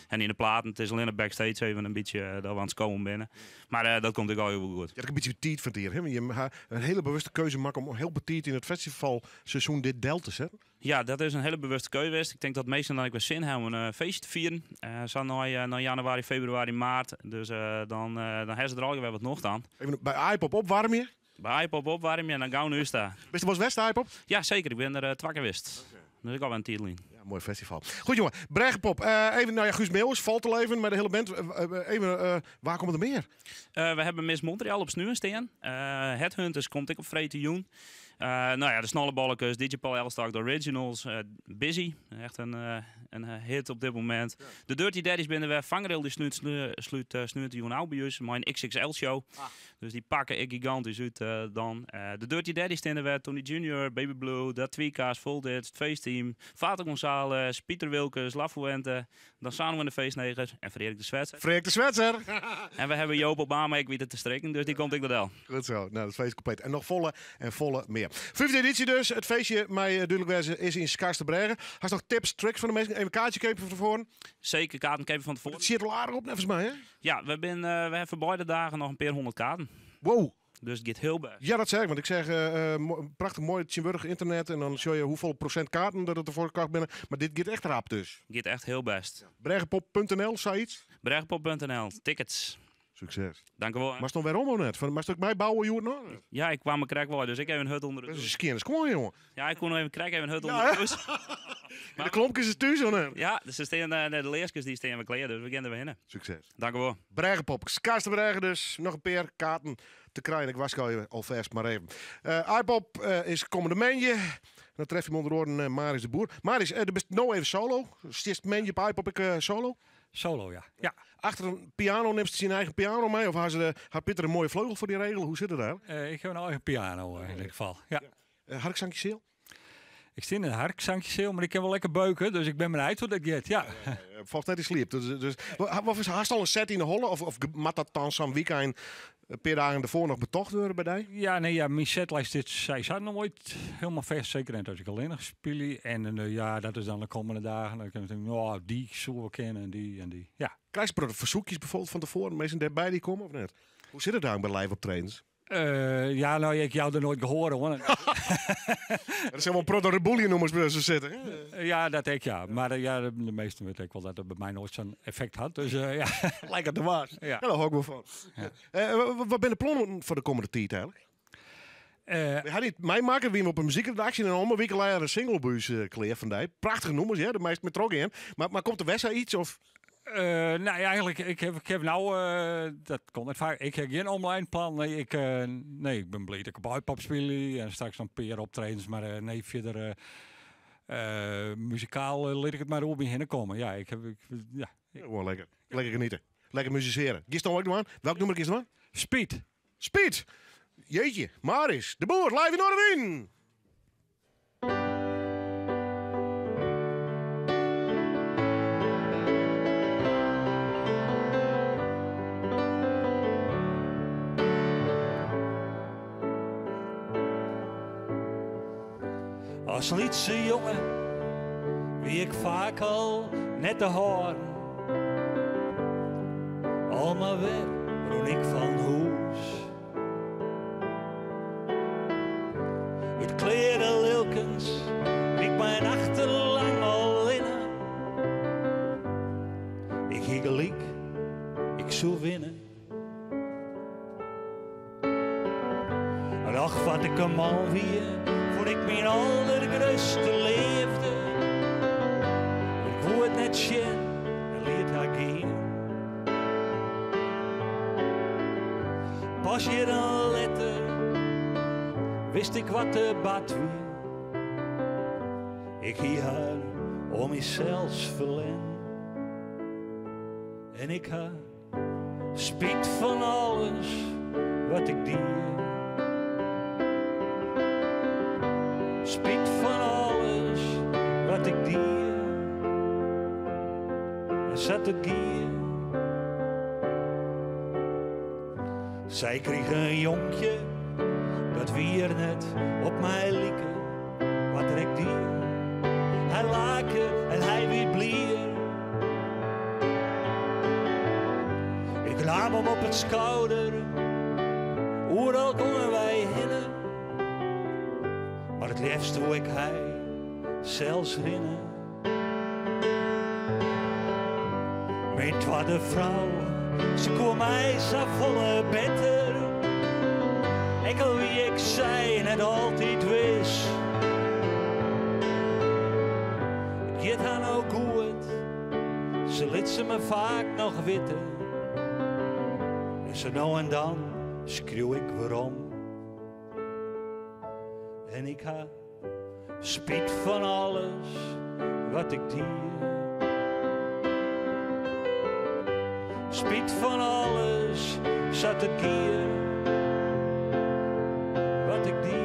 in de platen. Het is alleen de backstage even een beetje dat we aan het komen binnen. Maar dat komt ook al heel goed. Je hebt een beetje tijd van hier, hè? Want je hebt een hele bewuste keuze maken om heel petit in het festivalseizoen dit deel te zetten. Ja, dat is een hele bewuste keuze geweest. Ik denk dat meestal dan ik weer zin hebben om een feestje te vieren. Zo naar januari, februari, maart. Dus dan hebben ze er alweer wat nog aan. Even bij Aaipop opwarm je? Bij Aaipop opwarm je en dan gaan we nu staan. Ben je wel eens West Aaipop? Ja, zeker. Ik ben er twee keer geweest. Dus ik al een titel in. Ja, mooi festival. Goed jongen, Brêgepop. Even, nou ja, Guus Meeuwis valt te leven met de hele band. Even, waar komen er meer? We hebben Miss Montreal op Snuwen staan. Headhunters komt ik op Vreten Joen. De Snollebolletjes, DJ Paul Elstak, de Originals, Busy, echt een hit op dit moment. De Dirty Daddies binnen we, Vangrail die snuit de Joen Albius, mijn XXL show. Dus die pakken ik gigantisch uit dan. De Dirty Daddies binnen we, Tony Junior, Baby Blue, Dat Tweeka's, Full Dit, het Feestteam, Vater Gonzales, Pieter Wilkes, La Fuente, dan samen we de Feestnegers en Frederik de Zwetser. Frederik de Zwetser! En we hebben Joop Obama, ik weet het te strikken, dus die komt ik dat wel. Goed zo, dat feest is compleet. En nog volle en volle meer. 5e editie dus, het feestje, mij duidelijk wijze, is in Skarsterbrêge. Had je nog tips, tricks van de mensen? Even een kaartje kopen van tevoren? Zeker, kaarten kopen van tevoren. Het zit al aardig op, volgens mij, hè? Ja, we hebben beide dagen nog een paar 100 kaarten. Wow. Dus het gaat heel best. Ja, dat zeg ik, want ik zeg prachtig mooi het internet en dan show je hoeveel procent kaarten dat het ervoor kan binnen. Maar dit gaat echt rap dus. Het gaat echt heel best. Ja. Brêgepop punt N L, zoiets? Brêgepop punt N L, tickets. Succes. Dank u wel. Maar stond waarom ook net? Van, maar stuk mij bouwen, joh, nog? Ja, ik kwam mijn krek wel, dus ik heb een hut onder de Dat is douche. een skeer, dat is gewoon, jongen. Ja, ik kon nog even krek, even een hut Ja, onder de hè? douche. Maar de klompjes is thuis, hoor. Ja, dus ze staan, nee, de leerskes die staan we kleren, dus we gaan er weer heen. Succes. Dank u wel. Brêgepop, Skarsterbrêge dus. Nog een paar kaarten te krijgen. Ik was al alvast maar even. Aaipop is komende maandje. Dan tref je hem onder oren Maris de Boer. Maris, de best nou even solo. Stiert maandje op Aaipop ik solo? Solo, ja. Ja. Achter een piano neemt ze zijn eigen piano mee? Of had Pieter een mooie vleugel voor die regel? Hoe zit het daar? Ik heb een eigen piano in ieder geval. Ja. Ja. Harkzankje zeel? Ik zit in een harkzankje zeel, maar ik kan wel lekker beuken, dus ik ben benieuwd hoe dat gaat. Ja. Volgens mij die sliep. Wat is haast al een set in de holle? Of moet dat dan zo'n weekend een paar dagen ervoor nog betocht worden bij die? Ja, nee, ja, mijn setlijst dit, zij zat nog nooit helemaal vast. Zeker net als ik alleen nog speel. En ja, dat is dan de komende dagen. Dan kan ik denken, nou, die zullen we kennen en die en die. Ja. Krijg je verzoekjes bijvoorbeeld van tevoren? Mensen daarbij die komen of net? Hoe zit het daar bij live optredens? Ja, nou, ik jou er nooit gehoord, hoor. Dat zijn wel proto-rebellion-nummers bij ze zitten, hè? Ja, dat denk ik, ja. Maar ja, de meesten weten ik wel dat het bij mij nooit zo'n effect had. Dus ja. Lijkt het de waard. Ja. Ja, daar hou ik wel van. Ja. Wat ben de plannen voor de komende tijd eigenlijk? We hadden niet mij maken, wie we op een muziekredactie en allemaal weken een singlebuis kleer van die. Prachtige nummers, hè? De meeste met trok in. Maar komt er Wessa iets of? Nou ja, eigenlijk, ik heb nou, dat komt net vaak, ik heb geen online plan. Nee, ik ben blij dat ik op Aaipop speel en straks nog een paar optredens, maar nee, verder muzikaal laat ik het maar op me heen komen. Ja, ik heb, ik, ja. Ja, gewoon lekker. Lekker genieten. Lekker musiceren. Gisteren ook nog aan. Welk nummer is het aan? Speed. Speed. Jeetje, Maris, de Boer, live in Noardewyn. Als lietse jongen, wie ik vaak al net te horen. Al maar weer roen ik van hoes. Het kleren lilkens, ik mijn achterlang al in. Ik hie gelijk, ik zou winnen. En ach, wat ik een man wie, voor ik mijn allergrootste leefde. Ik wou het net zien en liet haar gaan. Pas hier een letter, wist ik wat de bad wie. Ik hie haar om mezelf verlen. En ik haar spijt van alles wat ik deed. Spijt van alles wat ik deed. En zat het gier. Sy krige in jonkje, dat wier net op my like, wat er ek die. Hy lake en hy wie blier. Ik naam him op it skouder, oeral gongen wy hinne. Mar it leafst woe ik hy sels rinne. Myn twadde frou, se koe my safolle better. Ek al wie ik sy net altyd wis. It giet har no goed, se lit se my faak noch witte. En sa no en dan skriuw ik werom. En ik ha Spyt fan alles wat ik die. Spyt fan alles sa't it gie. Wat ik die.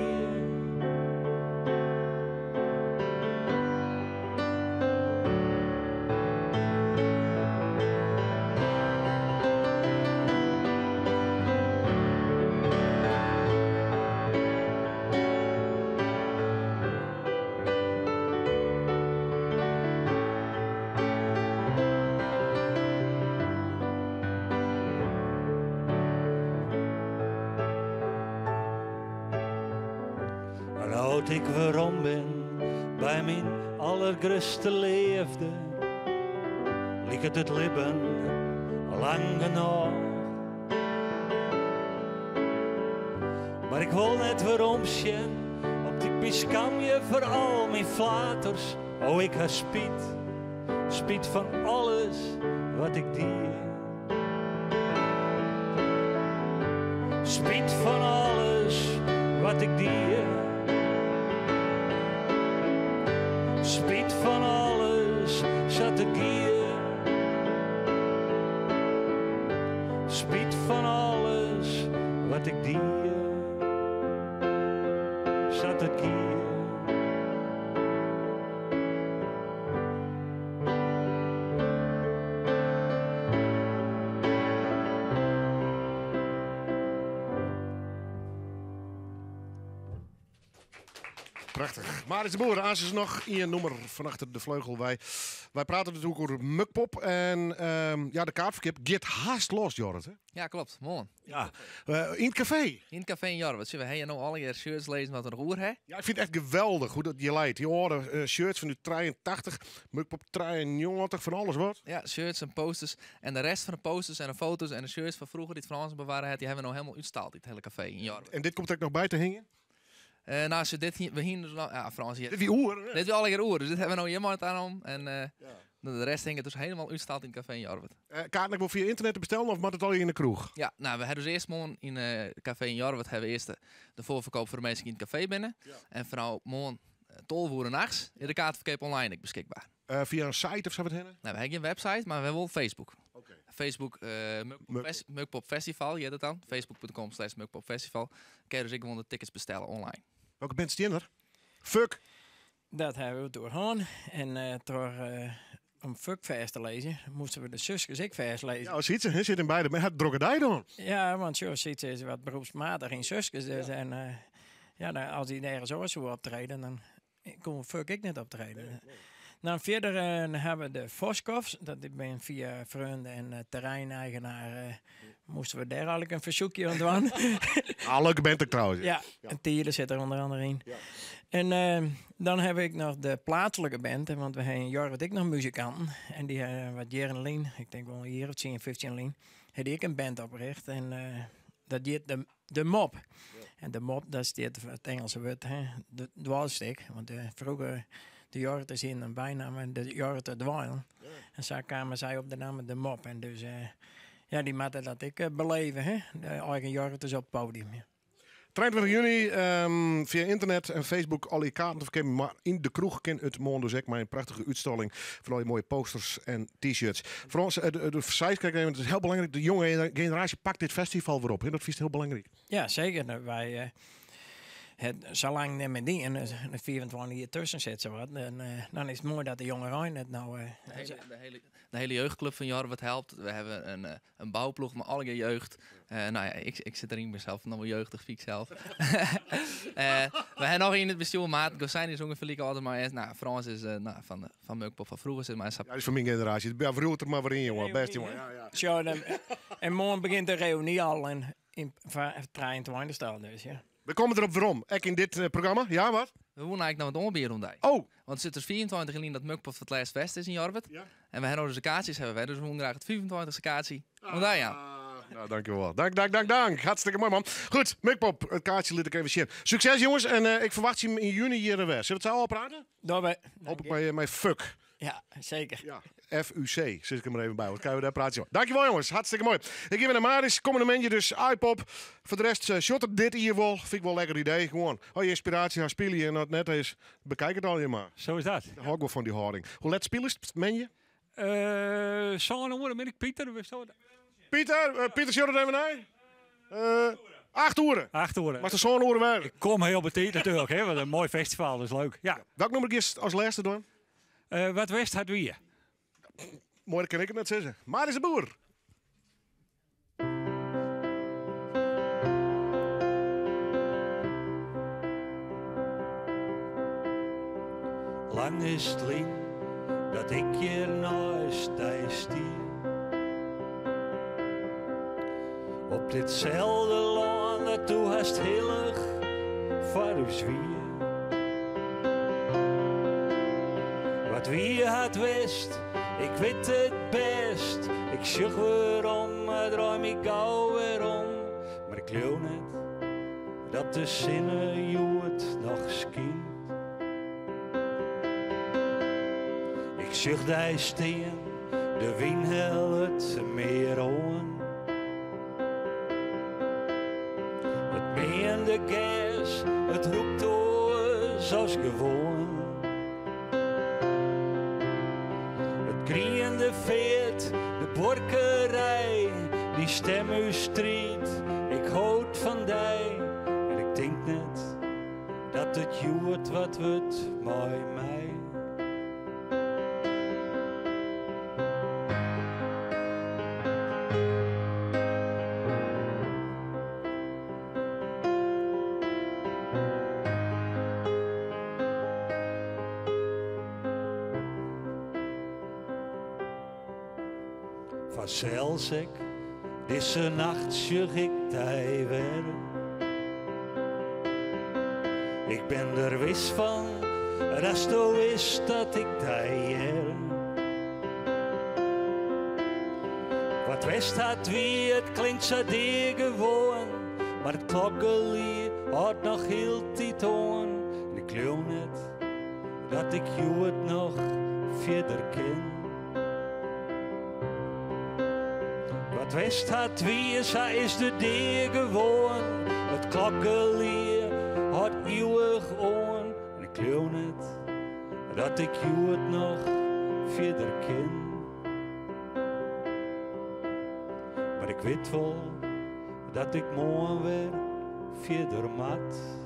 Mar no't ik werom bin by myn allergrutste leafde, liket it libben lang genôch. Mar ik wol net werom sjen, want ik my skamje foar al myn flaters. Oh, ik ha spyt, spyt fan alles wat ik die. Spyt fan alles wat ik die. Spyt fan alles sa't it gie. Spyt fan alles wat ik die, sa't it gie. Prachtich. Marit de Boer, aansens noch ien nûmer fan achter de fleugel wei. Wy prate natuerlik oer Mukpop en ja, de kaartferkeap giet hast los, Jorrit. Hè? Ja, klopt. Moarn. Ja, yn it kafee. Yn it kafee yn Jorwert. Sjoch, we ha no allegear shirts lizzen wat we noch oer ha. Ja, ik fyn it echt geweldich hoe't dat hjir leit. Dy âlde shirts fan út 83, Mukpop 93, fan alles wat. Ja, shirts en posters. En de rest fan de posters en de foto's en de shirts fan froeger dy't Frans bewarre hat, dy ha we no hielendal útstald yn it hiele kafee yn Jorwert. En dit komt der ek noch by te hingjen? Nou, se dit hie, we hienen dus noch, ja, Frans hier. Dit wie oer, hè? Dit wie allegear oer, dus dit ha we no hjir mei it om. En de rest hinget dus hielendal útstald yn it kafee yn Jorwert. Kaarten ek wol fia ynternet te bestellen of moat it allegear yn de kroech? Ja, nou, we ha dus earst moarn yn it kafee yn Jorwert ha we earst de foarferkoop foar de minsken dy't yn it kafee binne. En fanôf moarn 12 oere nachts is de kaartferkeap online ek beskikber. Fia in site of sa wat hinne? Nee, we ha gjin website, mar we ha wol Facebook. Facebook, Mukpop Festival hjit it dan. Facebook.com slash Mukpop Festival. Kin je dus ek gewoan de tickets bestelle online. Welke band stean der? Fuck! Dat hawwe we troch hân. En troch om Fuck fêst te lizzen, moasten we de suskes ek fêstlizze. Ja, Sytse, hy sit yn beide. Mar hy hat drokke dei dan. Ja, want sjoch, Sytse is wat beroepsmatich yn suskes. Dus en ja, dan, as hy nergens oars soe optreden, dan koe Fuck ek net optreden. Dan fierder hawwe we de Voskovs. Dat binne fia freonen en terreineigenaar. Moasten we dêr eigenlik in fersoekje oan dwaan. Ah, leuke band ek trouwens. Ja, en Tiele sit der ûnder oare yn. En dan ha ik noch de pleatslike band, want we ha yn Jorwert ek noch muzikanten. En dy ha wat jierren lyn, ik tink wol in jier of 10, 15 lyn, ha dy ek in band oprjochte. En dat hjit de Mop. En de Mop, dat stiet foar it Ingelske wurd, hè, de dweilstik. Want froeger, de Jorwerters hienen in bynamme, de Jorwerter dweilen. En sa kamen sy op de namme de Mop. En dus, ja, dy moatte dat ek beleve, hè, de eigen Jorwerters op it podium. Ja. 23 juny, fia ynternet en Facebook al kaarten te ferkeapjen. Mar yn de kroech kin it moarn dus ek mei in prachtige útstalling fan al dy moaie posters en t-shirts. Frans, de seis krekt even, it is hiel belangryk, de jonge generaasje pakt dit festival wer op. Hè? Dat fynst hiel belangryk. Ja, seker. Nou, wy, Het sa lang net mear dien, en 25 jier tusken sit sawat, en dan is it moai dat de jongerein it no. De hele, de hele jeugdclub van Jorwert helpt. We hebben een bouwploeg met alle jeugd. Nou ja, ik zit erin mezelf nog wel jeugdig, vind ik zelf. We hebben nog in het bestuur Maarten Gosijn is ongeveer liek altijd maar eens. Nou, Frans is nou, van Mukpop van vroeger, zeg maar. Ja, die is van mijn generatie. Ja, vroeger er maar weer in, jongen. Best, jongen. Ja, ja. Zo, dan, en morgen begint de reunie al en in 23 staan dus, ja. We komen erop waarom. Ook in dit programma. Ja, wat? We wonen eigenlijk naar het onweer rond. Oh. Want het zit dus 24 in dat Mukpop voor het laatst West is in Jorwert. Ja. En we hebben dus de kaartjes hebben wij, dus we moeten graag het 25e kaartje. Want daar, ja. Nou, dankjewel. Dank, dank, dank, dank. Hartstikke mooi, man. Goed, Mukpop, het kaartje liet ik even zien. Succes, jongens. En ik verwacht je in juni hier weer. Zullen we het zo al praten? Daarbij. Hoop ik mijn fuck. Ja, zeker. Ja. FUC, zit ik er maar even bij. Want kan je daar praten, joh. Dankjewel, jongens. Hartstikke mooi. Ik geef naar Maris. Kom een momentje, dus iPop. Voor de rest, shot het dit hier wel. Vind ik wel een lekker idee. Gewoon, oh, je inspiratie gaan spelen en dat net is. Bekijk het al je maar. Zo is dat. Daar hou ik wel van die houding. Hoe let spelen is het, meen je? Zo'n horen, ben ik Pieter. We zouden- Pieter, shot het even naar. 8 uur. 8 uur. Maar de zo'n uur weer. Ik kom heel betijd natuurlijk, hè. Wat een mooi festival, dat is leuk. Ja. Welk nummer is als laatste doen? Wat West had wie? Mooi, dat kan ik het net zeggen. Maar is de boer. Lang is het lien dat ik hier naast die stier. Op ditzelfde land dat toe hast hillig voor uw zwier. Wat wie had wist, ik weet het best. Ik zucht weer om, maar draai me gauw weer om. Maar ik geloof net dat de zinnen joet nog schijnt. Ik zucht die steen, de wien hel het meer oan. Het meende gas, het roept door zoals gewoon. Het griende veert, de borkerij, die stem u strijd, ik houd van die. En ik denk net dat het joert wat wordt mooi mij. Vanzelfs ik, deze nacht zucht ik die weer. Ik ben er wis van, dat is dat ik die her. Wat wist had wie, het klinkt zo die gewoon, maar het klokkelier houdt nog heel die toon. En ik geloof net dat ik jou het nog verder ken. Wat wist had wie, zij is de deer gewoon. Het klokkelier had eeuwig oon. En ik geloof net dat ik jou het nog verder ken. Maar ik weet wel dat ik morgen weer verder mat.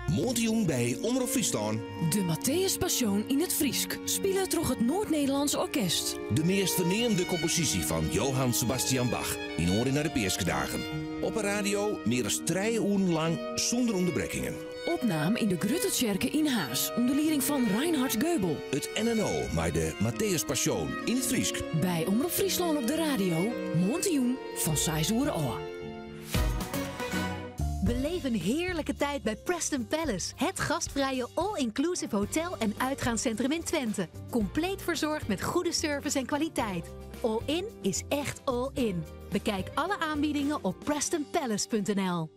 Moarntejûn by Omrop Fryslân. De Matthäus Passion in het Frysk. Spile troch het Noord-Nederlands Orkest. De meest verneemde compositie van Johann Sebastian Bach. In oren naar de Peerskedagen. Op de radio meer dan 3 uur lang zonder onderbrekingen. Opname in de Gruttetjerke in Haas. Onder leiding van Reinhard Goebel. Het NNO, maar de Matthäus Passion in het Frysk. Bij Omrop Fryslân op de radio. Moarntejûn van 6 uur af. Beleef een heerlijke tijd bij Preston Palace. Het gastvrije all-inclusive hotel en uitgaanscentrum in Twente. Compleet verzorgd met goede service en kwaliteit. All-in is echt all-in. Bekijk alle aanbiedingen op prestonpalace punt N L.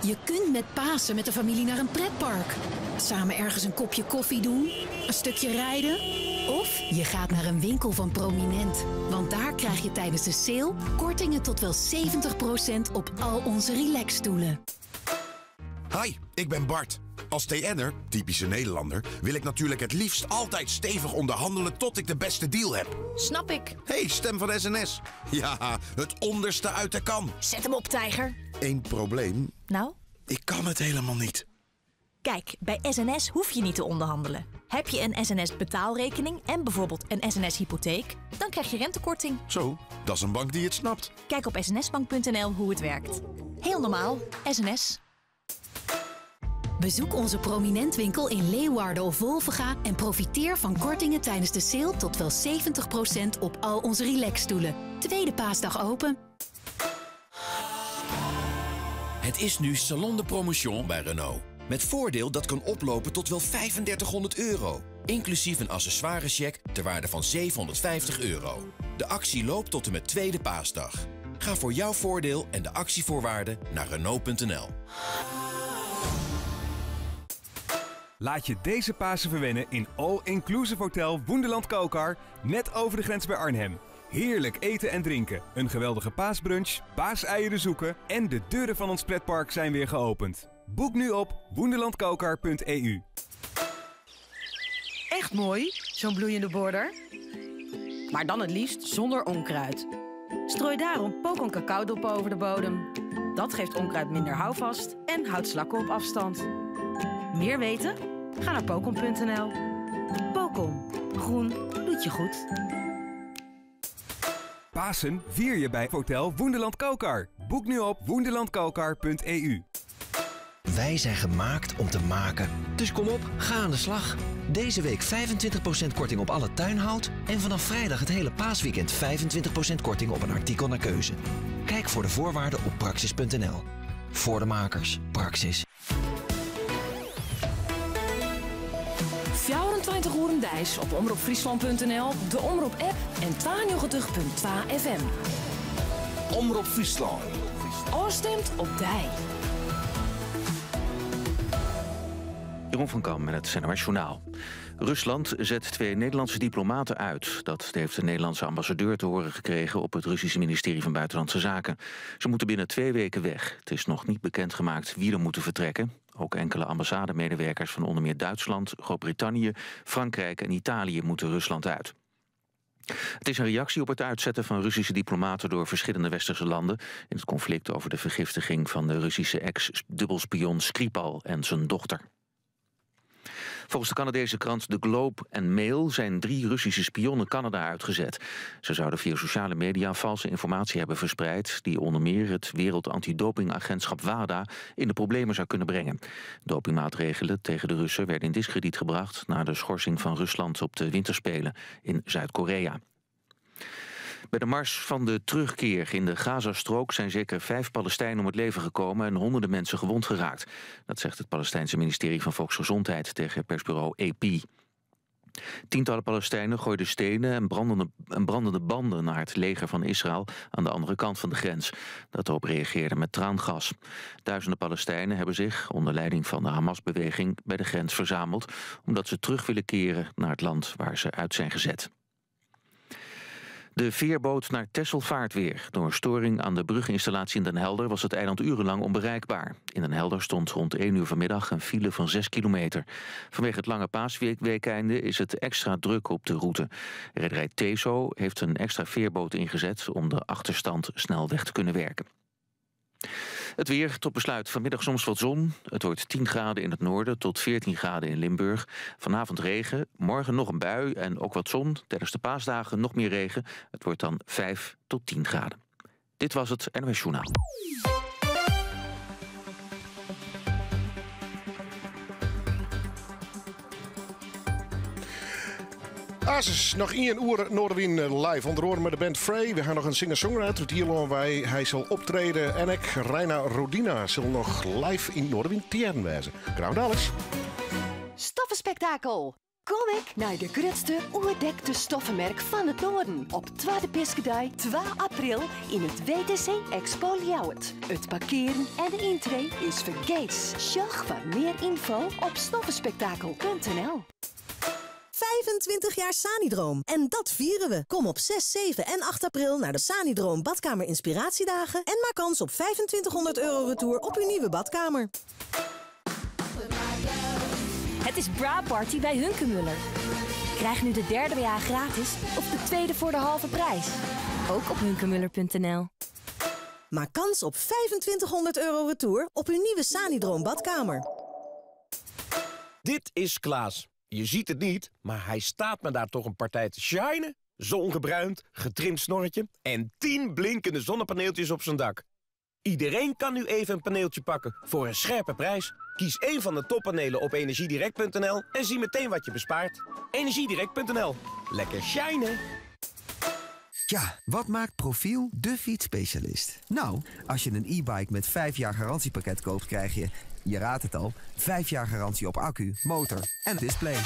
Je kunt met Pasen met de familie naar een pretpark. Samen ergens een kopje koffie doen, een stukje rijden. Of je gaat naar een winkel van Prominent. Want daar krijg je tijdens de sale kortingen tot wel 70% op al onze relaxstoelen. Hi, ik ben Bart. Als TN'er, typische Nederlander, wil ik natuurlijk het liefst altijd stevig onderhandelen tot ik de beste deal heb. Snap ik. Hey, stem van SNS. Ja, het onderste uit de kan. Zet hem op, tijger. Eén probleem. Nou? Ik kan het helemaal niet. Kijk, bij SNS hoef je niet te onderhandelen. Heb je een SNS-betaalrekening en bijvoorbeeld een SNS-hypotheek, dan krijg je rentekorting. Zo, dat is een bank die het snapt. Kijk op snsbank.nl hoe het werkt. Heel normaal, SNS. Bezoek onze prominentwinkel in Leeuwarden of Wolvenga en profiteer van kortingen tijdens de sale tot wel 70% op al onze relaxstoelen. Tweede paasdag open. Het is nu Salon de Promotion bij Renault. Met voordeel dat kan oplopen tot wel 3500 euro. Inclusief een accessoirecheck ter waarde van 750 euro. De actie loopt tot en met tweede paasdag. Ga voor jouw voordeel en de actievoorwaarden naar Renault.nl. Laat je deze Pasen verwennen in All-Inclusive Hotel Woenderland Kalkar, net over de grens bij Arnhem. Heerlijk eten en drinken, een geweldige paasbrunch, paaseieren zoeken en de deuren van ons pretpark zijn weer geopend. Boek nu op woenderlandkalkar.eu. Echt mooi, zo'n bloeiende border. Maar dan het liefst zonder onkruid. Strooi daarom Pokon cacaodoppen over de bodem. Dat geeft onkruid minder houvast en houdt slakken op afstand. Meer weten? Ga naar pokon.nl. Pokon. Groen doet je goed. Pasen vier je bij Hotel Woenderland Kalkar. Boek nu op woenderlandkalkar.eu. Wij zijn gemaakt om te maken. Dus kom op, ga aan de slag. Deze week 25% korting op alle tuinhout. En vanaf vrijdag het hele paasweekend 25% korting op een artikel naar keuze. Kijk voor de voorwaarden op praxis.nl. Voor de makers, Praxis. 24 uur deis op omroepfriesland.nl, de Omroep app en 92.2 FM. Omroep Friesland. Oorstemt op dij. Jeroen van Kam met het NOS Journaal. Rusland zet twee Nederlandse diplomaten uit. Dat heeft de Nederlandse ambassadeur te horen gekregen... op het Russische ministerie van Buitenlandse Zaken. Ze moeten binnen twee weken weg. Het is nog niet bekendgemaakt wie er moeten vertrekken. Ook enkele ambassademedewerkers van onder meer Duitsland, Groot-Brittannië, Frankrijk en Italië moeten Rusland uit. Het is een reactie op het uitzetten van Russische diplomaten door verschillende westerse landen in het conflict over de vergiftiging van de Russische ex-dubbelspion Skripal en zijn dochter. Volgens de Canadese krant The Globe and Mail zijn drie Russische spionnen Canada uitgezet. Ze zouden via sociale media valse informatie hebben verspreid die onder meer het Wereld Antidopingagentschap WADA in de problemen zou kunnen brengen. Dopingmaatregelen tegen de Russen werden in diskrediet gebracht na de schorsing van Rusland op de winterspelen in Zuid-Korea. Bij de mars van de terugkeer in de Gazastrook zijn zeker vijf Palestijnen om het leven gekomen en honderden mensen gewond geraakt. Dat zegt het Palestijnse ministerie van Volksgezondheid tegen persbureau AP. Tientallen Palestijnen gooiden stenen en brandende, en brandende banden naar het leger van Israël aan de andere kant van de grens. Dat erop reageerde met traangas. Duizenden Palestijnen hebben zich, onder leiding van de Hamas-beweging, bij de grens verzameld, omdat ze terug willen keren naar het land waar ze uit zijn gezet. De veerboot naar Texel vaart weer. Door een storing aan de bruginstallatie in Den Helder was het eiland urenlang onbereikbaar. In Den Helder stond rond 1 uur vanmiddag een file van 6 kilometer. Vanwege het lange paasweekeinde is het extra druk op de route. Rederij Teso heeft een extra veerboot ingezet om de achterstand snel weg te kunnen werken. Het weer tot besluit. Vanmiddag soms wat zon. Het wordt 10 graden in het noorden tot 14 graden in Limburg. Vanavond regen, morgen nog een bui en ook wat zon. Tijdens de paasdagen nog meer regen. Het wordt dan 5 tot 10 graden. Dit was het NOS Journaal. Asus, nog één uur Noardewyn live. Onder oren met de band Frey. We gaan nog een singer-songwriter uit Ierland wij hij zal optreden. En ik, Reina Rodina, zal nog live in Noardewyn te wezen. Ground alles. Stoffenspektakel. Kom ik naar de grootste oerdekte stoffenmerk van het Noorden. Op 2 Piskedai, 2 april in het WTC Expo Ljouwert. Het parkeren en de intree is vergeefs. Sjog voor meer info op stoffenspektakel.nl 25 jaar Sanidroom. En dat vieren we. Kom op 6, 7 en 8 april naar de Sanidroom Badkamer Inspiratiedagen en maak kans op 2500 euro retour op uw nieuwe badkamer. Het is Bra Party bij Hunkemöller. Krijg nu de derde BH gratis of de tweede voor de halve prijs. Ook op hunkemöller.nl. Maak kans op €2500 retour op uw nieuwe Sanidroom badkamer. Dit is Klaas. Je ziet het niet, maar hij staat me daar toch een partij te shinen. Zongebruind, getrimd snorretje en 10 blinkende zonnepaneeltjes op zijn dak. Iedereen kan nu even een paneeltje pakken voor een scherpe prijs. Kies één van de toppanelen op energiedirect.nl en zie meteen wat je bespaart. Energiedirect.nl. Lekker shinen! Ja, wat maakt Profiel de fietsspecialist? Nou, als je een e-bike met 5 jaar garantiepakket koopt, krijg je, je raadt het al, 5 jaar garantie op accu, motor en display.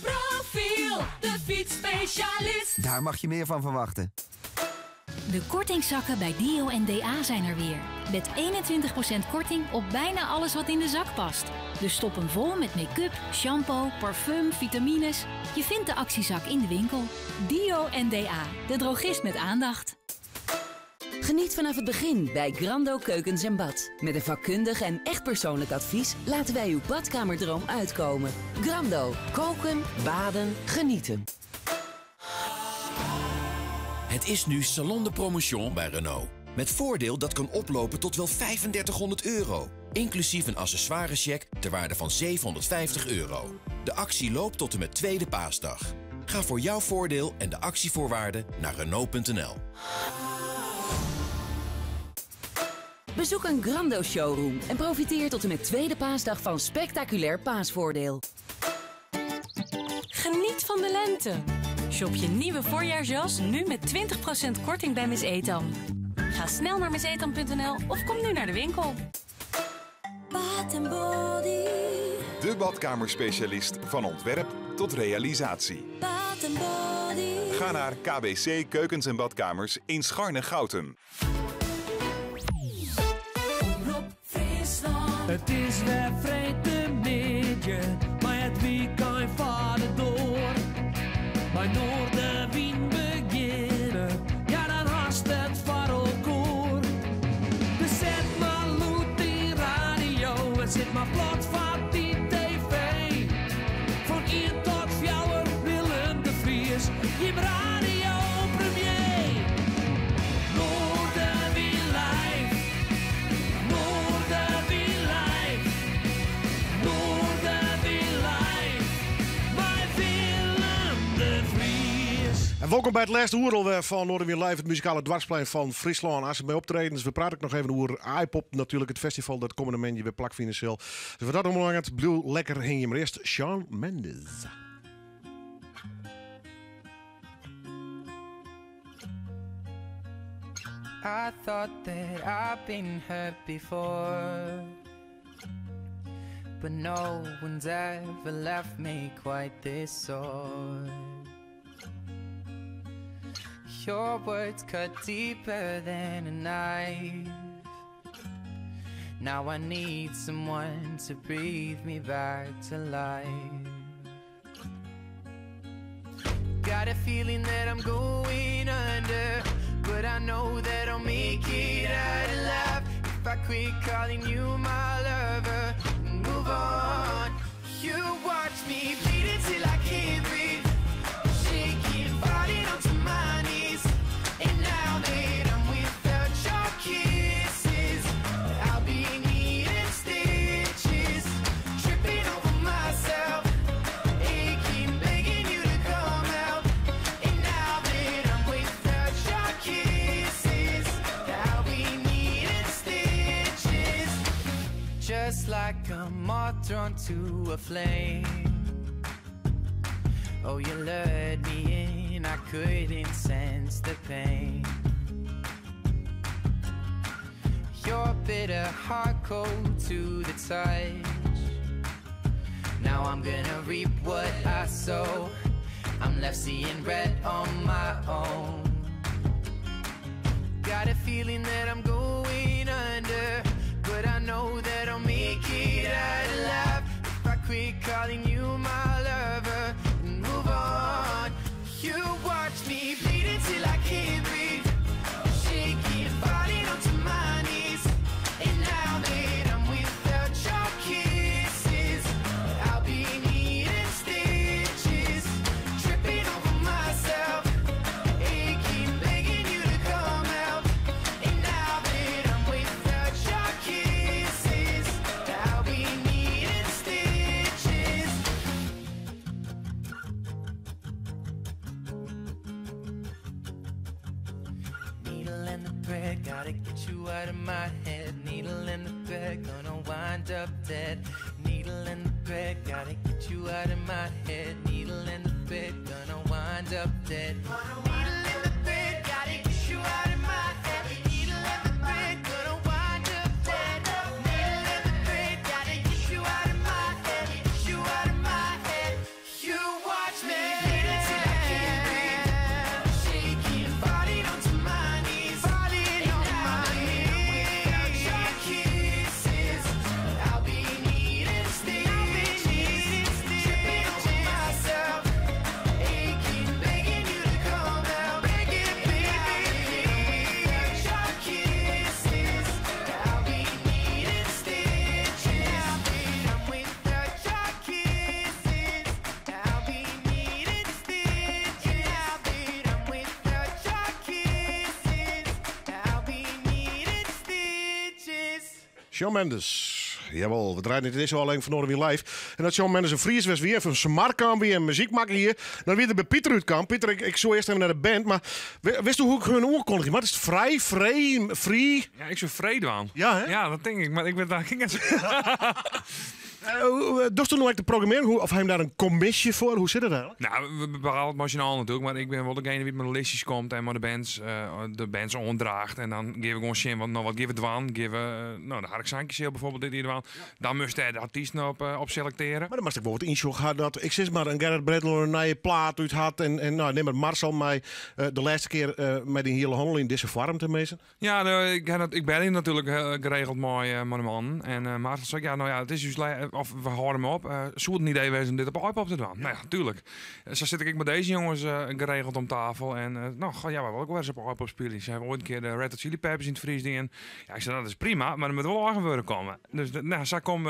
Profiel, de fietsspecialist. Daar mag je meer van verwachten. De kortingszakken bij Dio en DA zijn er weer. Met 21% korting op bijna alles wat in de zak past. Dus stop hem vol met make-up, shampoo, parfum, vitamines. Je vindt de actiezak in de winkel. Dio en DA, de drogist met aandacht. Geniet vanaf het begin bij Grando Keukens en Bad. Met een vakkundig en echt persoonlijk advies laten wij uw badkamerdroom uitkomen. Grando. Koken, baden, genieten. Het is nu Salon de Promotion bij Renault. Met voordeel dat kan oplopen tot wel €3500. Inclusief een accessoirecheck ter waarde van €750. De actie loopt tot en met tweede paasdag. Ga voor jouw voordeel en de actievoorwaarden naar Renault.nl. Bezoek een Grando showroom en profiteer tot en met tweede paasdag van spectaculair paasvoordeel. Geniet van de lente. Shop je nieuwe voorjaarsjas nu met 20% korting bij Miss Etam. Ga snel naar missetam.nl of kom nu naar de winkel. Bath Body. De badkamerspecialist van ontwerp tot realisatie. Bath Body. Ga naar KBC Keukens en Badkamers in Scharne-Goutum. Het is weer freedtemiddei, mar it weekend fart troch. By Noardewyn begjinne, ja dan hast it foar elkoar. Dus set mar lûd dyn radio en sit mar plat foar dyn tv. Fan ien tot fjouwer Willem de Vries, jim radio premier. Noardewyn live, Noardewyn live, Noardewyn live. Mei Willem de Vries. En welkom by it lêste oere alwer fan Noardewyn Live, it muzikale doarpsplein fan Fryslân. As mei optredens, we prate ek noch even oer Aaipop, natuerlik it festival dat kommende moandei wer plakfine sil. Dus wat dat oanbelanget, bliuw lekker hingjen. Mar earst Shawn Mendes. I thought that I've been hurt before, but no one's ever left me quite this sore. Your words cut deeper than a knife. Now I need someone to breathe me back to life. Got a feeling that I'm going under, but I know that I'll make it out alive if I quit calling you my lover and move on. You watch me bleed until I can't breathe, shaking, falling onto my knees. And now that I'm without your kisses, I'll be needing stitches, tripping over myself, aching, begging you to come out. And now that I'm without your kisses, I'll be needing stitches, just like a moth drawn to a flame. Oh, you lured me in, I couldn't sense the pain. Your bitter heart cold to the touch. Now I'm gonna reap what I sow. I'm left seeing red on my own. Got a feeling that I'm going under, but I know that I'll make it out alive if I quit calling you my lover and move on. You watch me bleed until I can't breathe, shaking, falling onto my knees. And now that I'm without your kisses, I'll be needing of my head. Needle in the thread, gonna wind up dead. Needle in the thread, gotta get you out of my head. Needle in the thread, gonna wind up dead. Needle in the thread, gotta get you out of my head. Needle in the thread, gonna wind up dead. Needle in the thread, gotta get you out of my head. Get you out of my head. You watch me bleeding till I can't breathe. Shaking, falling onto my knees. Falling on my knees. Without your kisses, I'll be needing stitches. Tripping over myself, aching, begging you to come out. Begging, baby, please. Without your kisses, I'll be needing stitches. I'm without your kisses. I'll be needing stitches. I'm without your kisses. I'll be needing stitches. Shawn Mendes. Jawel, we draaien dit is al alleen van Noardewyn Live. En dat Shawn Mendes in Fries was weer van Samarkand weer en muzyk makke hjir. Dan wie er by Pieter útkaam. Pieter, ik soe earst even nei de band, mar witsto hoe't ik hun oankundigje? Mar is it frij, free, free? Ja, ik soe free dwaan. Ja, hè? Ja, dat tink ik, mar ik wit eigentlik net. Dochsto no ek de programmearring? Of ha jim dêr in kommisje foar? Hoe sit it eigentlik? No, we bepale it mei syn allen natuerlik, mar ik bin wol degene dy't mei de listjes komt en mei de bands oandraacht. En dan geane we gewoan sjen, want no, wat geane we dwaan? Geane we no, de Hark Sankjes bijvoorbeeld dit jier dwaan. Dan moast dêr de artysten op selektearje. Mar dan moatst ek wol wat ynsjoch ha dat, ik sis mar, in Gerrit Breteler in nije plaat út hat en no, nim mar Marcel mei de lêste kear mei dyn hiele hannel yn dizze foarm teminsten. Ja, no, ik ha dat, ik belje natuerlik geregeld mei de mannen. En Marcel sei, ja, no ja, it is ús of we hâlde him op. Soe it in idee wêze om dit op Aaipop te dwaan? No ja, tuerlik. Sa sit ik ek mei dizze jonges geregeld om tafel. En no, goh, ja, wy wolle ek wol ris op Aaipop spylje. Se hawwe oait in kear de Red Hot Chili Peppers yn it Frysk dien. Ja, ik sei, no, dat is prima, mar der moat wol eigen wurk komme. Dus no, sa kom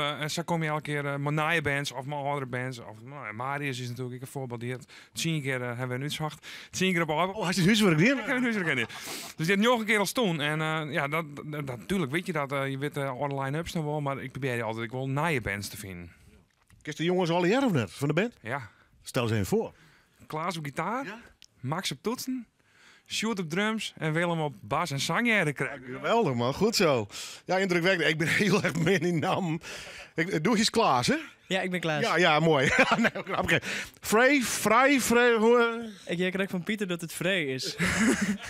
je elke kear mei nije bands of mei âldere bands. Of, no ja, Marius is natuerlik ek in foarbyld. Dy hat 10 kear hawwe we in útsocht. 10 kear op Aaipop. Oh, hast dyn húswurk dien? Ik ha myn húswurk dien. Dus dy hat 9 kear al stien. En ja, dat, natuerlik wit je dat. Je witte alle line-ups noch wol, mar ik probearje altyd ek wol nije bands te finen. Kenst de jonges allegear of net fan de band? Ja. Stel se even foar. Klaas op gitaar, Max op toetsen, Sjoerd op drums en Willem op bas en sang. Geweldich man, goed zo. Ja, yndrukwekkend. Ik bin hiel erch min yn nammen. Ik, do hietst Klaas, hè? Ja, ik bin Klaas. Ja, ja, moai. Nee, oké. Frey, Vrij, Frey, hoe? Ik hear krekt fan Pieter dat it Frey is.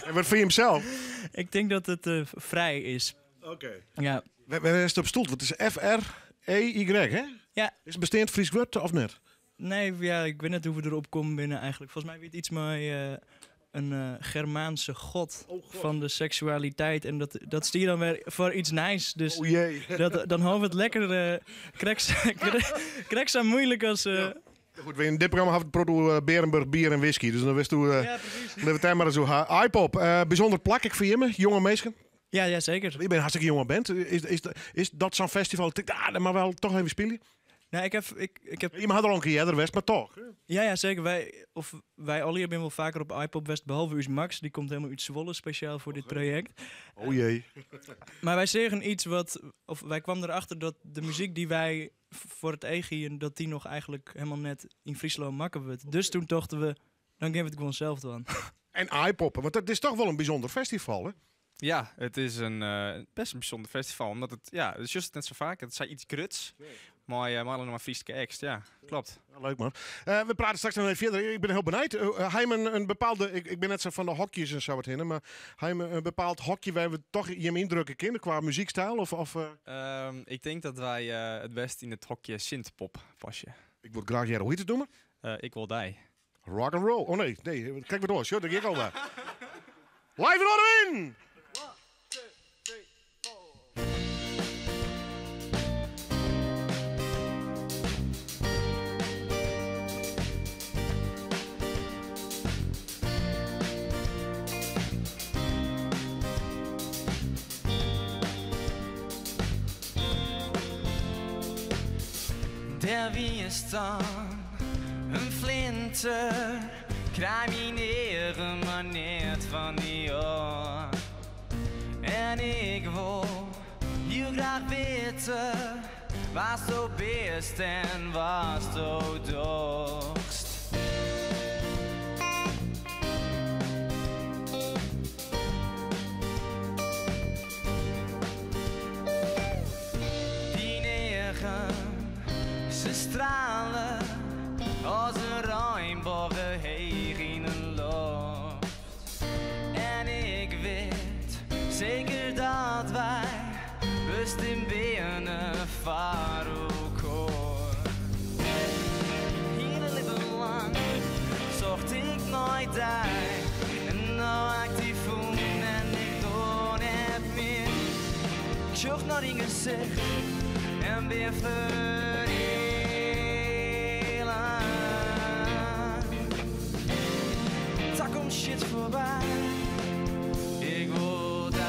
En wat fine jim sels? Ik tink dat it Vrij is. Oké. Ja. Wêr is it op stoeld? Want it is F-R-E-Y, hè? Ja. Is it besteand Frysk wurd of net? Nee, ja, ik wit net hoe't we derop kommen binne eigentlik. Folgens my wie it yts mei in Germaanse god Oh, God. fan de seksualiteit. En dat stie dan wer foar yts nijs. Dus Oh jee. dan hâlde we it lekker krekt sa muoilik as... Ja. Goed, yn dit programma hawwe we it in protte oer Bearenburch, bier en whisky. Dus dan witsto, Ja, presys. litte we it dêr mar ris oer ha. Aaipop, bysûnder plak ek foar jimme, jonge minsken. Ja, ja, seker. Je bent een hartstikke jonge band. Is dat zo'n festival? Ik denk, ah, dan maar wel toch even spelen. Nou, ik heb, ik, ik heb Je had er al een keer eerder west, maar toch. Ja, ja, zeker. Wij, of wij alle zijn wel vaker op Aaipop West, behalve Us Max. Die komt helemaal uit Zwolle speciaal voor dit project. Oh jee. Maar wij zeggen iets wat, of wij kwamen erachter dat de muziek die wij voor het eeg hier, dat die nog eigenlijk helemaal net in Friesland makken wordt. Dus toen dachten we, dan gaan we het gewoon zelf doen. En Aaipop, want dat is toch wel een bijzonder festival, hè? Ja, het is een best een bijzonder festival. Omdat het, ja, het is juist net zo vaak. Het zijn iets gruts. Maar alleen maar Frieske acts, ja, klopt. Ja, leuk man. We praten straks nog even verder. Ik ben heel benieuwd. Hij heeft een bepaalde, ik ben net zo van de hokjes en zo wat in, maar hij heeft een bepaald hokje waar we toch je indrukken kunnen qua muziekstijl? Ik denk dat wij het best in het hokje synthpop passen. Ik wil graag jij hoe heet het noemen? Ik wil die. Rock and roll. Oh nee, nee, kijk maar door. Sure, dat ik al daar. Live in Noardewyn! Dêr wiest dan, in flinter, krij myn eagen mar net fan dy ôf. En ik wol hiel graach witte wa'tsto bist en watsto dochst. Snelle as in reinbôge heech yn 'e loft. En ik wit seker dat wy bestimd binne foar elkoar. Myn hiele libben lang socht ik nei dy. En no ha ik dy fûn en ik doar net mear. Ik sjoch nei dyn gesicht en bin fereale. Takomst sjit foarby, ik wol dy.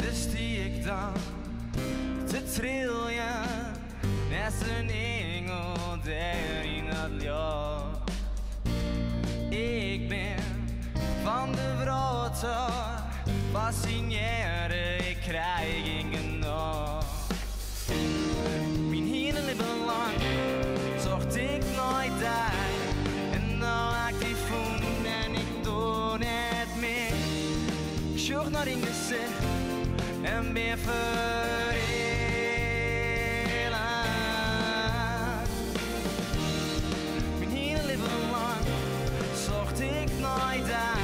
Dêr stie ik dan te triljen, net in ingel dêr yn dat ljocht. Ik bin fan de wrâld ôf fassinearre, ik krij gjin genôch. Myn hiele libben lang socht ik nei dy. En no ha ik dy fûn en ik doar net mear. Ik sjoch nei dyn gesicht en bin fereale. Myn hiele libben lang socht ik nei dy.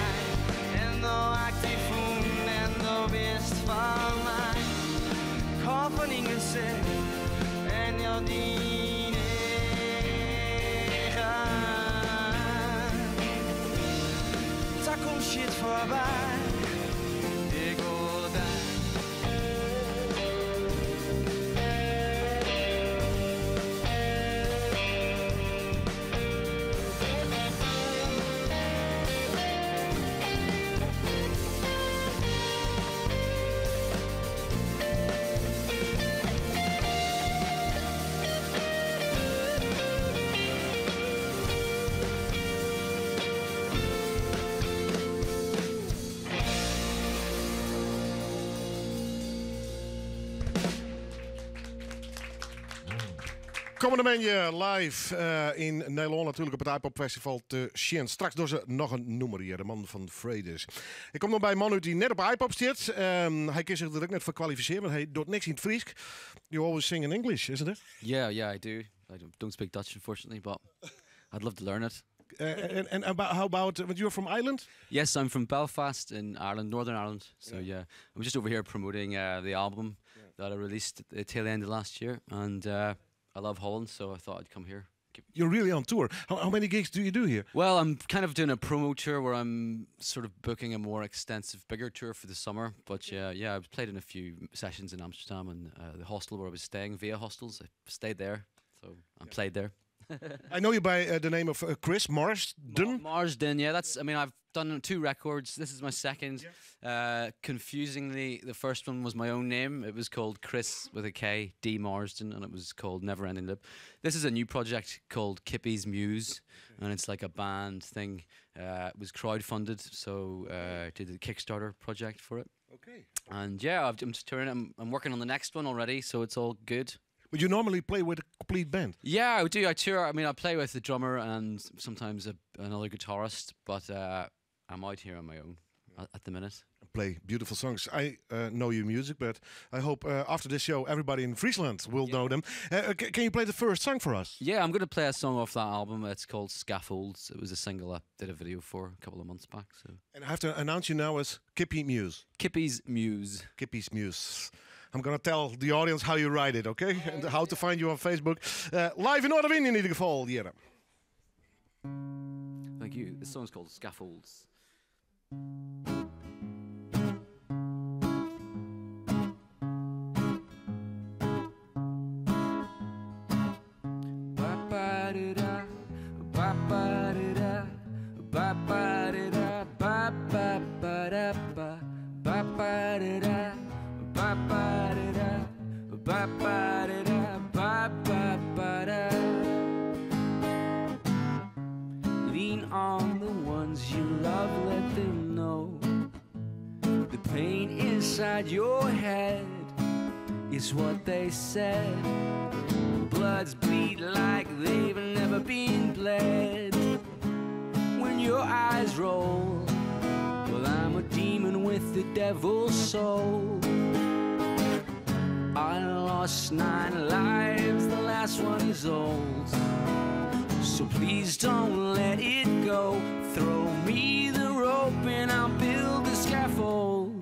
En no ha ik dy fûn en do bist fan my. Ik hâld fan dyn gesicht en jou dyn eagen. Takomst sjit foarby, ik wol dy. Kommende moandei live eh, yn Nederlân natuerlik op it Aaipop Festival te sjen. Straks dogge se noch in nûmer hjir, de man fan Fredes. Ik kom noch by in man út dy't net op Aaipop stiet. Hy kin sich der ek net foar kwalifisearje, want hy docht niks yn it Frysk. You always sing in English, isn't it? Yeah, I do. I don't speak Dutch, unfortunately, but I'd love to learn it. And how about, want you're from Ireland? Yes, I'm from Belfast in Ireland, Northern Ireland. So yeah, I'm just over here promoting the album that I released at the tail end of last year, and I love Holland, so I thought I'd come here. You're really on tour. How many gigs do you do here? Well, I'm kind of doing a promo tour where I'm sort of booking a more extensive, bigger tour for the summer. But yeah, I've played in a few sessions in Amsterdam and the hostel where I was staying, Via Hostels. I stayed there, so I played there. I know you by the name of Chris Marsden. Marsden, yeah. That's. I mean, I've done two records. This is my second. Confusingly, the first one was my own name. It was called Chris with a K, D Marsden, and it was called Never Ending Loop. This is a new project called Kippy's Muse, and it's like a band thing. It was crowdfunded, so did the Kickstarter project for it. And yeah, I'm just touring. I'm working on the next one already, so it's all good. But you normally play with a complete band. Yeah, I do. I tour. I mean, I play with the drummer and sometimes another guitarist, but I'm out here on my own at the minute. Play beautiful songs. I know your music, but I hope after this show everybody in Friesland will know them. Can you play the first song for us? Yeah, I'm going to play a song off that album. It's called Scaffolds. It was a single I did a video for a couple of months back. So. And I have to announce you now as Kippy Muse. Kippy's Muse. Kippy's Muse. I'm gonna tell the audience how you write it, okay? And how to find you on Facebook. Live in Noardewyn yn ieder gefal, Jere. Thank you. This song's called Scaffolds. Ba-ba-da-da, ba-ba-da-da, ba-ba-da-da, ba-ba-ba-da-ba, ba-ba-da-da, ba-ba-da-da, ba-ba-da-da, ba-ba-ba-da. Lean on the ones you love, let them know the pain inside your head is is what they said. Bloods bleed like they've never been bled. When your eyes roll, well, I'm a demon with the devil's soul. I lost nine lives, the last one is old. So please don't let it go. Throw me the rope and I'll build the scaffold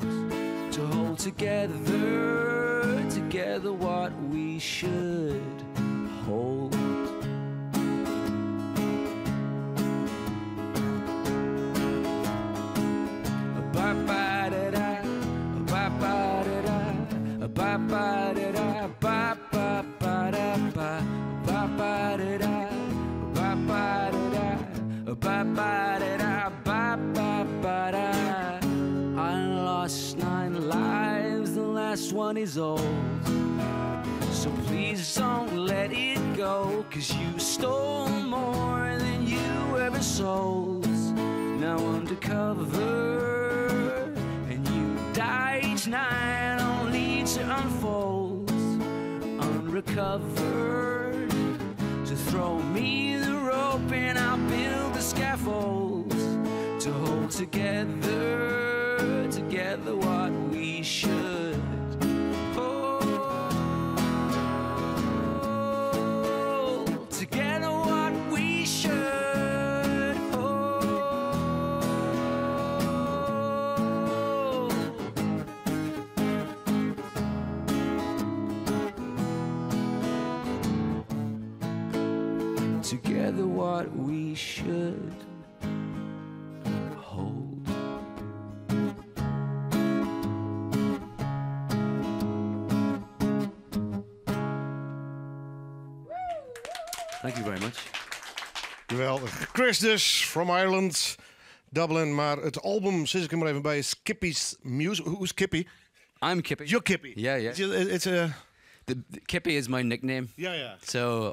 to hold together, together what we should hold. Ba ba da da, ba ba da da, ba ba da da, ba ba ba da ba, ba ba da da, ba ba da da, ba ba da da, ba ba ba da. I lost nine lives, the last one is old. So please don't let it go, 'cause you stole more than you ever sold. Now undercover, and you die each night only to unfold, unrecovered. To throw me the rope and I'll build the scaffold to hold together, together what we should hold. Together what we should hold. Together what we should hold. Thank you very much. Geweldig. Chris dus, from Ireland, Dublin. Maar het album, sis ik hem maar even bij, is Kippy's Muse. Who's Kippy? I'm Kippy. You're Kippy. Yeah. It's a... The Kippy is my nickname. So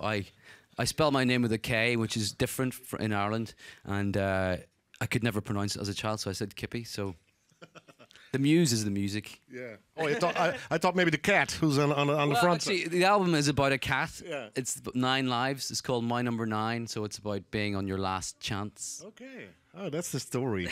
I spell my name with a K, which is different in Ireland, and I could never pronounce it as a child, so I said Kippy. So the muse is the music. Yeah. Oh, I thought maybe the cat who's on the Well, front. Actually, the album is about a cat. It's 9 lives. It's called My Number 9, so it's about being on your last chance. Okay. Oh, that's the story.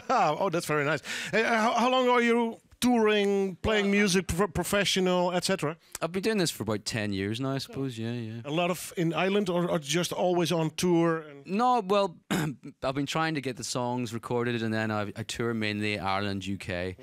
Oh, that's very nice. Hey, how long are you touring, playing music, professional, etc.? I've been doing this for about 10 years now, I suppose. Yeah. A lot of in Ireland, or just always on tour? And No, well, I've been trying to get the songs recorded, and then I tour mainly Ireland, UK.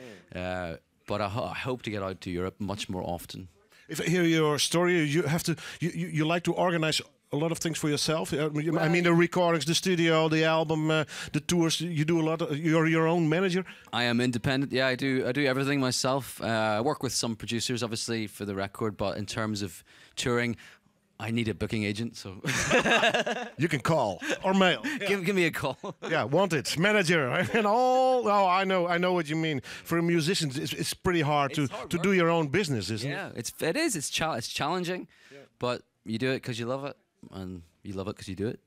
But I hope to get out to Europe much more often. If I hear your story, you have to. You like to organize a lot of things for yourself. I mean, the recordings, the studio, the album, the tours. You do a lot. You're your own manager. I am independent. Yeah, I do. I do everything myself. I work with some producers, obviously, for the record. But in terms of touring, I need a booking agent. So you can call or mail. Give me a call. Yeah, wanted manager and all. Oh, I know. I know what you mean. For musicians, it's pretty hard to do your own business, isn't it? Yeah, it is. It's challenging, but you do it because you love it, and you love it because you do it.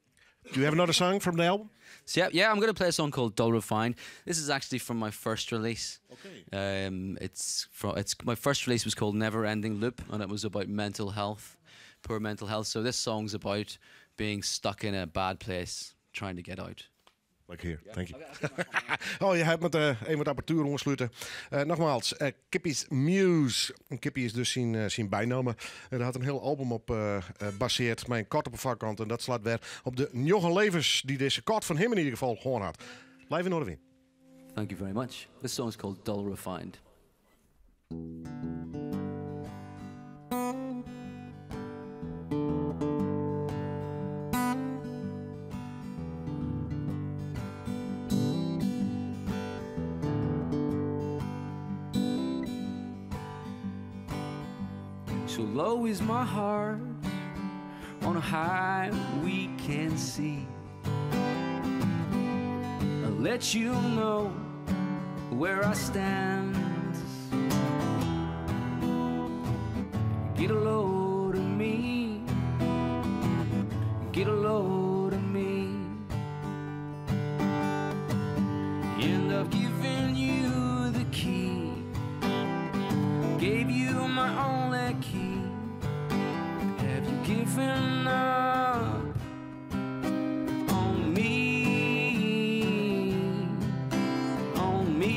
Do you have another song from the album? I'm going to play a song called Dull Refined. This is actually from my first release. Okay. My first release was called Never Ending Loop, and it was about mental health, poor mental health. So this song's about being stuck in a bad place, trying to get out. Like here, Yeah. thank you. Okay. Oh, je hebt met even wat apparatuur omsluiten. Nogmaals, Kippy's Muse. En Kippy is dus zijn bijnaam. En daar had een heel album op baseerd. Mijn kat op de vakant. En dat slaat weer op de njoggen levens die deze kat van hem in ieder geval gewoon had. Live in Noardewyn. Thank you very much. This song is called Dull Refined. So low is my heart, on a high we can see. I'll let you know where I stand. Get a load of me, get a load of me. And I've given you the key, gave you my given up on me? On me?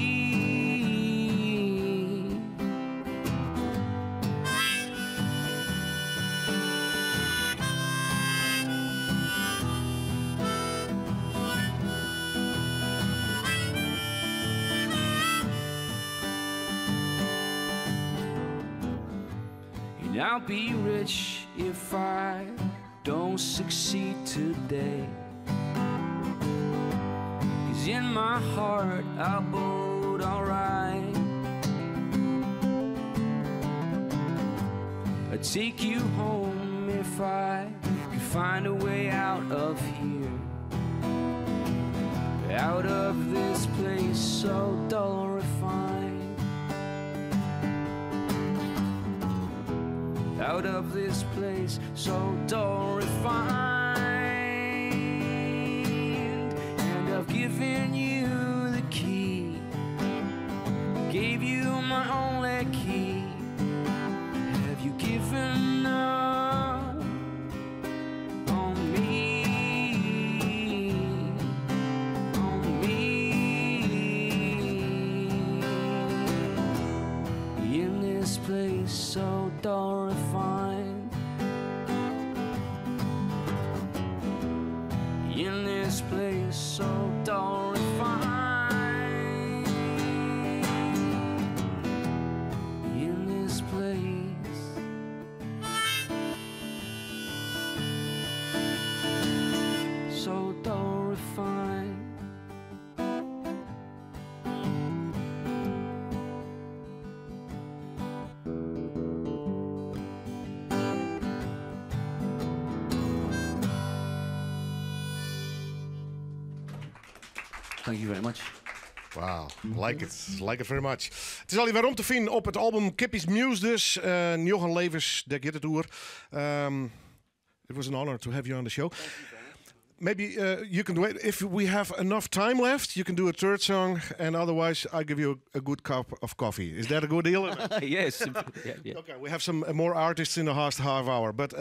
And I'll be rich if I don't succeed today. Cause in my heart I bode alright. I'd take you home if I could find a way out of here. Out of this place so dull and refined. Out of this place so dull and refined. And I've given you the key. Gave you my only key. Have you given up on me? On me? In this place so dull refined. In this place so dull refined. In this place. So dull refined. Thank you very much. Wow, like it. Like it very much. It is al werom te finen op it album Kippy's Muse dus. Njoggen Levens, dêr giet it oer. It was an honor to have you on the show. Maybe you can do it. If we have enough time left, you can do a third song, and otherwise I give you a good cup of coffee. Is that a good deal? Yes. Yeah. Okay, we have some more artists in the last half hour, but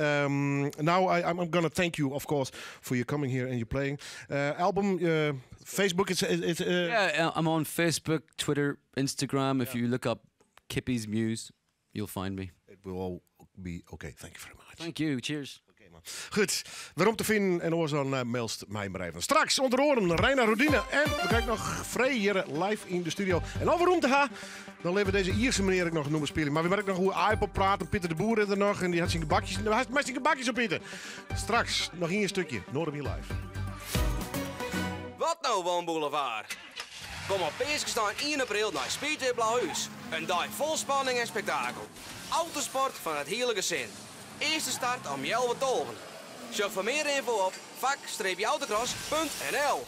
now I'm going to thank you, of course, for you coming here and you playing. Album, Facebook, it's Yeah, I'm on Facebook, Twitter, Instagram. If you look up Kippy's Muse, you'll find me. It will all be okay. Thank you very much. Thank you. Cheers. Goed, werom te finen en oars dan mailst my mar even. Straks ûnder oaren Reina Rodine en we krijgen noch Frey hjir live yn de studio. En as we romte ha, dan litte we dizze Ierse menear ek noch nûmer spylje. Mar we moatte ek noch oer Aaipop prate. Pieter de Boer is der noch en dy hat syn gebakjes. Hy hat syn gebakjes opiten. Straks noch ien stikje Noardewyn Live. Wat no, Woonboulevard? Kom op Peaskesnein 1 april nei Speedway Blauhús. In dei fol spanning en spektakel. Autosport fan it hiele gesin. Earste start om 11:30. Sjoch foar mear ynfo op vak-autocross.nl.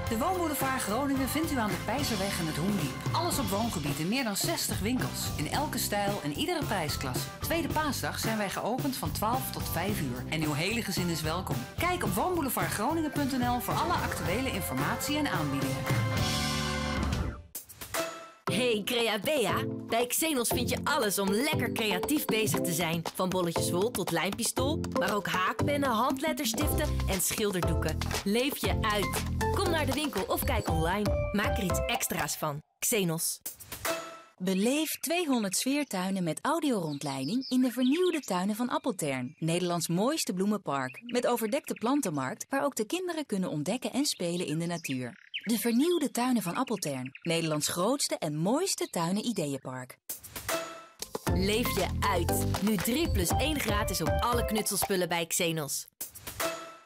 De Woonboulevard Groningen vindt u aan de Peizerweg en het Hoendiep. Alles op woongebied in meer dan 60 winkels. In elke stijl en iedere prijsklasse. Tweede paasdag zijn wij geopend van 12 tot 5 uur. En uw hele gezin is welkom. Kijk op woonboulevardgroningen.nl voor alle actuele informatie en aanbiedingen. Hey Creabea, bij Xenos vind je alles om lekker creatief bezig te zijn. Van bolletjes wol tot lijmpistool, maar ook haakpennen, handletterstiften en schilderdoeken. Leef je uit. Kom naar de winkel of kijk online. Maak er iets extra's van. Xenos. Beleef 200 sfeertuinen met audiorondleiding in de vernieuwde tuinen van Appeltern. Nederlands mooiste bloemenpark met overdekte plantenmarkt waar ook de kinderen kunnen ontdekken en spelen in de natuur. De vernieuwde tuinen van Appeltern. Nederlands grootste en mooiste tuinen-ideeënpark. Leef je uit. Nu 3 plus 1 gratis op alle knutselspullen bij Xenos.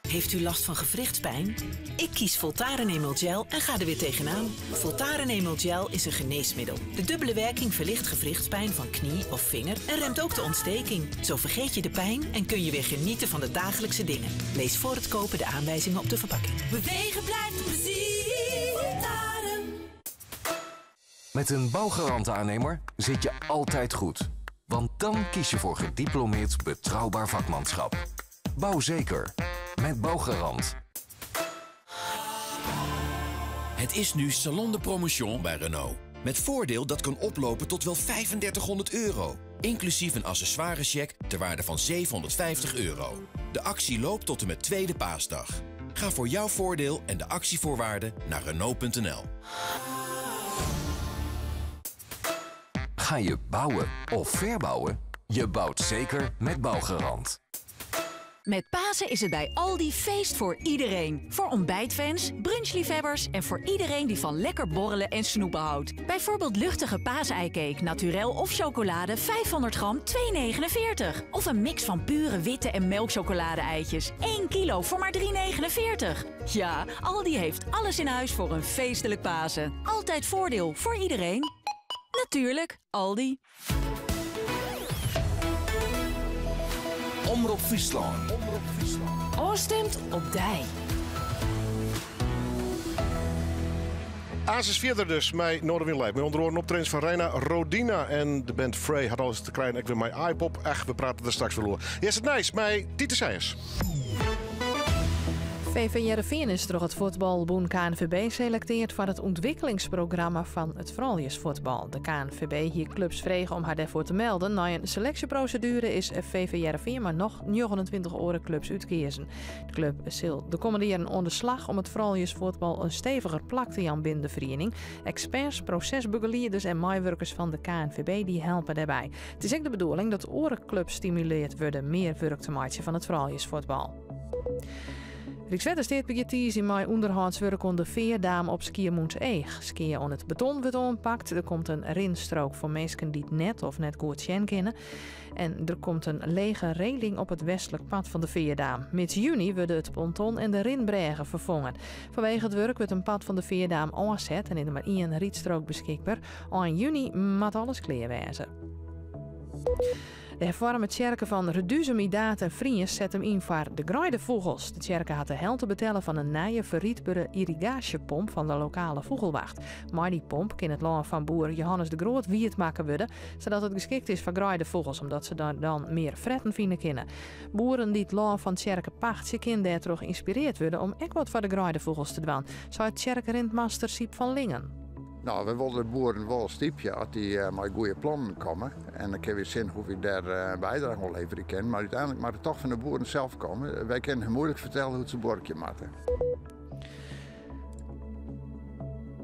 Heeft u last van gewrichtspijn? Ik kies Voltaren Emel Gel en ga er weer tegenaan. Voltaren Emel Gel is een geneesmiddel. De dubbele werking verlicht gewrichtspijn van knie of vinger en remt ook de ontsteking. Zo vergeet je de pijn en kun je weer genieten van de dagelijkse dingen. Lees voor het kopen de aanwijzingen op de verpakking. Bewegen blijft plezier. Voltaren. Met een bouwgarant aannemer zit je altijd goed. Want dan kies je voor gediplomeerd betrouwbaar vakmanschap. Bouw zeker. Met Bouwgarant. Het is nu Salon de Promotion bij Renault. Met voordeel dat kan oplopen tot wel 3500 euro. Inclusief een accessoirecheck ter waarde van 750 euro. De actie loopt tot en met tweede paasdag. Ga voor jouw voordeel en de actievoorwaarden naar Renault.nl. Ga je bouwen of verbouwen? Je bouwt zeker met Bouwgarant. Met Pasen is het bij Aldi feest voor iedereen. Voor ontbijtfans, brunchlievebbers en voor iedereen die van lekker borrelen en snoepen houdt. Bijvoorbeeld luchtige paaseicake, naturel of chocolade 500 gram 2,49. Of een mix van pure witte en melkchocolade-eitjes 1 kilo voor maar 3,49. Ja, Aldi heeft alles in huis voor een feestelijk Pasen. Altijd voordeel voor iedereen. Natuurlijk, Aldi. Omrop Fryslân. Ofstimd op dy. Asis fierder dus, mei Noardewyn Live. Mei ûnder oaren optredens fan Reina Rodina en de band Frey hat alles te krijen ek wer mei Aaipop. Ach, we prate der straks wer oer. Earst it nijs mei Tiete Sijens. VV Hearrenfean is troch it fuotbalbûn KNVB selekteard foar it ûntwikkelingsprogramma fan it frouljusfuotbal. De KNVB hie klups frege om har dêrfoar te melden. Nei in seleksjeproseduere is VV Hearrenfean mei noch 29 oare klups útkeazen. De klup sil de kommende jierren oan de slach om it frouljusfuotbal in steviger plak te jaan binnen de feriening. Eksperts, prosesbegelieders en meiwurkers fan de KNVB dy helpe dêrby. It is ek de bedoeling dat oare klups stimuleard wurde mear wurk te meitsjen fan it frouljusfuotbal. Rykswettersteat begjint tiisdei mei ûnderhâldswurk oan de feardaam op Skiermûntseach. Skea oan it beton wurdt oanpakt, der komt in rinstrook foar minsken dy't net of net goed sjen kinne en der komt in lege reling op it westlik part fan de feardaam. Mids juny wurde it ponton en de rinbrêge ferfongen. Fanwege it wurk wurdt in part fan de feardaam ôfset en is der mar ien rydstrook beskikber. Ein juny moat alles klear wêze. De herfoarme tsjerke fan Reduzum, Idaard en Friens set him yn foar de greidefûgels. De tsjerke hat de helte betelle fan in nije ferrydbere yrrigaasjepomp fan de lokale fûgelwacht. Mei dy pomp kin it lân fan boer Johannes de Groot wiet makke wurde, sadat it geskikt is foar greidefûgels, omdat se der dan mear fretten fine kinne. Boeren dy't lân fan tsjerke pachtsje kin dêrtroch ynspireard wurde om ek wat foar de greidefûgels te dwaan, seit tsjerkerintmaster Syb van Lingen. No, wy wolle de boeren wol stypje as dy mei goede plannen komme. En dan kinne wy sjen hoe't wy dêr in bydrage oan leverje kinne. Mar úteinlik moat it toch fan de boeren sels komme. Wy kinne har moeilik fertelle hoe't se buorkje moatte.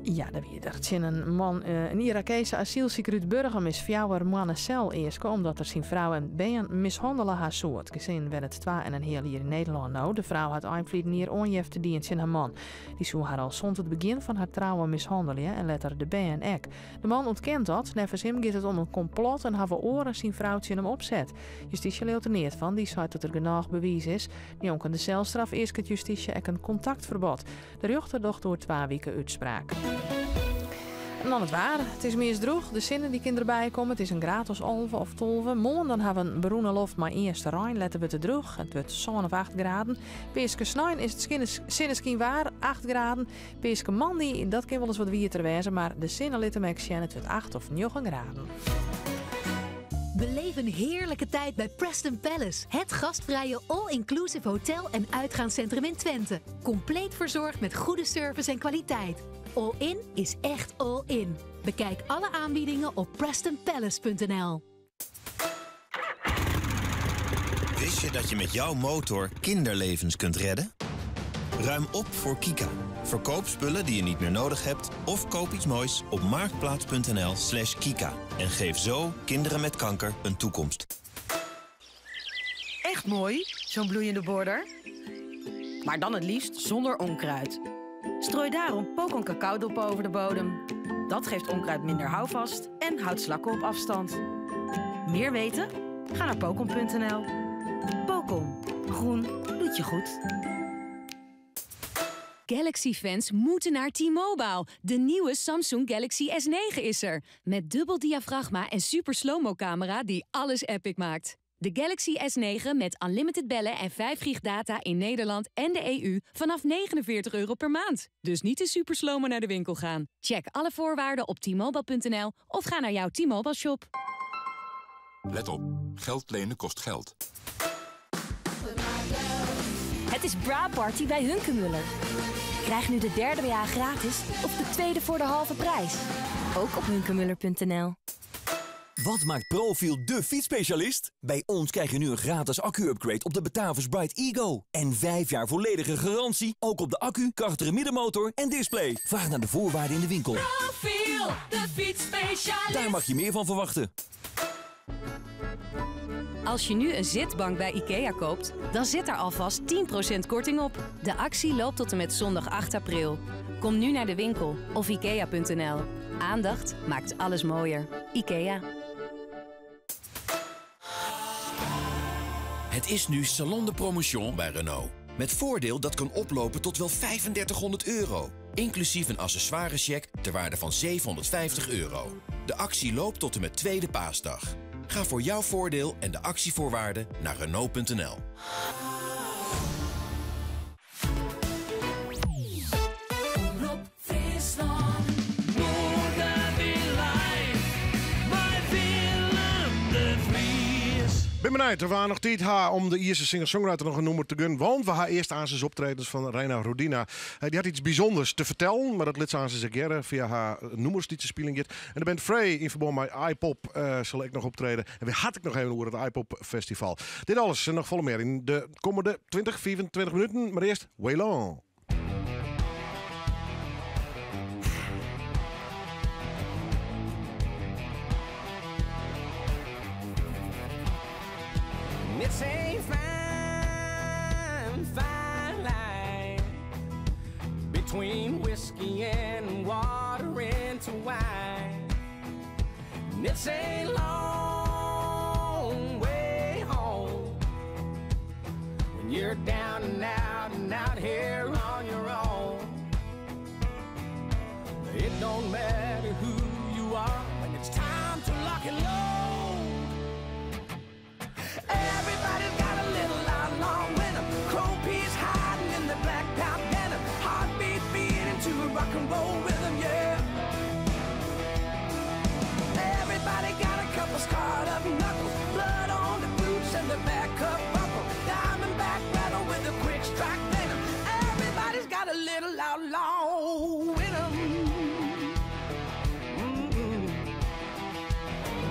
Ja, dêr wie er. Tsjin in man, in Irakese asylsiker út Burgum, is fjouwer moanne sel easke omdat er syn frou en bern mishannele ha soe. It gesin wennet twa en in heal jier yn Nederlân no. De frou hat ein ferliden jier oanjefte dien tsjin har man. Dy soe har al sûnt it begjin fan har trouwen mishannelje en letter de bern ek. De man ûntkent dat. Neffens him giet it om in komplot en hawwe oaren syn frou tsjin him opset. Justysje leaut der neat fan. Dy seit dat der genôch bewiis is. Njonken de selstraf easket justysje ek in kontaktferbod. De rjochter docht oer twa wike útspraak. En dan it waar. It is meast drûch. De sinne dy kin derby komme. It is in graad as 11 of 12. Moarn dan hawwe we in berûne loft mei earst rein. Letter wurdt it drûch. It wurdt sân of 8 graden. Peaskesnein is it sinneskynwaar, 8 graden. Peaskemoandei, dat kin wolris wat wieter wêze, mar de sinne lit him ek sjen. It wurdt 8 of 9 graden. Beleef een heerlijke tijd bij Preston Palace. Het gastvrije all-inclusive hotel en uitgaanscentrum in Twente. Compleet verzorgd met goede service en kwaliteit. All-in is echt all-in. Bekijk alle aanbiedingen op prestonpalace.nl. Wist je dat je met jouw motor kinderlevens kunt redden? Ruim op voor Kika. Verkoop spullen die je niet meer nodig hebt of koop iets moois op marktplaats.nl slash kika. En geef zo kinderen met kanker een toekomst. Echt mooi, zo'n bloeiende border. Maar dan het liefst zonder onkruid. Strooi daarom Pokon cacaodoppen over de bodem. Dat geeft onkruid minder houvast en houdt slakken op afstand. Meer weten? Ga naar pokon.nl. Pokon. Groen doet je goed. Galaxy-fans moeten naar T-Mobile. De nieuwe Samsung Galaxy S9 is er. Met dubbel diafragma en super slow-mo camera die alles epic maakt. De Galaxy S9 met unlimited bellen en 5 gig data in Nederland en de EU vanaf €49 per maand. Dus niet de super slow-mo naar de winkel gaan. Check alle voorwaarden op T-Mobile.nl of ga naar jouw T-Mobile shop. Let op, geld lenen kost geld. Het is Bra Party bij Hunkemöller. Krijg nu de derde BH gratis of de tweede voor de halve prijs. Ook op hunkemöller.nl. Wat maakt Profiel de fietsspecialist? Bij ons krijg je nu een gratis accu-upgrade op de Batavus Bright Ego. En 5 jaar volledige garantie, ook op de accu, krachtige middenmotor en display. Vraag naar de voorwaarden in de winkel. Profiel, de fietsspecialist. Daar mag je meer van verwachten. Als je nu een zitbank bij IKEA koopt, dan zit daar alvast 10% korting op. De actie loopt tot en met zondag 8 april. Kom nu naar de winkel of ikea.nl. Aandacht maakt alles mooier. IKEA. Het is nu Salon de Promotion bij Renault. Met voordeel dat kan oplopen tot wel 3500 euro. Inclusief een accessoirecheck ter waarde van 750 euro. De actie loopt tot en met tweede paasdag. Ga voor jouw voordeel en de actievoorwaarden naar Renault.nl. Omrop Fryslân. Noardewyn live, mei Willem de Vries. Ben benijd of we nog tijd ha om de Ierse singer-songwriter nog een noemer te gunnen. Want we gaan eerst aan zijn optredens van Reina Rodina. Die had iets bijzonders te vertellen, maar dat liet ze aan zijn zeggen via haar noemers die ze spelen gaat. En de band Frey in verband met iPop zal ik nog optreden. En weer had ik nog even over het iPop Festival. Dit alles en nog volle meer in de komende 20, 24 minuten. Maar eerst Waylon. It's a fine, fine line between whiskey and water into wine. And it's a long way home when you're down and out and out here on your own. It don't matter who you are when it's time to lock and load. Everybody's got a little outlaw in 'em. Chrome piece hiding in the black top denim. Heartbeat beating to a rock and roll rhythm, yeah. Everybody got a couple scarred up knuckles. Blood on the boots and the back cup buckle. Diamond back rattle with a quick strike venom. Everybody's got a little outlaw in 'em. Mm-mm.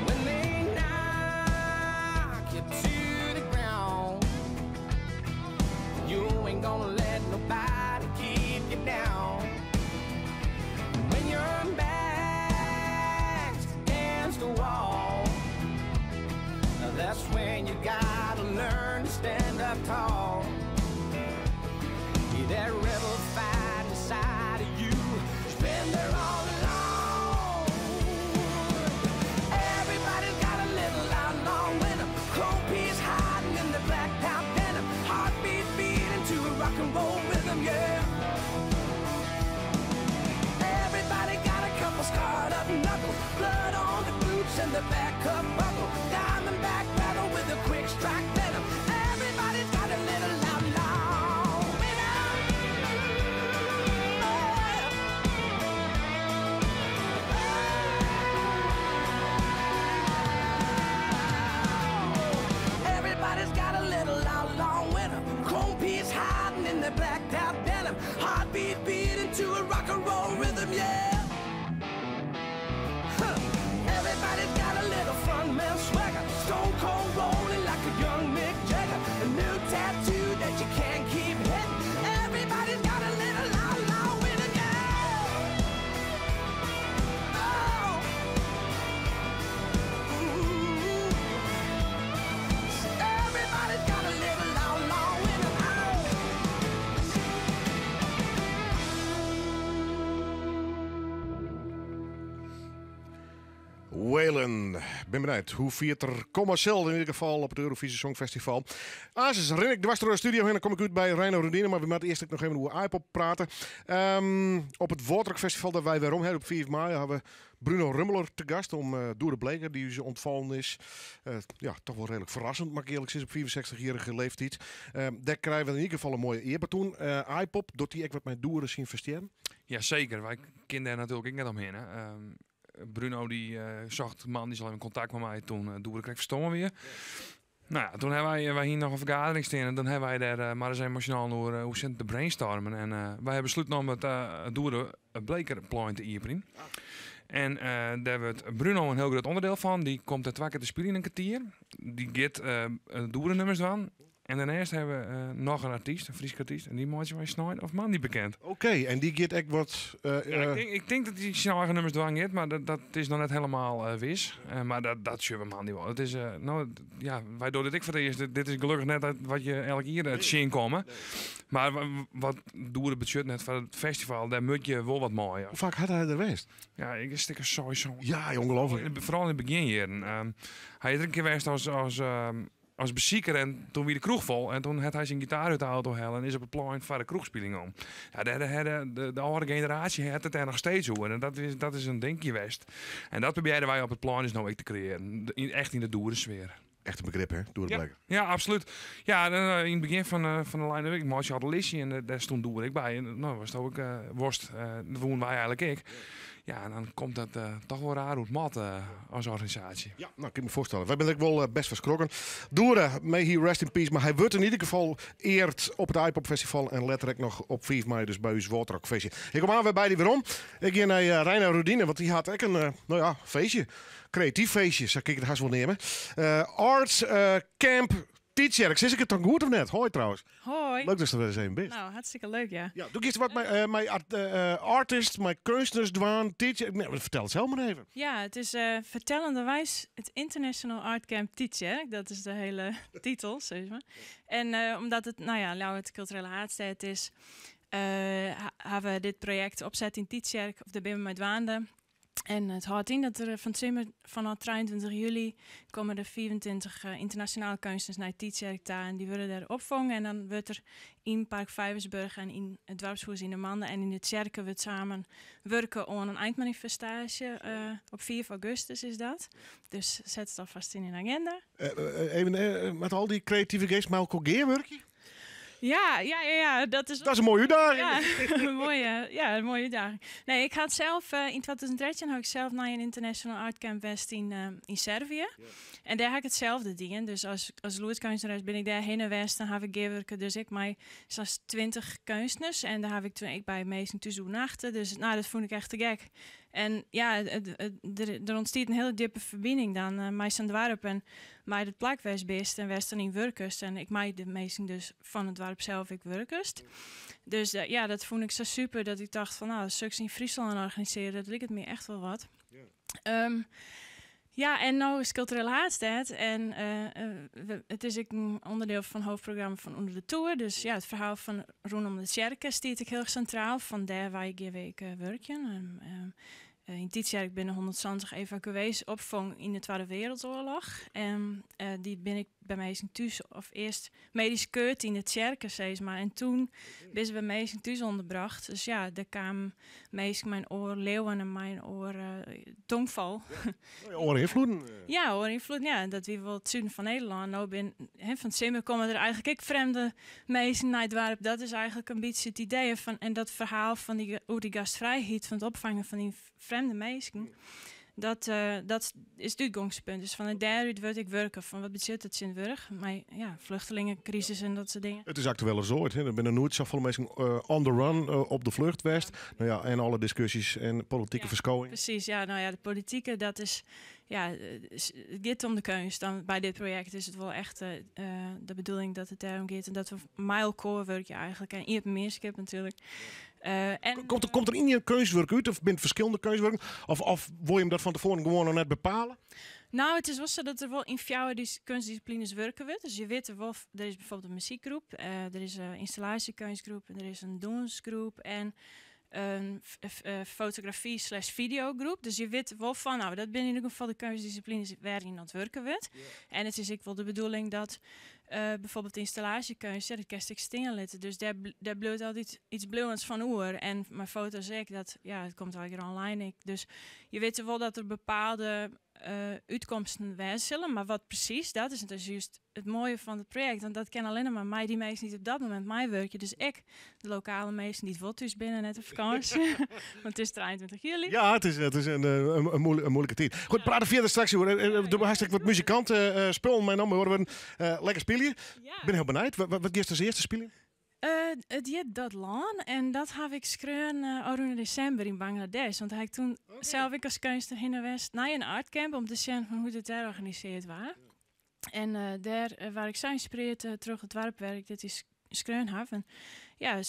When they knock you to the ground, you ain't gonna let nobody keep you down. When your back's against the wall, that's when you gotta learn to stand up tall. Be that rebel fight inside of you, it's been there all along. Everybody's got a little outlaw in 'em. Chrome piece hiding in the black top denim. Heartbeat beating to a rock and roll rhythm, yeah. Everybody got a couple scarred up knuckles. Blood on the boots and the back cup buckle. Diamond back battle with a quick strike venom. Everybody's got a little outlaw in 'em. Everybody's got a little outlaw in 'em. Chrome piece hiding in the black top denim. Heartbeat beating to a rock and roll rhythm, yeah. Huh. Everybody's got a little frontman swagger. Stone cold rolling like a young Mick Jagger. A new tattoo that you can't keep hidden. Everybody's got a little outlaw in 'em, yeah. Oh. Ooh. Everybody's got a little outlaw in 'em. Oh. Waylon, ben benijd. Hoe viert er commercieel in ieder geval op het Eurovisie Songfestival? Asis, ren ik dwars door de studio heen, dan kom ik uit bij Reino Rodina. Maar we moeten eerst ook nog even over iPop praten. Op het Waterk Festival dat wij weer om hebben op 4 mei hebben we Bruno Rummeler te gast om Doede Bleeker, die ze ontvallen is. Ja, toch wel redelijk verrassend, maar ik eerlijk is op 64-jarige leeftijd. Daar krijgen we in ieder geval een mooie eerbetoon. iPop, doet die ik wat mijn doeren zien versterren? Ja, zeker. Wij kinderen daar natuurlijk ook net omheen. Hè. Bruno die zocht man, die zal in contact met mij toen Doeren kreeg verstoren weer. Toen hebben wij hier nog een vergadering staan en dan hebben wij daar maar eens emotioneel over hoe zit de brainstormen. En wij hebben besloten om het Doeren Bleekerplein te ieperen. En dêr wurdt Bruno in hiel grut ûnderdiel fan. Dy komt dêr twa kear te spyljen in kertier. Dy giet Doerenummers dwaan. En dêrneist hawwe we noch in artyst, in Fryske artyst. En dy meitsje wy snein of moandei bekend. Oké, en dy giet ek wat... Ja, ik tink dat dy syn eigen nummers dwaan giet, mar dat is noch net helemaal wis. Mar dat sjogge we moandei wol. It is, no, ja, wy dogge dit ek foar it earst. Dit is gelokkich net wat je elk jier tsjinkomme. Mar wat Doeren betsjut net foar it festival, dêr moat je wol wat mei. Hoe faak hat hy der west? Ja, ik in stik of seis, sân. Ja, ongelooflijk. Foaral yn de begjinjierren. Hy is der in kear west as besiker en toen wie de kroech fol. En toen hat hy syn gitaar út de auto helle en is op it plein foar de kroechspiling om. Ja, dêr, dêr, de âlde generaasje hat it dêr noch steeds oer. En dat is in dinkje west. En dat probearje wy op it plein dus no ek te kreëaren. Echt yn de Doerensfear. Echt in begrip, hè? Doerenblekken. Ja, ja, absoluut. Ja, dan yn it begjin fan de line-up, ik meitsje altyd in listje en dêr stond Doer ek by. En no, was it ek worst, dat woenen wy eigentlik ek. Ja, en dan komt dat toch wol raar út mat as organisaasje. Ja, no, kin ik my foarstelle. Wy binne der ek wol best fan skrokken. Doere, may he rest in peace. Mar hy wurdt yn ieder gefal eard op it Aaipop Festival en letter ek noch op 5 mei dus by ús Wâldrock feestje. Ik kom oan wer by dy werom. Ik gean nei Reina Rodine, want dy hat ek in no ja, feestje. Kreatyf feestje, sa kin ik it hast wol neame. Arts Camp Tytsjerk. Sis ik it dan goed of net? Hoi trouwens. Hoi. Leuk datst der wer ris even bist. No, hartstikke leuk, ja. Ja, do giest wat mei artists, mei keunstners dwaan. Tytsjerk. Nee, fertel it sels mar even. Ja, it is fertellenderwijs it International Art Camp Tytsjerk. Dat is de hiele titel, sis mar. En omdat it, no ja, Ljouwert Kulturele Haadstêd is, hawwe we dit projekt opset yn Tytsjerk, of dêr binne we mei dwaande. En it hâldt yn dat der fan 't simmer fanôf 23 july komme der 25 ynternasjonale keunstners nei Tytsjerk ta en dy wurde dêr opfongen. En dan wurdt der yn Park Vijversburg en yn it doarpshûs yn 'e Mande en yn de tsjerke wurdt samen wurke oan in eindmanifestaasje. Op 5 augustus is dat. Dus set it alfêst yn dyn aginda. Even met al dy kreative geast mei elkoar gearwurkje? Ja, ja, ja, ja, dat is Dat is in moaie útdaging. Ja, in moaie, ja, in moaie útdaging. Nee, ik ha sels, yn 2013 ha ik sels nei in International Art Camp west yn Servië. En dêr ha ik itselde dien. Dus as lûdskeunstneres bin ik dêr hinne west en ha ik gearwurke. Dus ek mei sa'n 20 keunstners. En dêr ha ik toen ek by minsken thús oernachte. Dus no, dat fûn ik echt te gek. En ja, der ûntstiet in hiele djippe ferbining dan mei sa'n doarp en mei it plak wêr'tst bist en wêr'tst dan yn wurkest. En ek mei de minsken dus fan it doarp sels ek wurkest. Dus ja, dat fûn ik sa super dat ik tocht fan no, soks yn Fryslân organisearje, dat liket my echt wol wat. Ja, en no is Kulturele Haadstêd en it is ek in ûnderdiel fan it hoofdprogramma fan Under de Toer. Dus ja, it ferhaal fan rûnom de tsjerke stiet ek hiel sintraal. Fan dêr wei gean we ek wurkjen. Yn Tytsjerk binne 170 evakuees opfongen yn de Twadde Wereldoarloch. En dy binne ek by minsken thús, of earst medysk keurd yn de tsjerke, sis mar. En toen binne se by minsken thús ûnderbrocht. Dus ja, dêr kamen minsken mei in oar leauwen en mei in oar tongfal. Ja, oare ynfloeden. Ja, oare ynfloeden. Ja, dat wie wol it suden fan Nederlân. No bin, hè, fan 't simmer komme der eigentlik ek frjemde minsken nei it doarp. Dat is eigentlik in bytsje it idee fan, en dat ferhaal fan dy, oer dy gastfrijheid, fan it opfangen fan dy frjemde minsken, dat is it útgongspunt. Dus fan dêrút wurdt ek wurke fan wat betsjut it tsjintwurdich mei ja, vluchtelingenkrisis en dat soart dingen. It is aktueler as oait. Hè. Der binne noait safolle minsken on the run, op de flucht west. No ja, en alle diskusjes en politike ferskowingen. Presys, ja. No ja, de politike, dat is, ja, it giet om de keunst. Dan by dit projekt is it wol echt de bedoeling dat it dêrom giet en dat we mei elkoar wurkje eigentlik en iepen mienskip natuerlik. En Komt der ien keunstwurk út of binne it ferskillende keunstwurken? Of wolle jim dat fan tefoaren gewoan noch net bepale? No, it is wol sa dat der wol yn fjouwer keunstdissiplines wurke wurdt. Dus je witte wol, der is byfoarbyld in muzykgroep, der is in ynstallaasjekeunstgroep, der is in dûnsgroep en in fotografy slash fideogroep. Dus je witte wol fan, no, dat binne yn ieder gefal de keunstdissiplines wêryn dat wurke wurdt. En it is ek wol de bedoeling dat byfoarbyld ynstallaasjekeunst, ja, dat kinst ek stean litte. Dus dêr bliuwt altyd iets bliuwends fan oer. En mei foto's ek, dat, ja, it komt allegear online ek. Dus je witte wol dat der bepaalde útkomsten wêze sille, mar wat presys, dat is dus just it moaie fan it projekt. Want dat kin allinnich mar mei dy minsken dy't op dat momint meiwurkje. Dus ek de lokale minsken dy't wol thús binne, net op fakânsje. Want it is 23 july. Ja, it is in muoilike tiid. Goed, prate fierder straks oer. Do hast ek wat muzikanten spullen meinommen. We lekker spylje. Bin hiel benijd. Wat giest as earste spyljen? It hjit Dat Lân en dat haw ik skreaun ôfrûne desimber yn Bangladesh. Want ha ik toen sels ek as keunstner hinne west nei in artcamp om te sjen fan hoe't it dêr organisearre waard. En dêr waard ik sa ynspirearre troch it doarp wêr't ik dit is skreaun haw. En ja,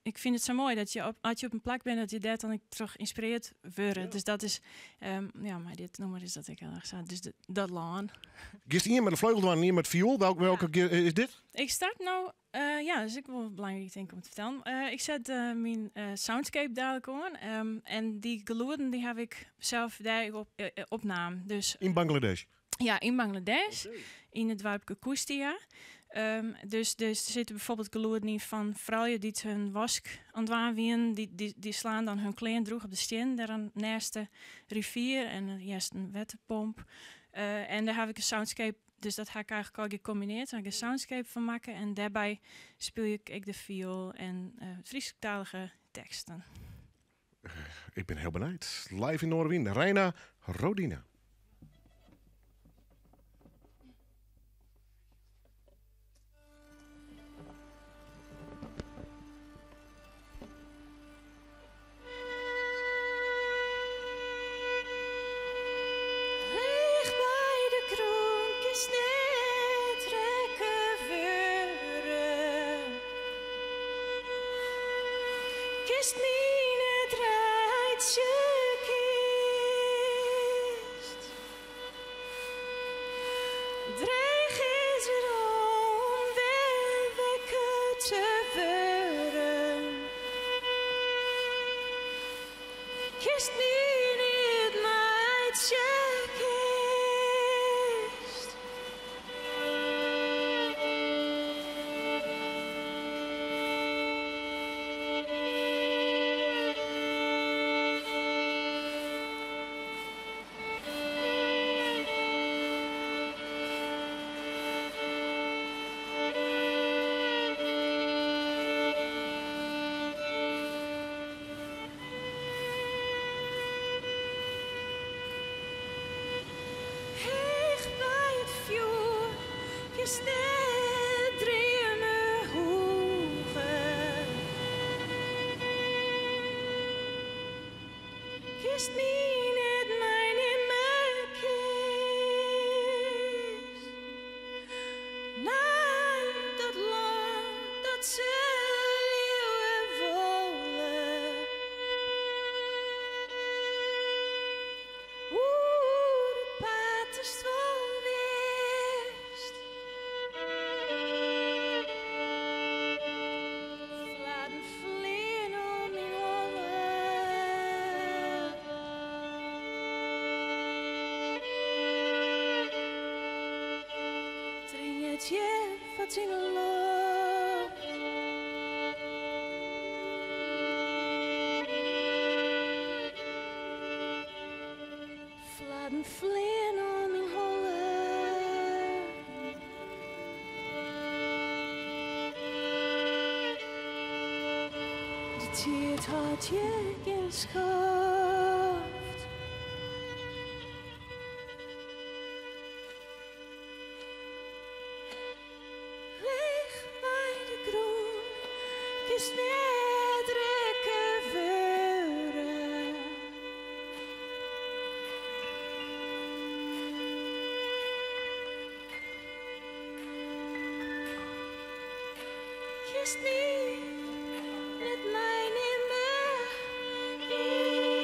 ik fyn it sa moai dat je as je op in plak binne, dat je dêr dan ek troch ynspirearre wurde. Dus dat is, ja, mei dit nûmer is dat ek hiel erch sa. Dus dat lân. Giest ien mei de fleugel dwaan en ien mei it fioel. Welke is dit? Ik start no, ja, dat is ek wol belangryk tink om te fertellen. Ik set myn soundscape dadlik oan. En dy gelûden dy haw ik sels dêr opnaam. Dus, Yn Bangladesh? Ja, yn Bangladesh, yn it doarpke Kustia. Dus der sitte byfoarbyld gelûden yn fan froulju dy't hun wask oan it dwaan wienen. Dy slaan dan hun klean droech op de stiennen dêr neist de rivier en der hearst in wetterpomp. En dêr haw ik in soundscape, dus dat ha ik eigentlik al gekombinearre. Dêr ha ik in soundscape fan makke en dêrby spylje ik ek de fioel en Frysktalige teksten. Ik bin hiel benijd. Live yn Noardewyn, Reina Rodina. Leech by de grûn kinst net rekke wurde. Kinst my net reitsje kinst. Dreech is it om wer wekker te wurden. Kinst my net meitsje kinst. Heech by it fjoer kinst net dreame hoege. Kinst my net meinimme kinst. Nei dat lân dat se leauwe wolle. Oer it paad datst wol witst. Flarden fleane om myn holle. Dringet hjir wat yn 'e loft. Flarden fleane om myn holle. De tiid hâldt hjir gjin skoft. Leech by de grûn kinst net rekke wurde. Kinst my net meinimme kinst.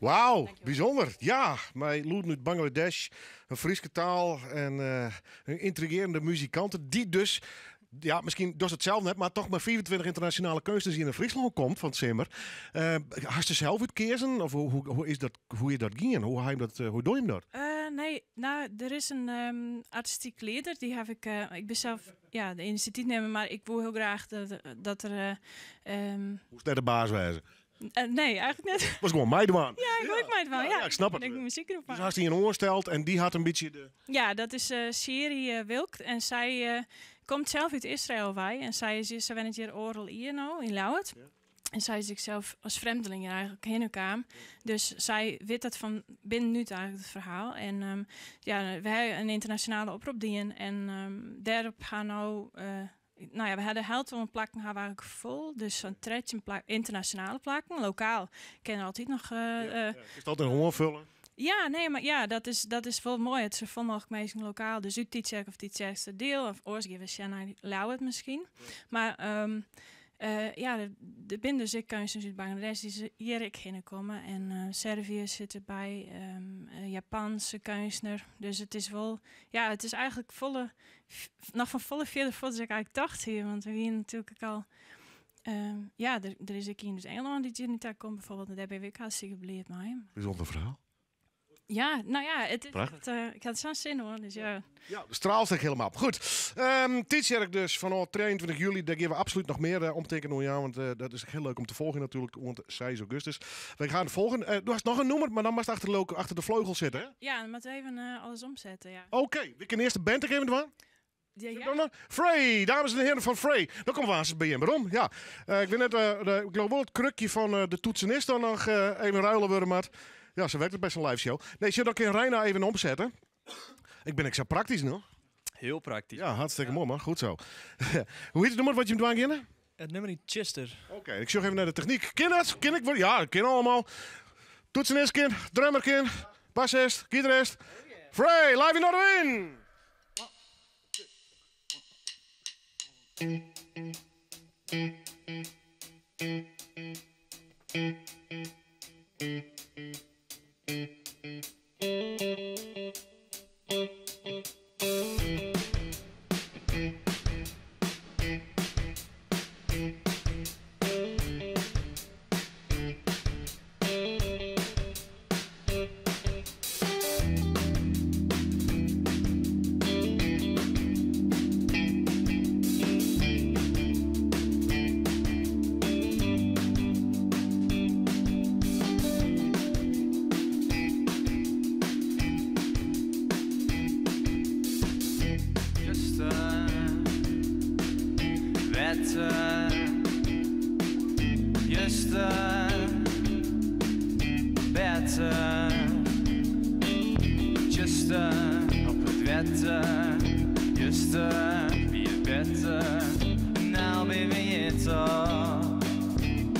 Wauw, bijzonder. Ja, mei lûden út Bangladesh, in Fryske taal en in yntrigearjende muzikante dy't dus, ja, miskien dochst it sels net, mar toch mei 25 ynternasjonale keunstners hjir nei Fryslân komt fan 't simmer. Hast se sels útkeazen of hoe is dat, hoe is dat gien? Hoe ha jim dat, hoe dogge jim dat? Nee, no, der is in artistyk lieder, dy haw ik, ik bin sels, ja, de inisjatyfnimmer, mar ik woe hiel graach dat der. Hoechst net de baas wêze. Nee, eigentlik net. Wolst gewoan meidwaan. Ja, ik wol ek meidwaan. Ja, ja, ik snap it. Ik muzykgroep. Dus hast ien oansteld en dy hat in bytsje de. Ja, dat is Siri Wilk en sy komt sels út Israël wei en sy is sy wennet hjir oardel jier no yn Ljouwert. Ja. En sy is ek sels as frjemdling hjir eigentlik hinne kaam. Dus sy wit dat fan binnenút eigentlik it ferhaal. En ja, we hawwe in ynternasjonale oprop dien en dêrop ha no no ja, we ha de helte oan plakken ha we eigentlik fol. Dus sa'n 13 ynternasjonale plakken. Lokaal kin der altyd noch. Ja, kinst altyd noch oanfolje? Ja, nee, mar ja, dat is wol moai. It safolle mooglik minsken lokaal. Dus út Tytsjerk of Tytsjerksteradiel. Of oars gean we sjen nei Ljouwert miskien. Mar ja, der binne dus ek keunstners út Bangladesh dy't hjir ek hinne komme. En Servië sit derby, Japanse keunstner. Dus it is wol, ja, it is eigentlik folle, noch fan folle fierder fuort as ik eigentlik tocht hie. Want we wiene natuerlik ek al, ja, der is ek ien út Ingelân dy't hjir nei ta komt bijvoorbeeld. En dêr binne we ek hartstikke bliid mei. Bysûnder ferhaal. Ja, no ja, it is Prachtich. echt, ik ha der sa'n sin oan, dus ja. Ja, de straalst ek hielendal. Goed, Tytsjerk dus fanôf 23 july, dêr gean we absolút noch mear omtinken oan jaan, want dat is hiel leuk om te folgjen natuerlik oant 6 augustus. Wy gean it folgjen. Do hast noch in nûmer, mar dan moatst achter de fleugel sitte, hè? Ja, dan moat even alles omsette, ja. Oké, we kinne earst de band ek even dwaan. Ja, ja. Dan nog? Frey, dames en heren van Frey. Dan komme we aanst by jim werom. Ja. Ik wit net, ik leau wol it krukje fan de toetsenist dan noch even ruile wurde moat. Ja, sa wurket it by sa'n live show. Nee, sjoch, dan kin Reina even omsette. Ik bin ek sa praktysk no. Hiel praktysk. Ja, hartstikke moai man. Goed sa. Hoe hjit it nûmer wat jim dwaan geane? It nûmer hjit Tsjuster. Oké, ik sjoch even nei de technyk. Kin dat? Kin ik? Ja, dat kin allegear. Toetsenist kin, drummer kin, bassist, gitarist. Frey, live yn Noardewyn! Juster, wetter, juster, better. Juster, op it wetter, juster, wie it better. No binne we hjir toch,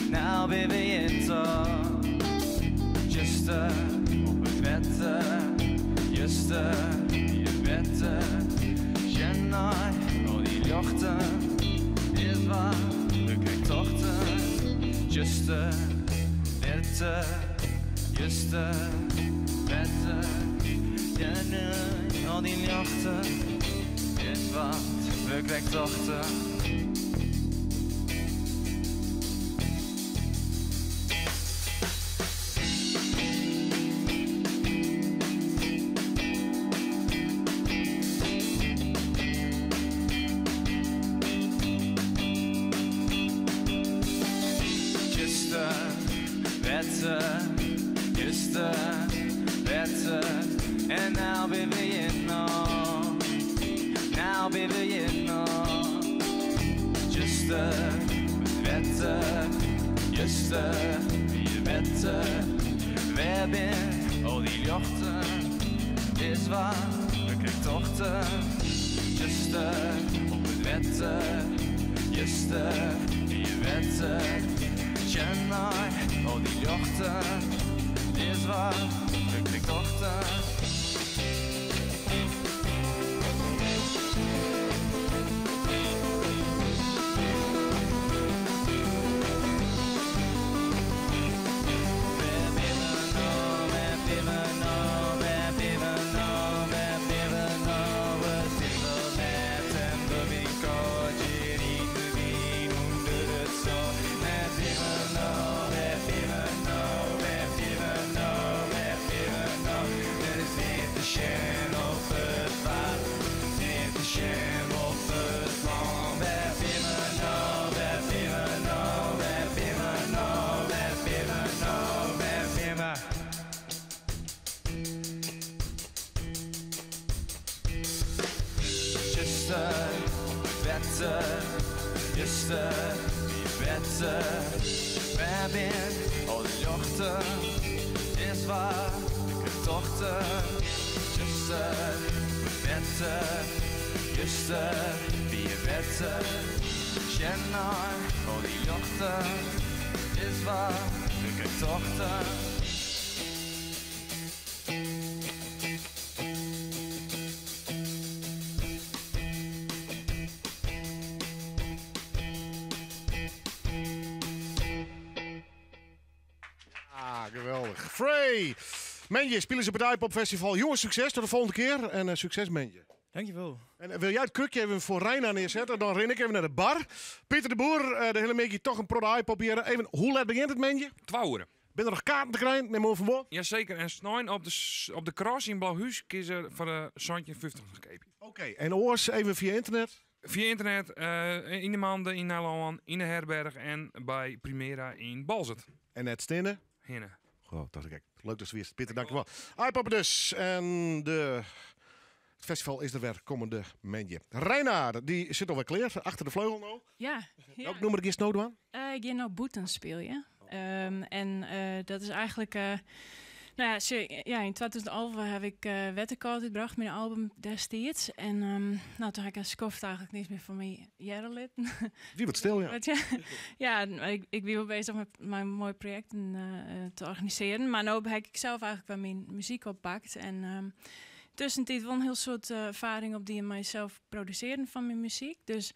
no binne we hjir toch. Juster, op it wetter, juster, wie it better. Sjen nei al dy ljochten, is wat we krekt tochten. Juster, wetter, juster, better. Sjen nei al dy ljochten, is wat we krekt tochten. Juster, wetter, juster, better. En no binne we hjir noch, no binne we hjir noch. Juster, wetter, juster, wie it better. Wêr binne al dy ljochten? Is wat we krekt tochten. Juster, op it wetter, juster, wie it better. Sjen nei al dy ljochten, is wat we krekt tochten. Wêr binne we no? Juster wie better. Wêr binne al dy ljochten? Is wat ik tocht. Juster wie better. Juster wie better. Sjen nei al dy ljochten. Is wat ik tocht. Ah, geweldig. Frey! Menje, spelen ze op het iPop Festival. Jongens, succes tot de volgende keer. En succes, Menje. Dankjewel. En wil jij het krukje even voor Reina neerzetten? Dan ren ik even naar de bar. Pieter de Boer, de hele middag toch een protte iPop hier. Even, hoe laat begint het, Menje? 12 uur. Ben er nog kaarten te krijgen? Neem over voor. Jazeker. En snein op de cross in Blauwhuis kiezen voor de Santje 50 nog Oké, en oors even via internet? Via internet, in de Mande in Nijlân, in de Herberg en bij Primera in Balzet. En het Stinne? Hinne. Goh, dat is gek. Leuk dat ze weer is. Pieter, dankjewel. iPop dus. En het festival is er weer komende maandje. Reina, die zit alweer klaar, achter de vleugel nou. Ja, ja. Welk nummer is nou aan? Ik ga nou Boeten spelen. En dat is eigenlijk... nou ja, ze, ja, in 2011 heb ik Wetterkoud uitgebracht, mijn album destijds. En toen heb ik een skoft eigenlijk niets meer van mijn jaren lid. Wie wat stil, ja. Want ja, ja, ik ben wel bezig met mijn mooi projecten te organiseren. Maar nu heb ik zelf eigenlijk wel mijn muziek oppakt. En tussentijd wel een heel soort ervaring op die in mijzelf produceren van mijn muziek. Dus,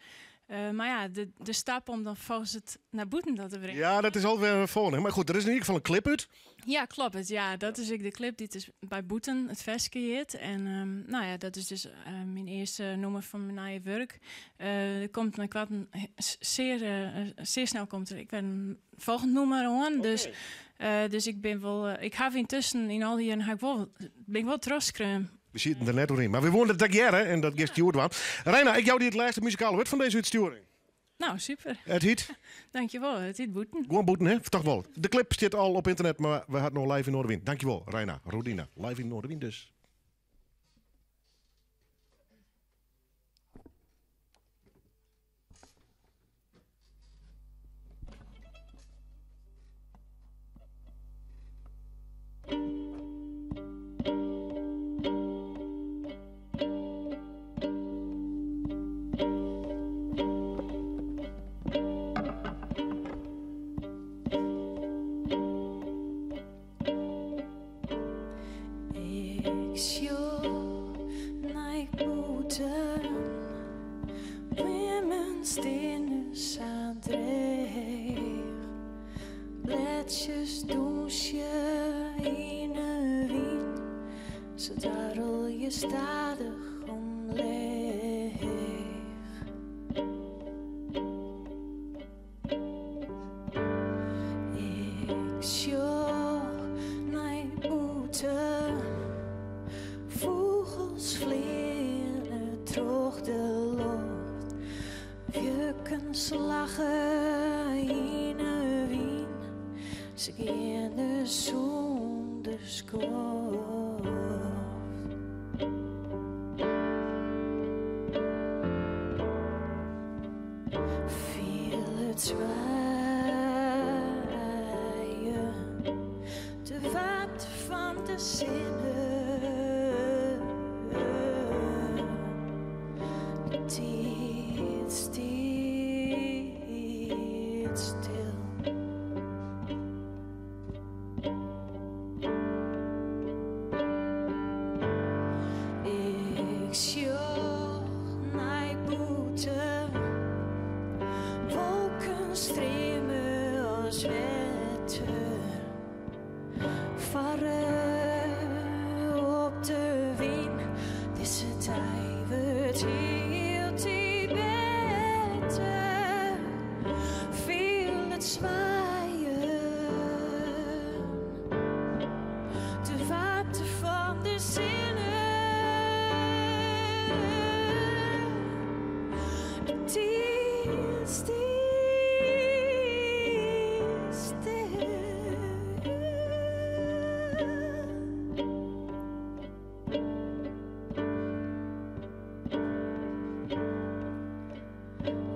maar ja, de stap om dan volgens het naar boeten dat te brengen. Ja, dat is alweer een volgende. Maar goed, er is in ieder geval een clip uit. Ja, klopt het. Ja, dat is ik de clip die het is bij Boeten, het versje heet. En dat is dus mijn eerste nummer van mijn eigen werk. Er komt mijn kwart een zeer zeer snel komt er. Ik ben een volgend nummer aan. Dus ik ben wel ik heb intussen in al die jaren, heb ik wel, ben ik wel trots kreun. We zitten er net doorheen. Maar we wonen dat jaar, hè, en dat gisteren kwam. Reina, ik jou die het laatste muzikale woord van deze uitsturing. Nou, super. Het heet? Dankjewel, het heet Boeten. Gewoon Boeten, hè? Toch wel. De clip zit al op internet, maar we hadden nog live in Noardewyn. Dankjewel, Reina. Rodina, live in Noardewyn dus.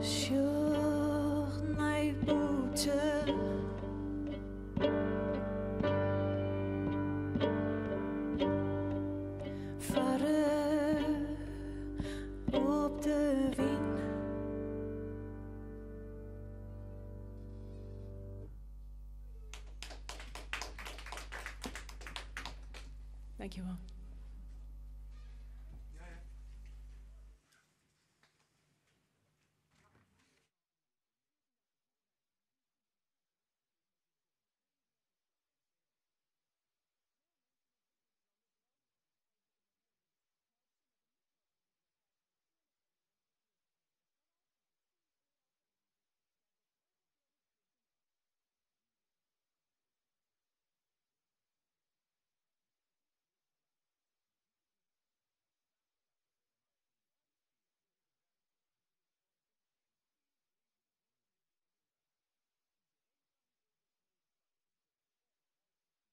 Sure. Dankjewol.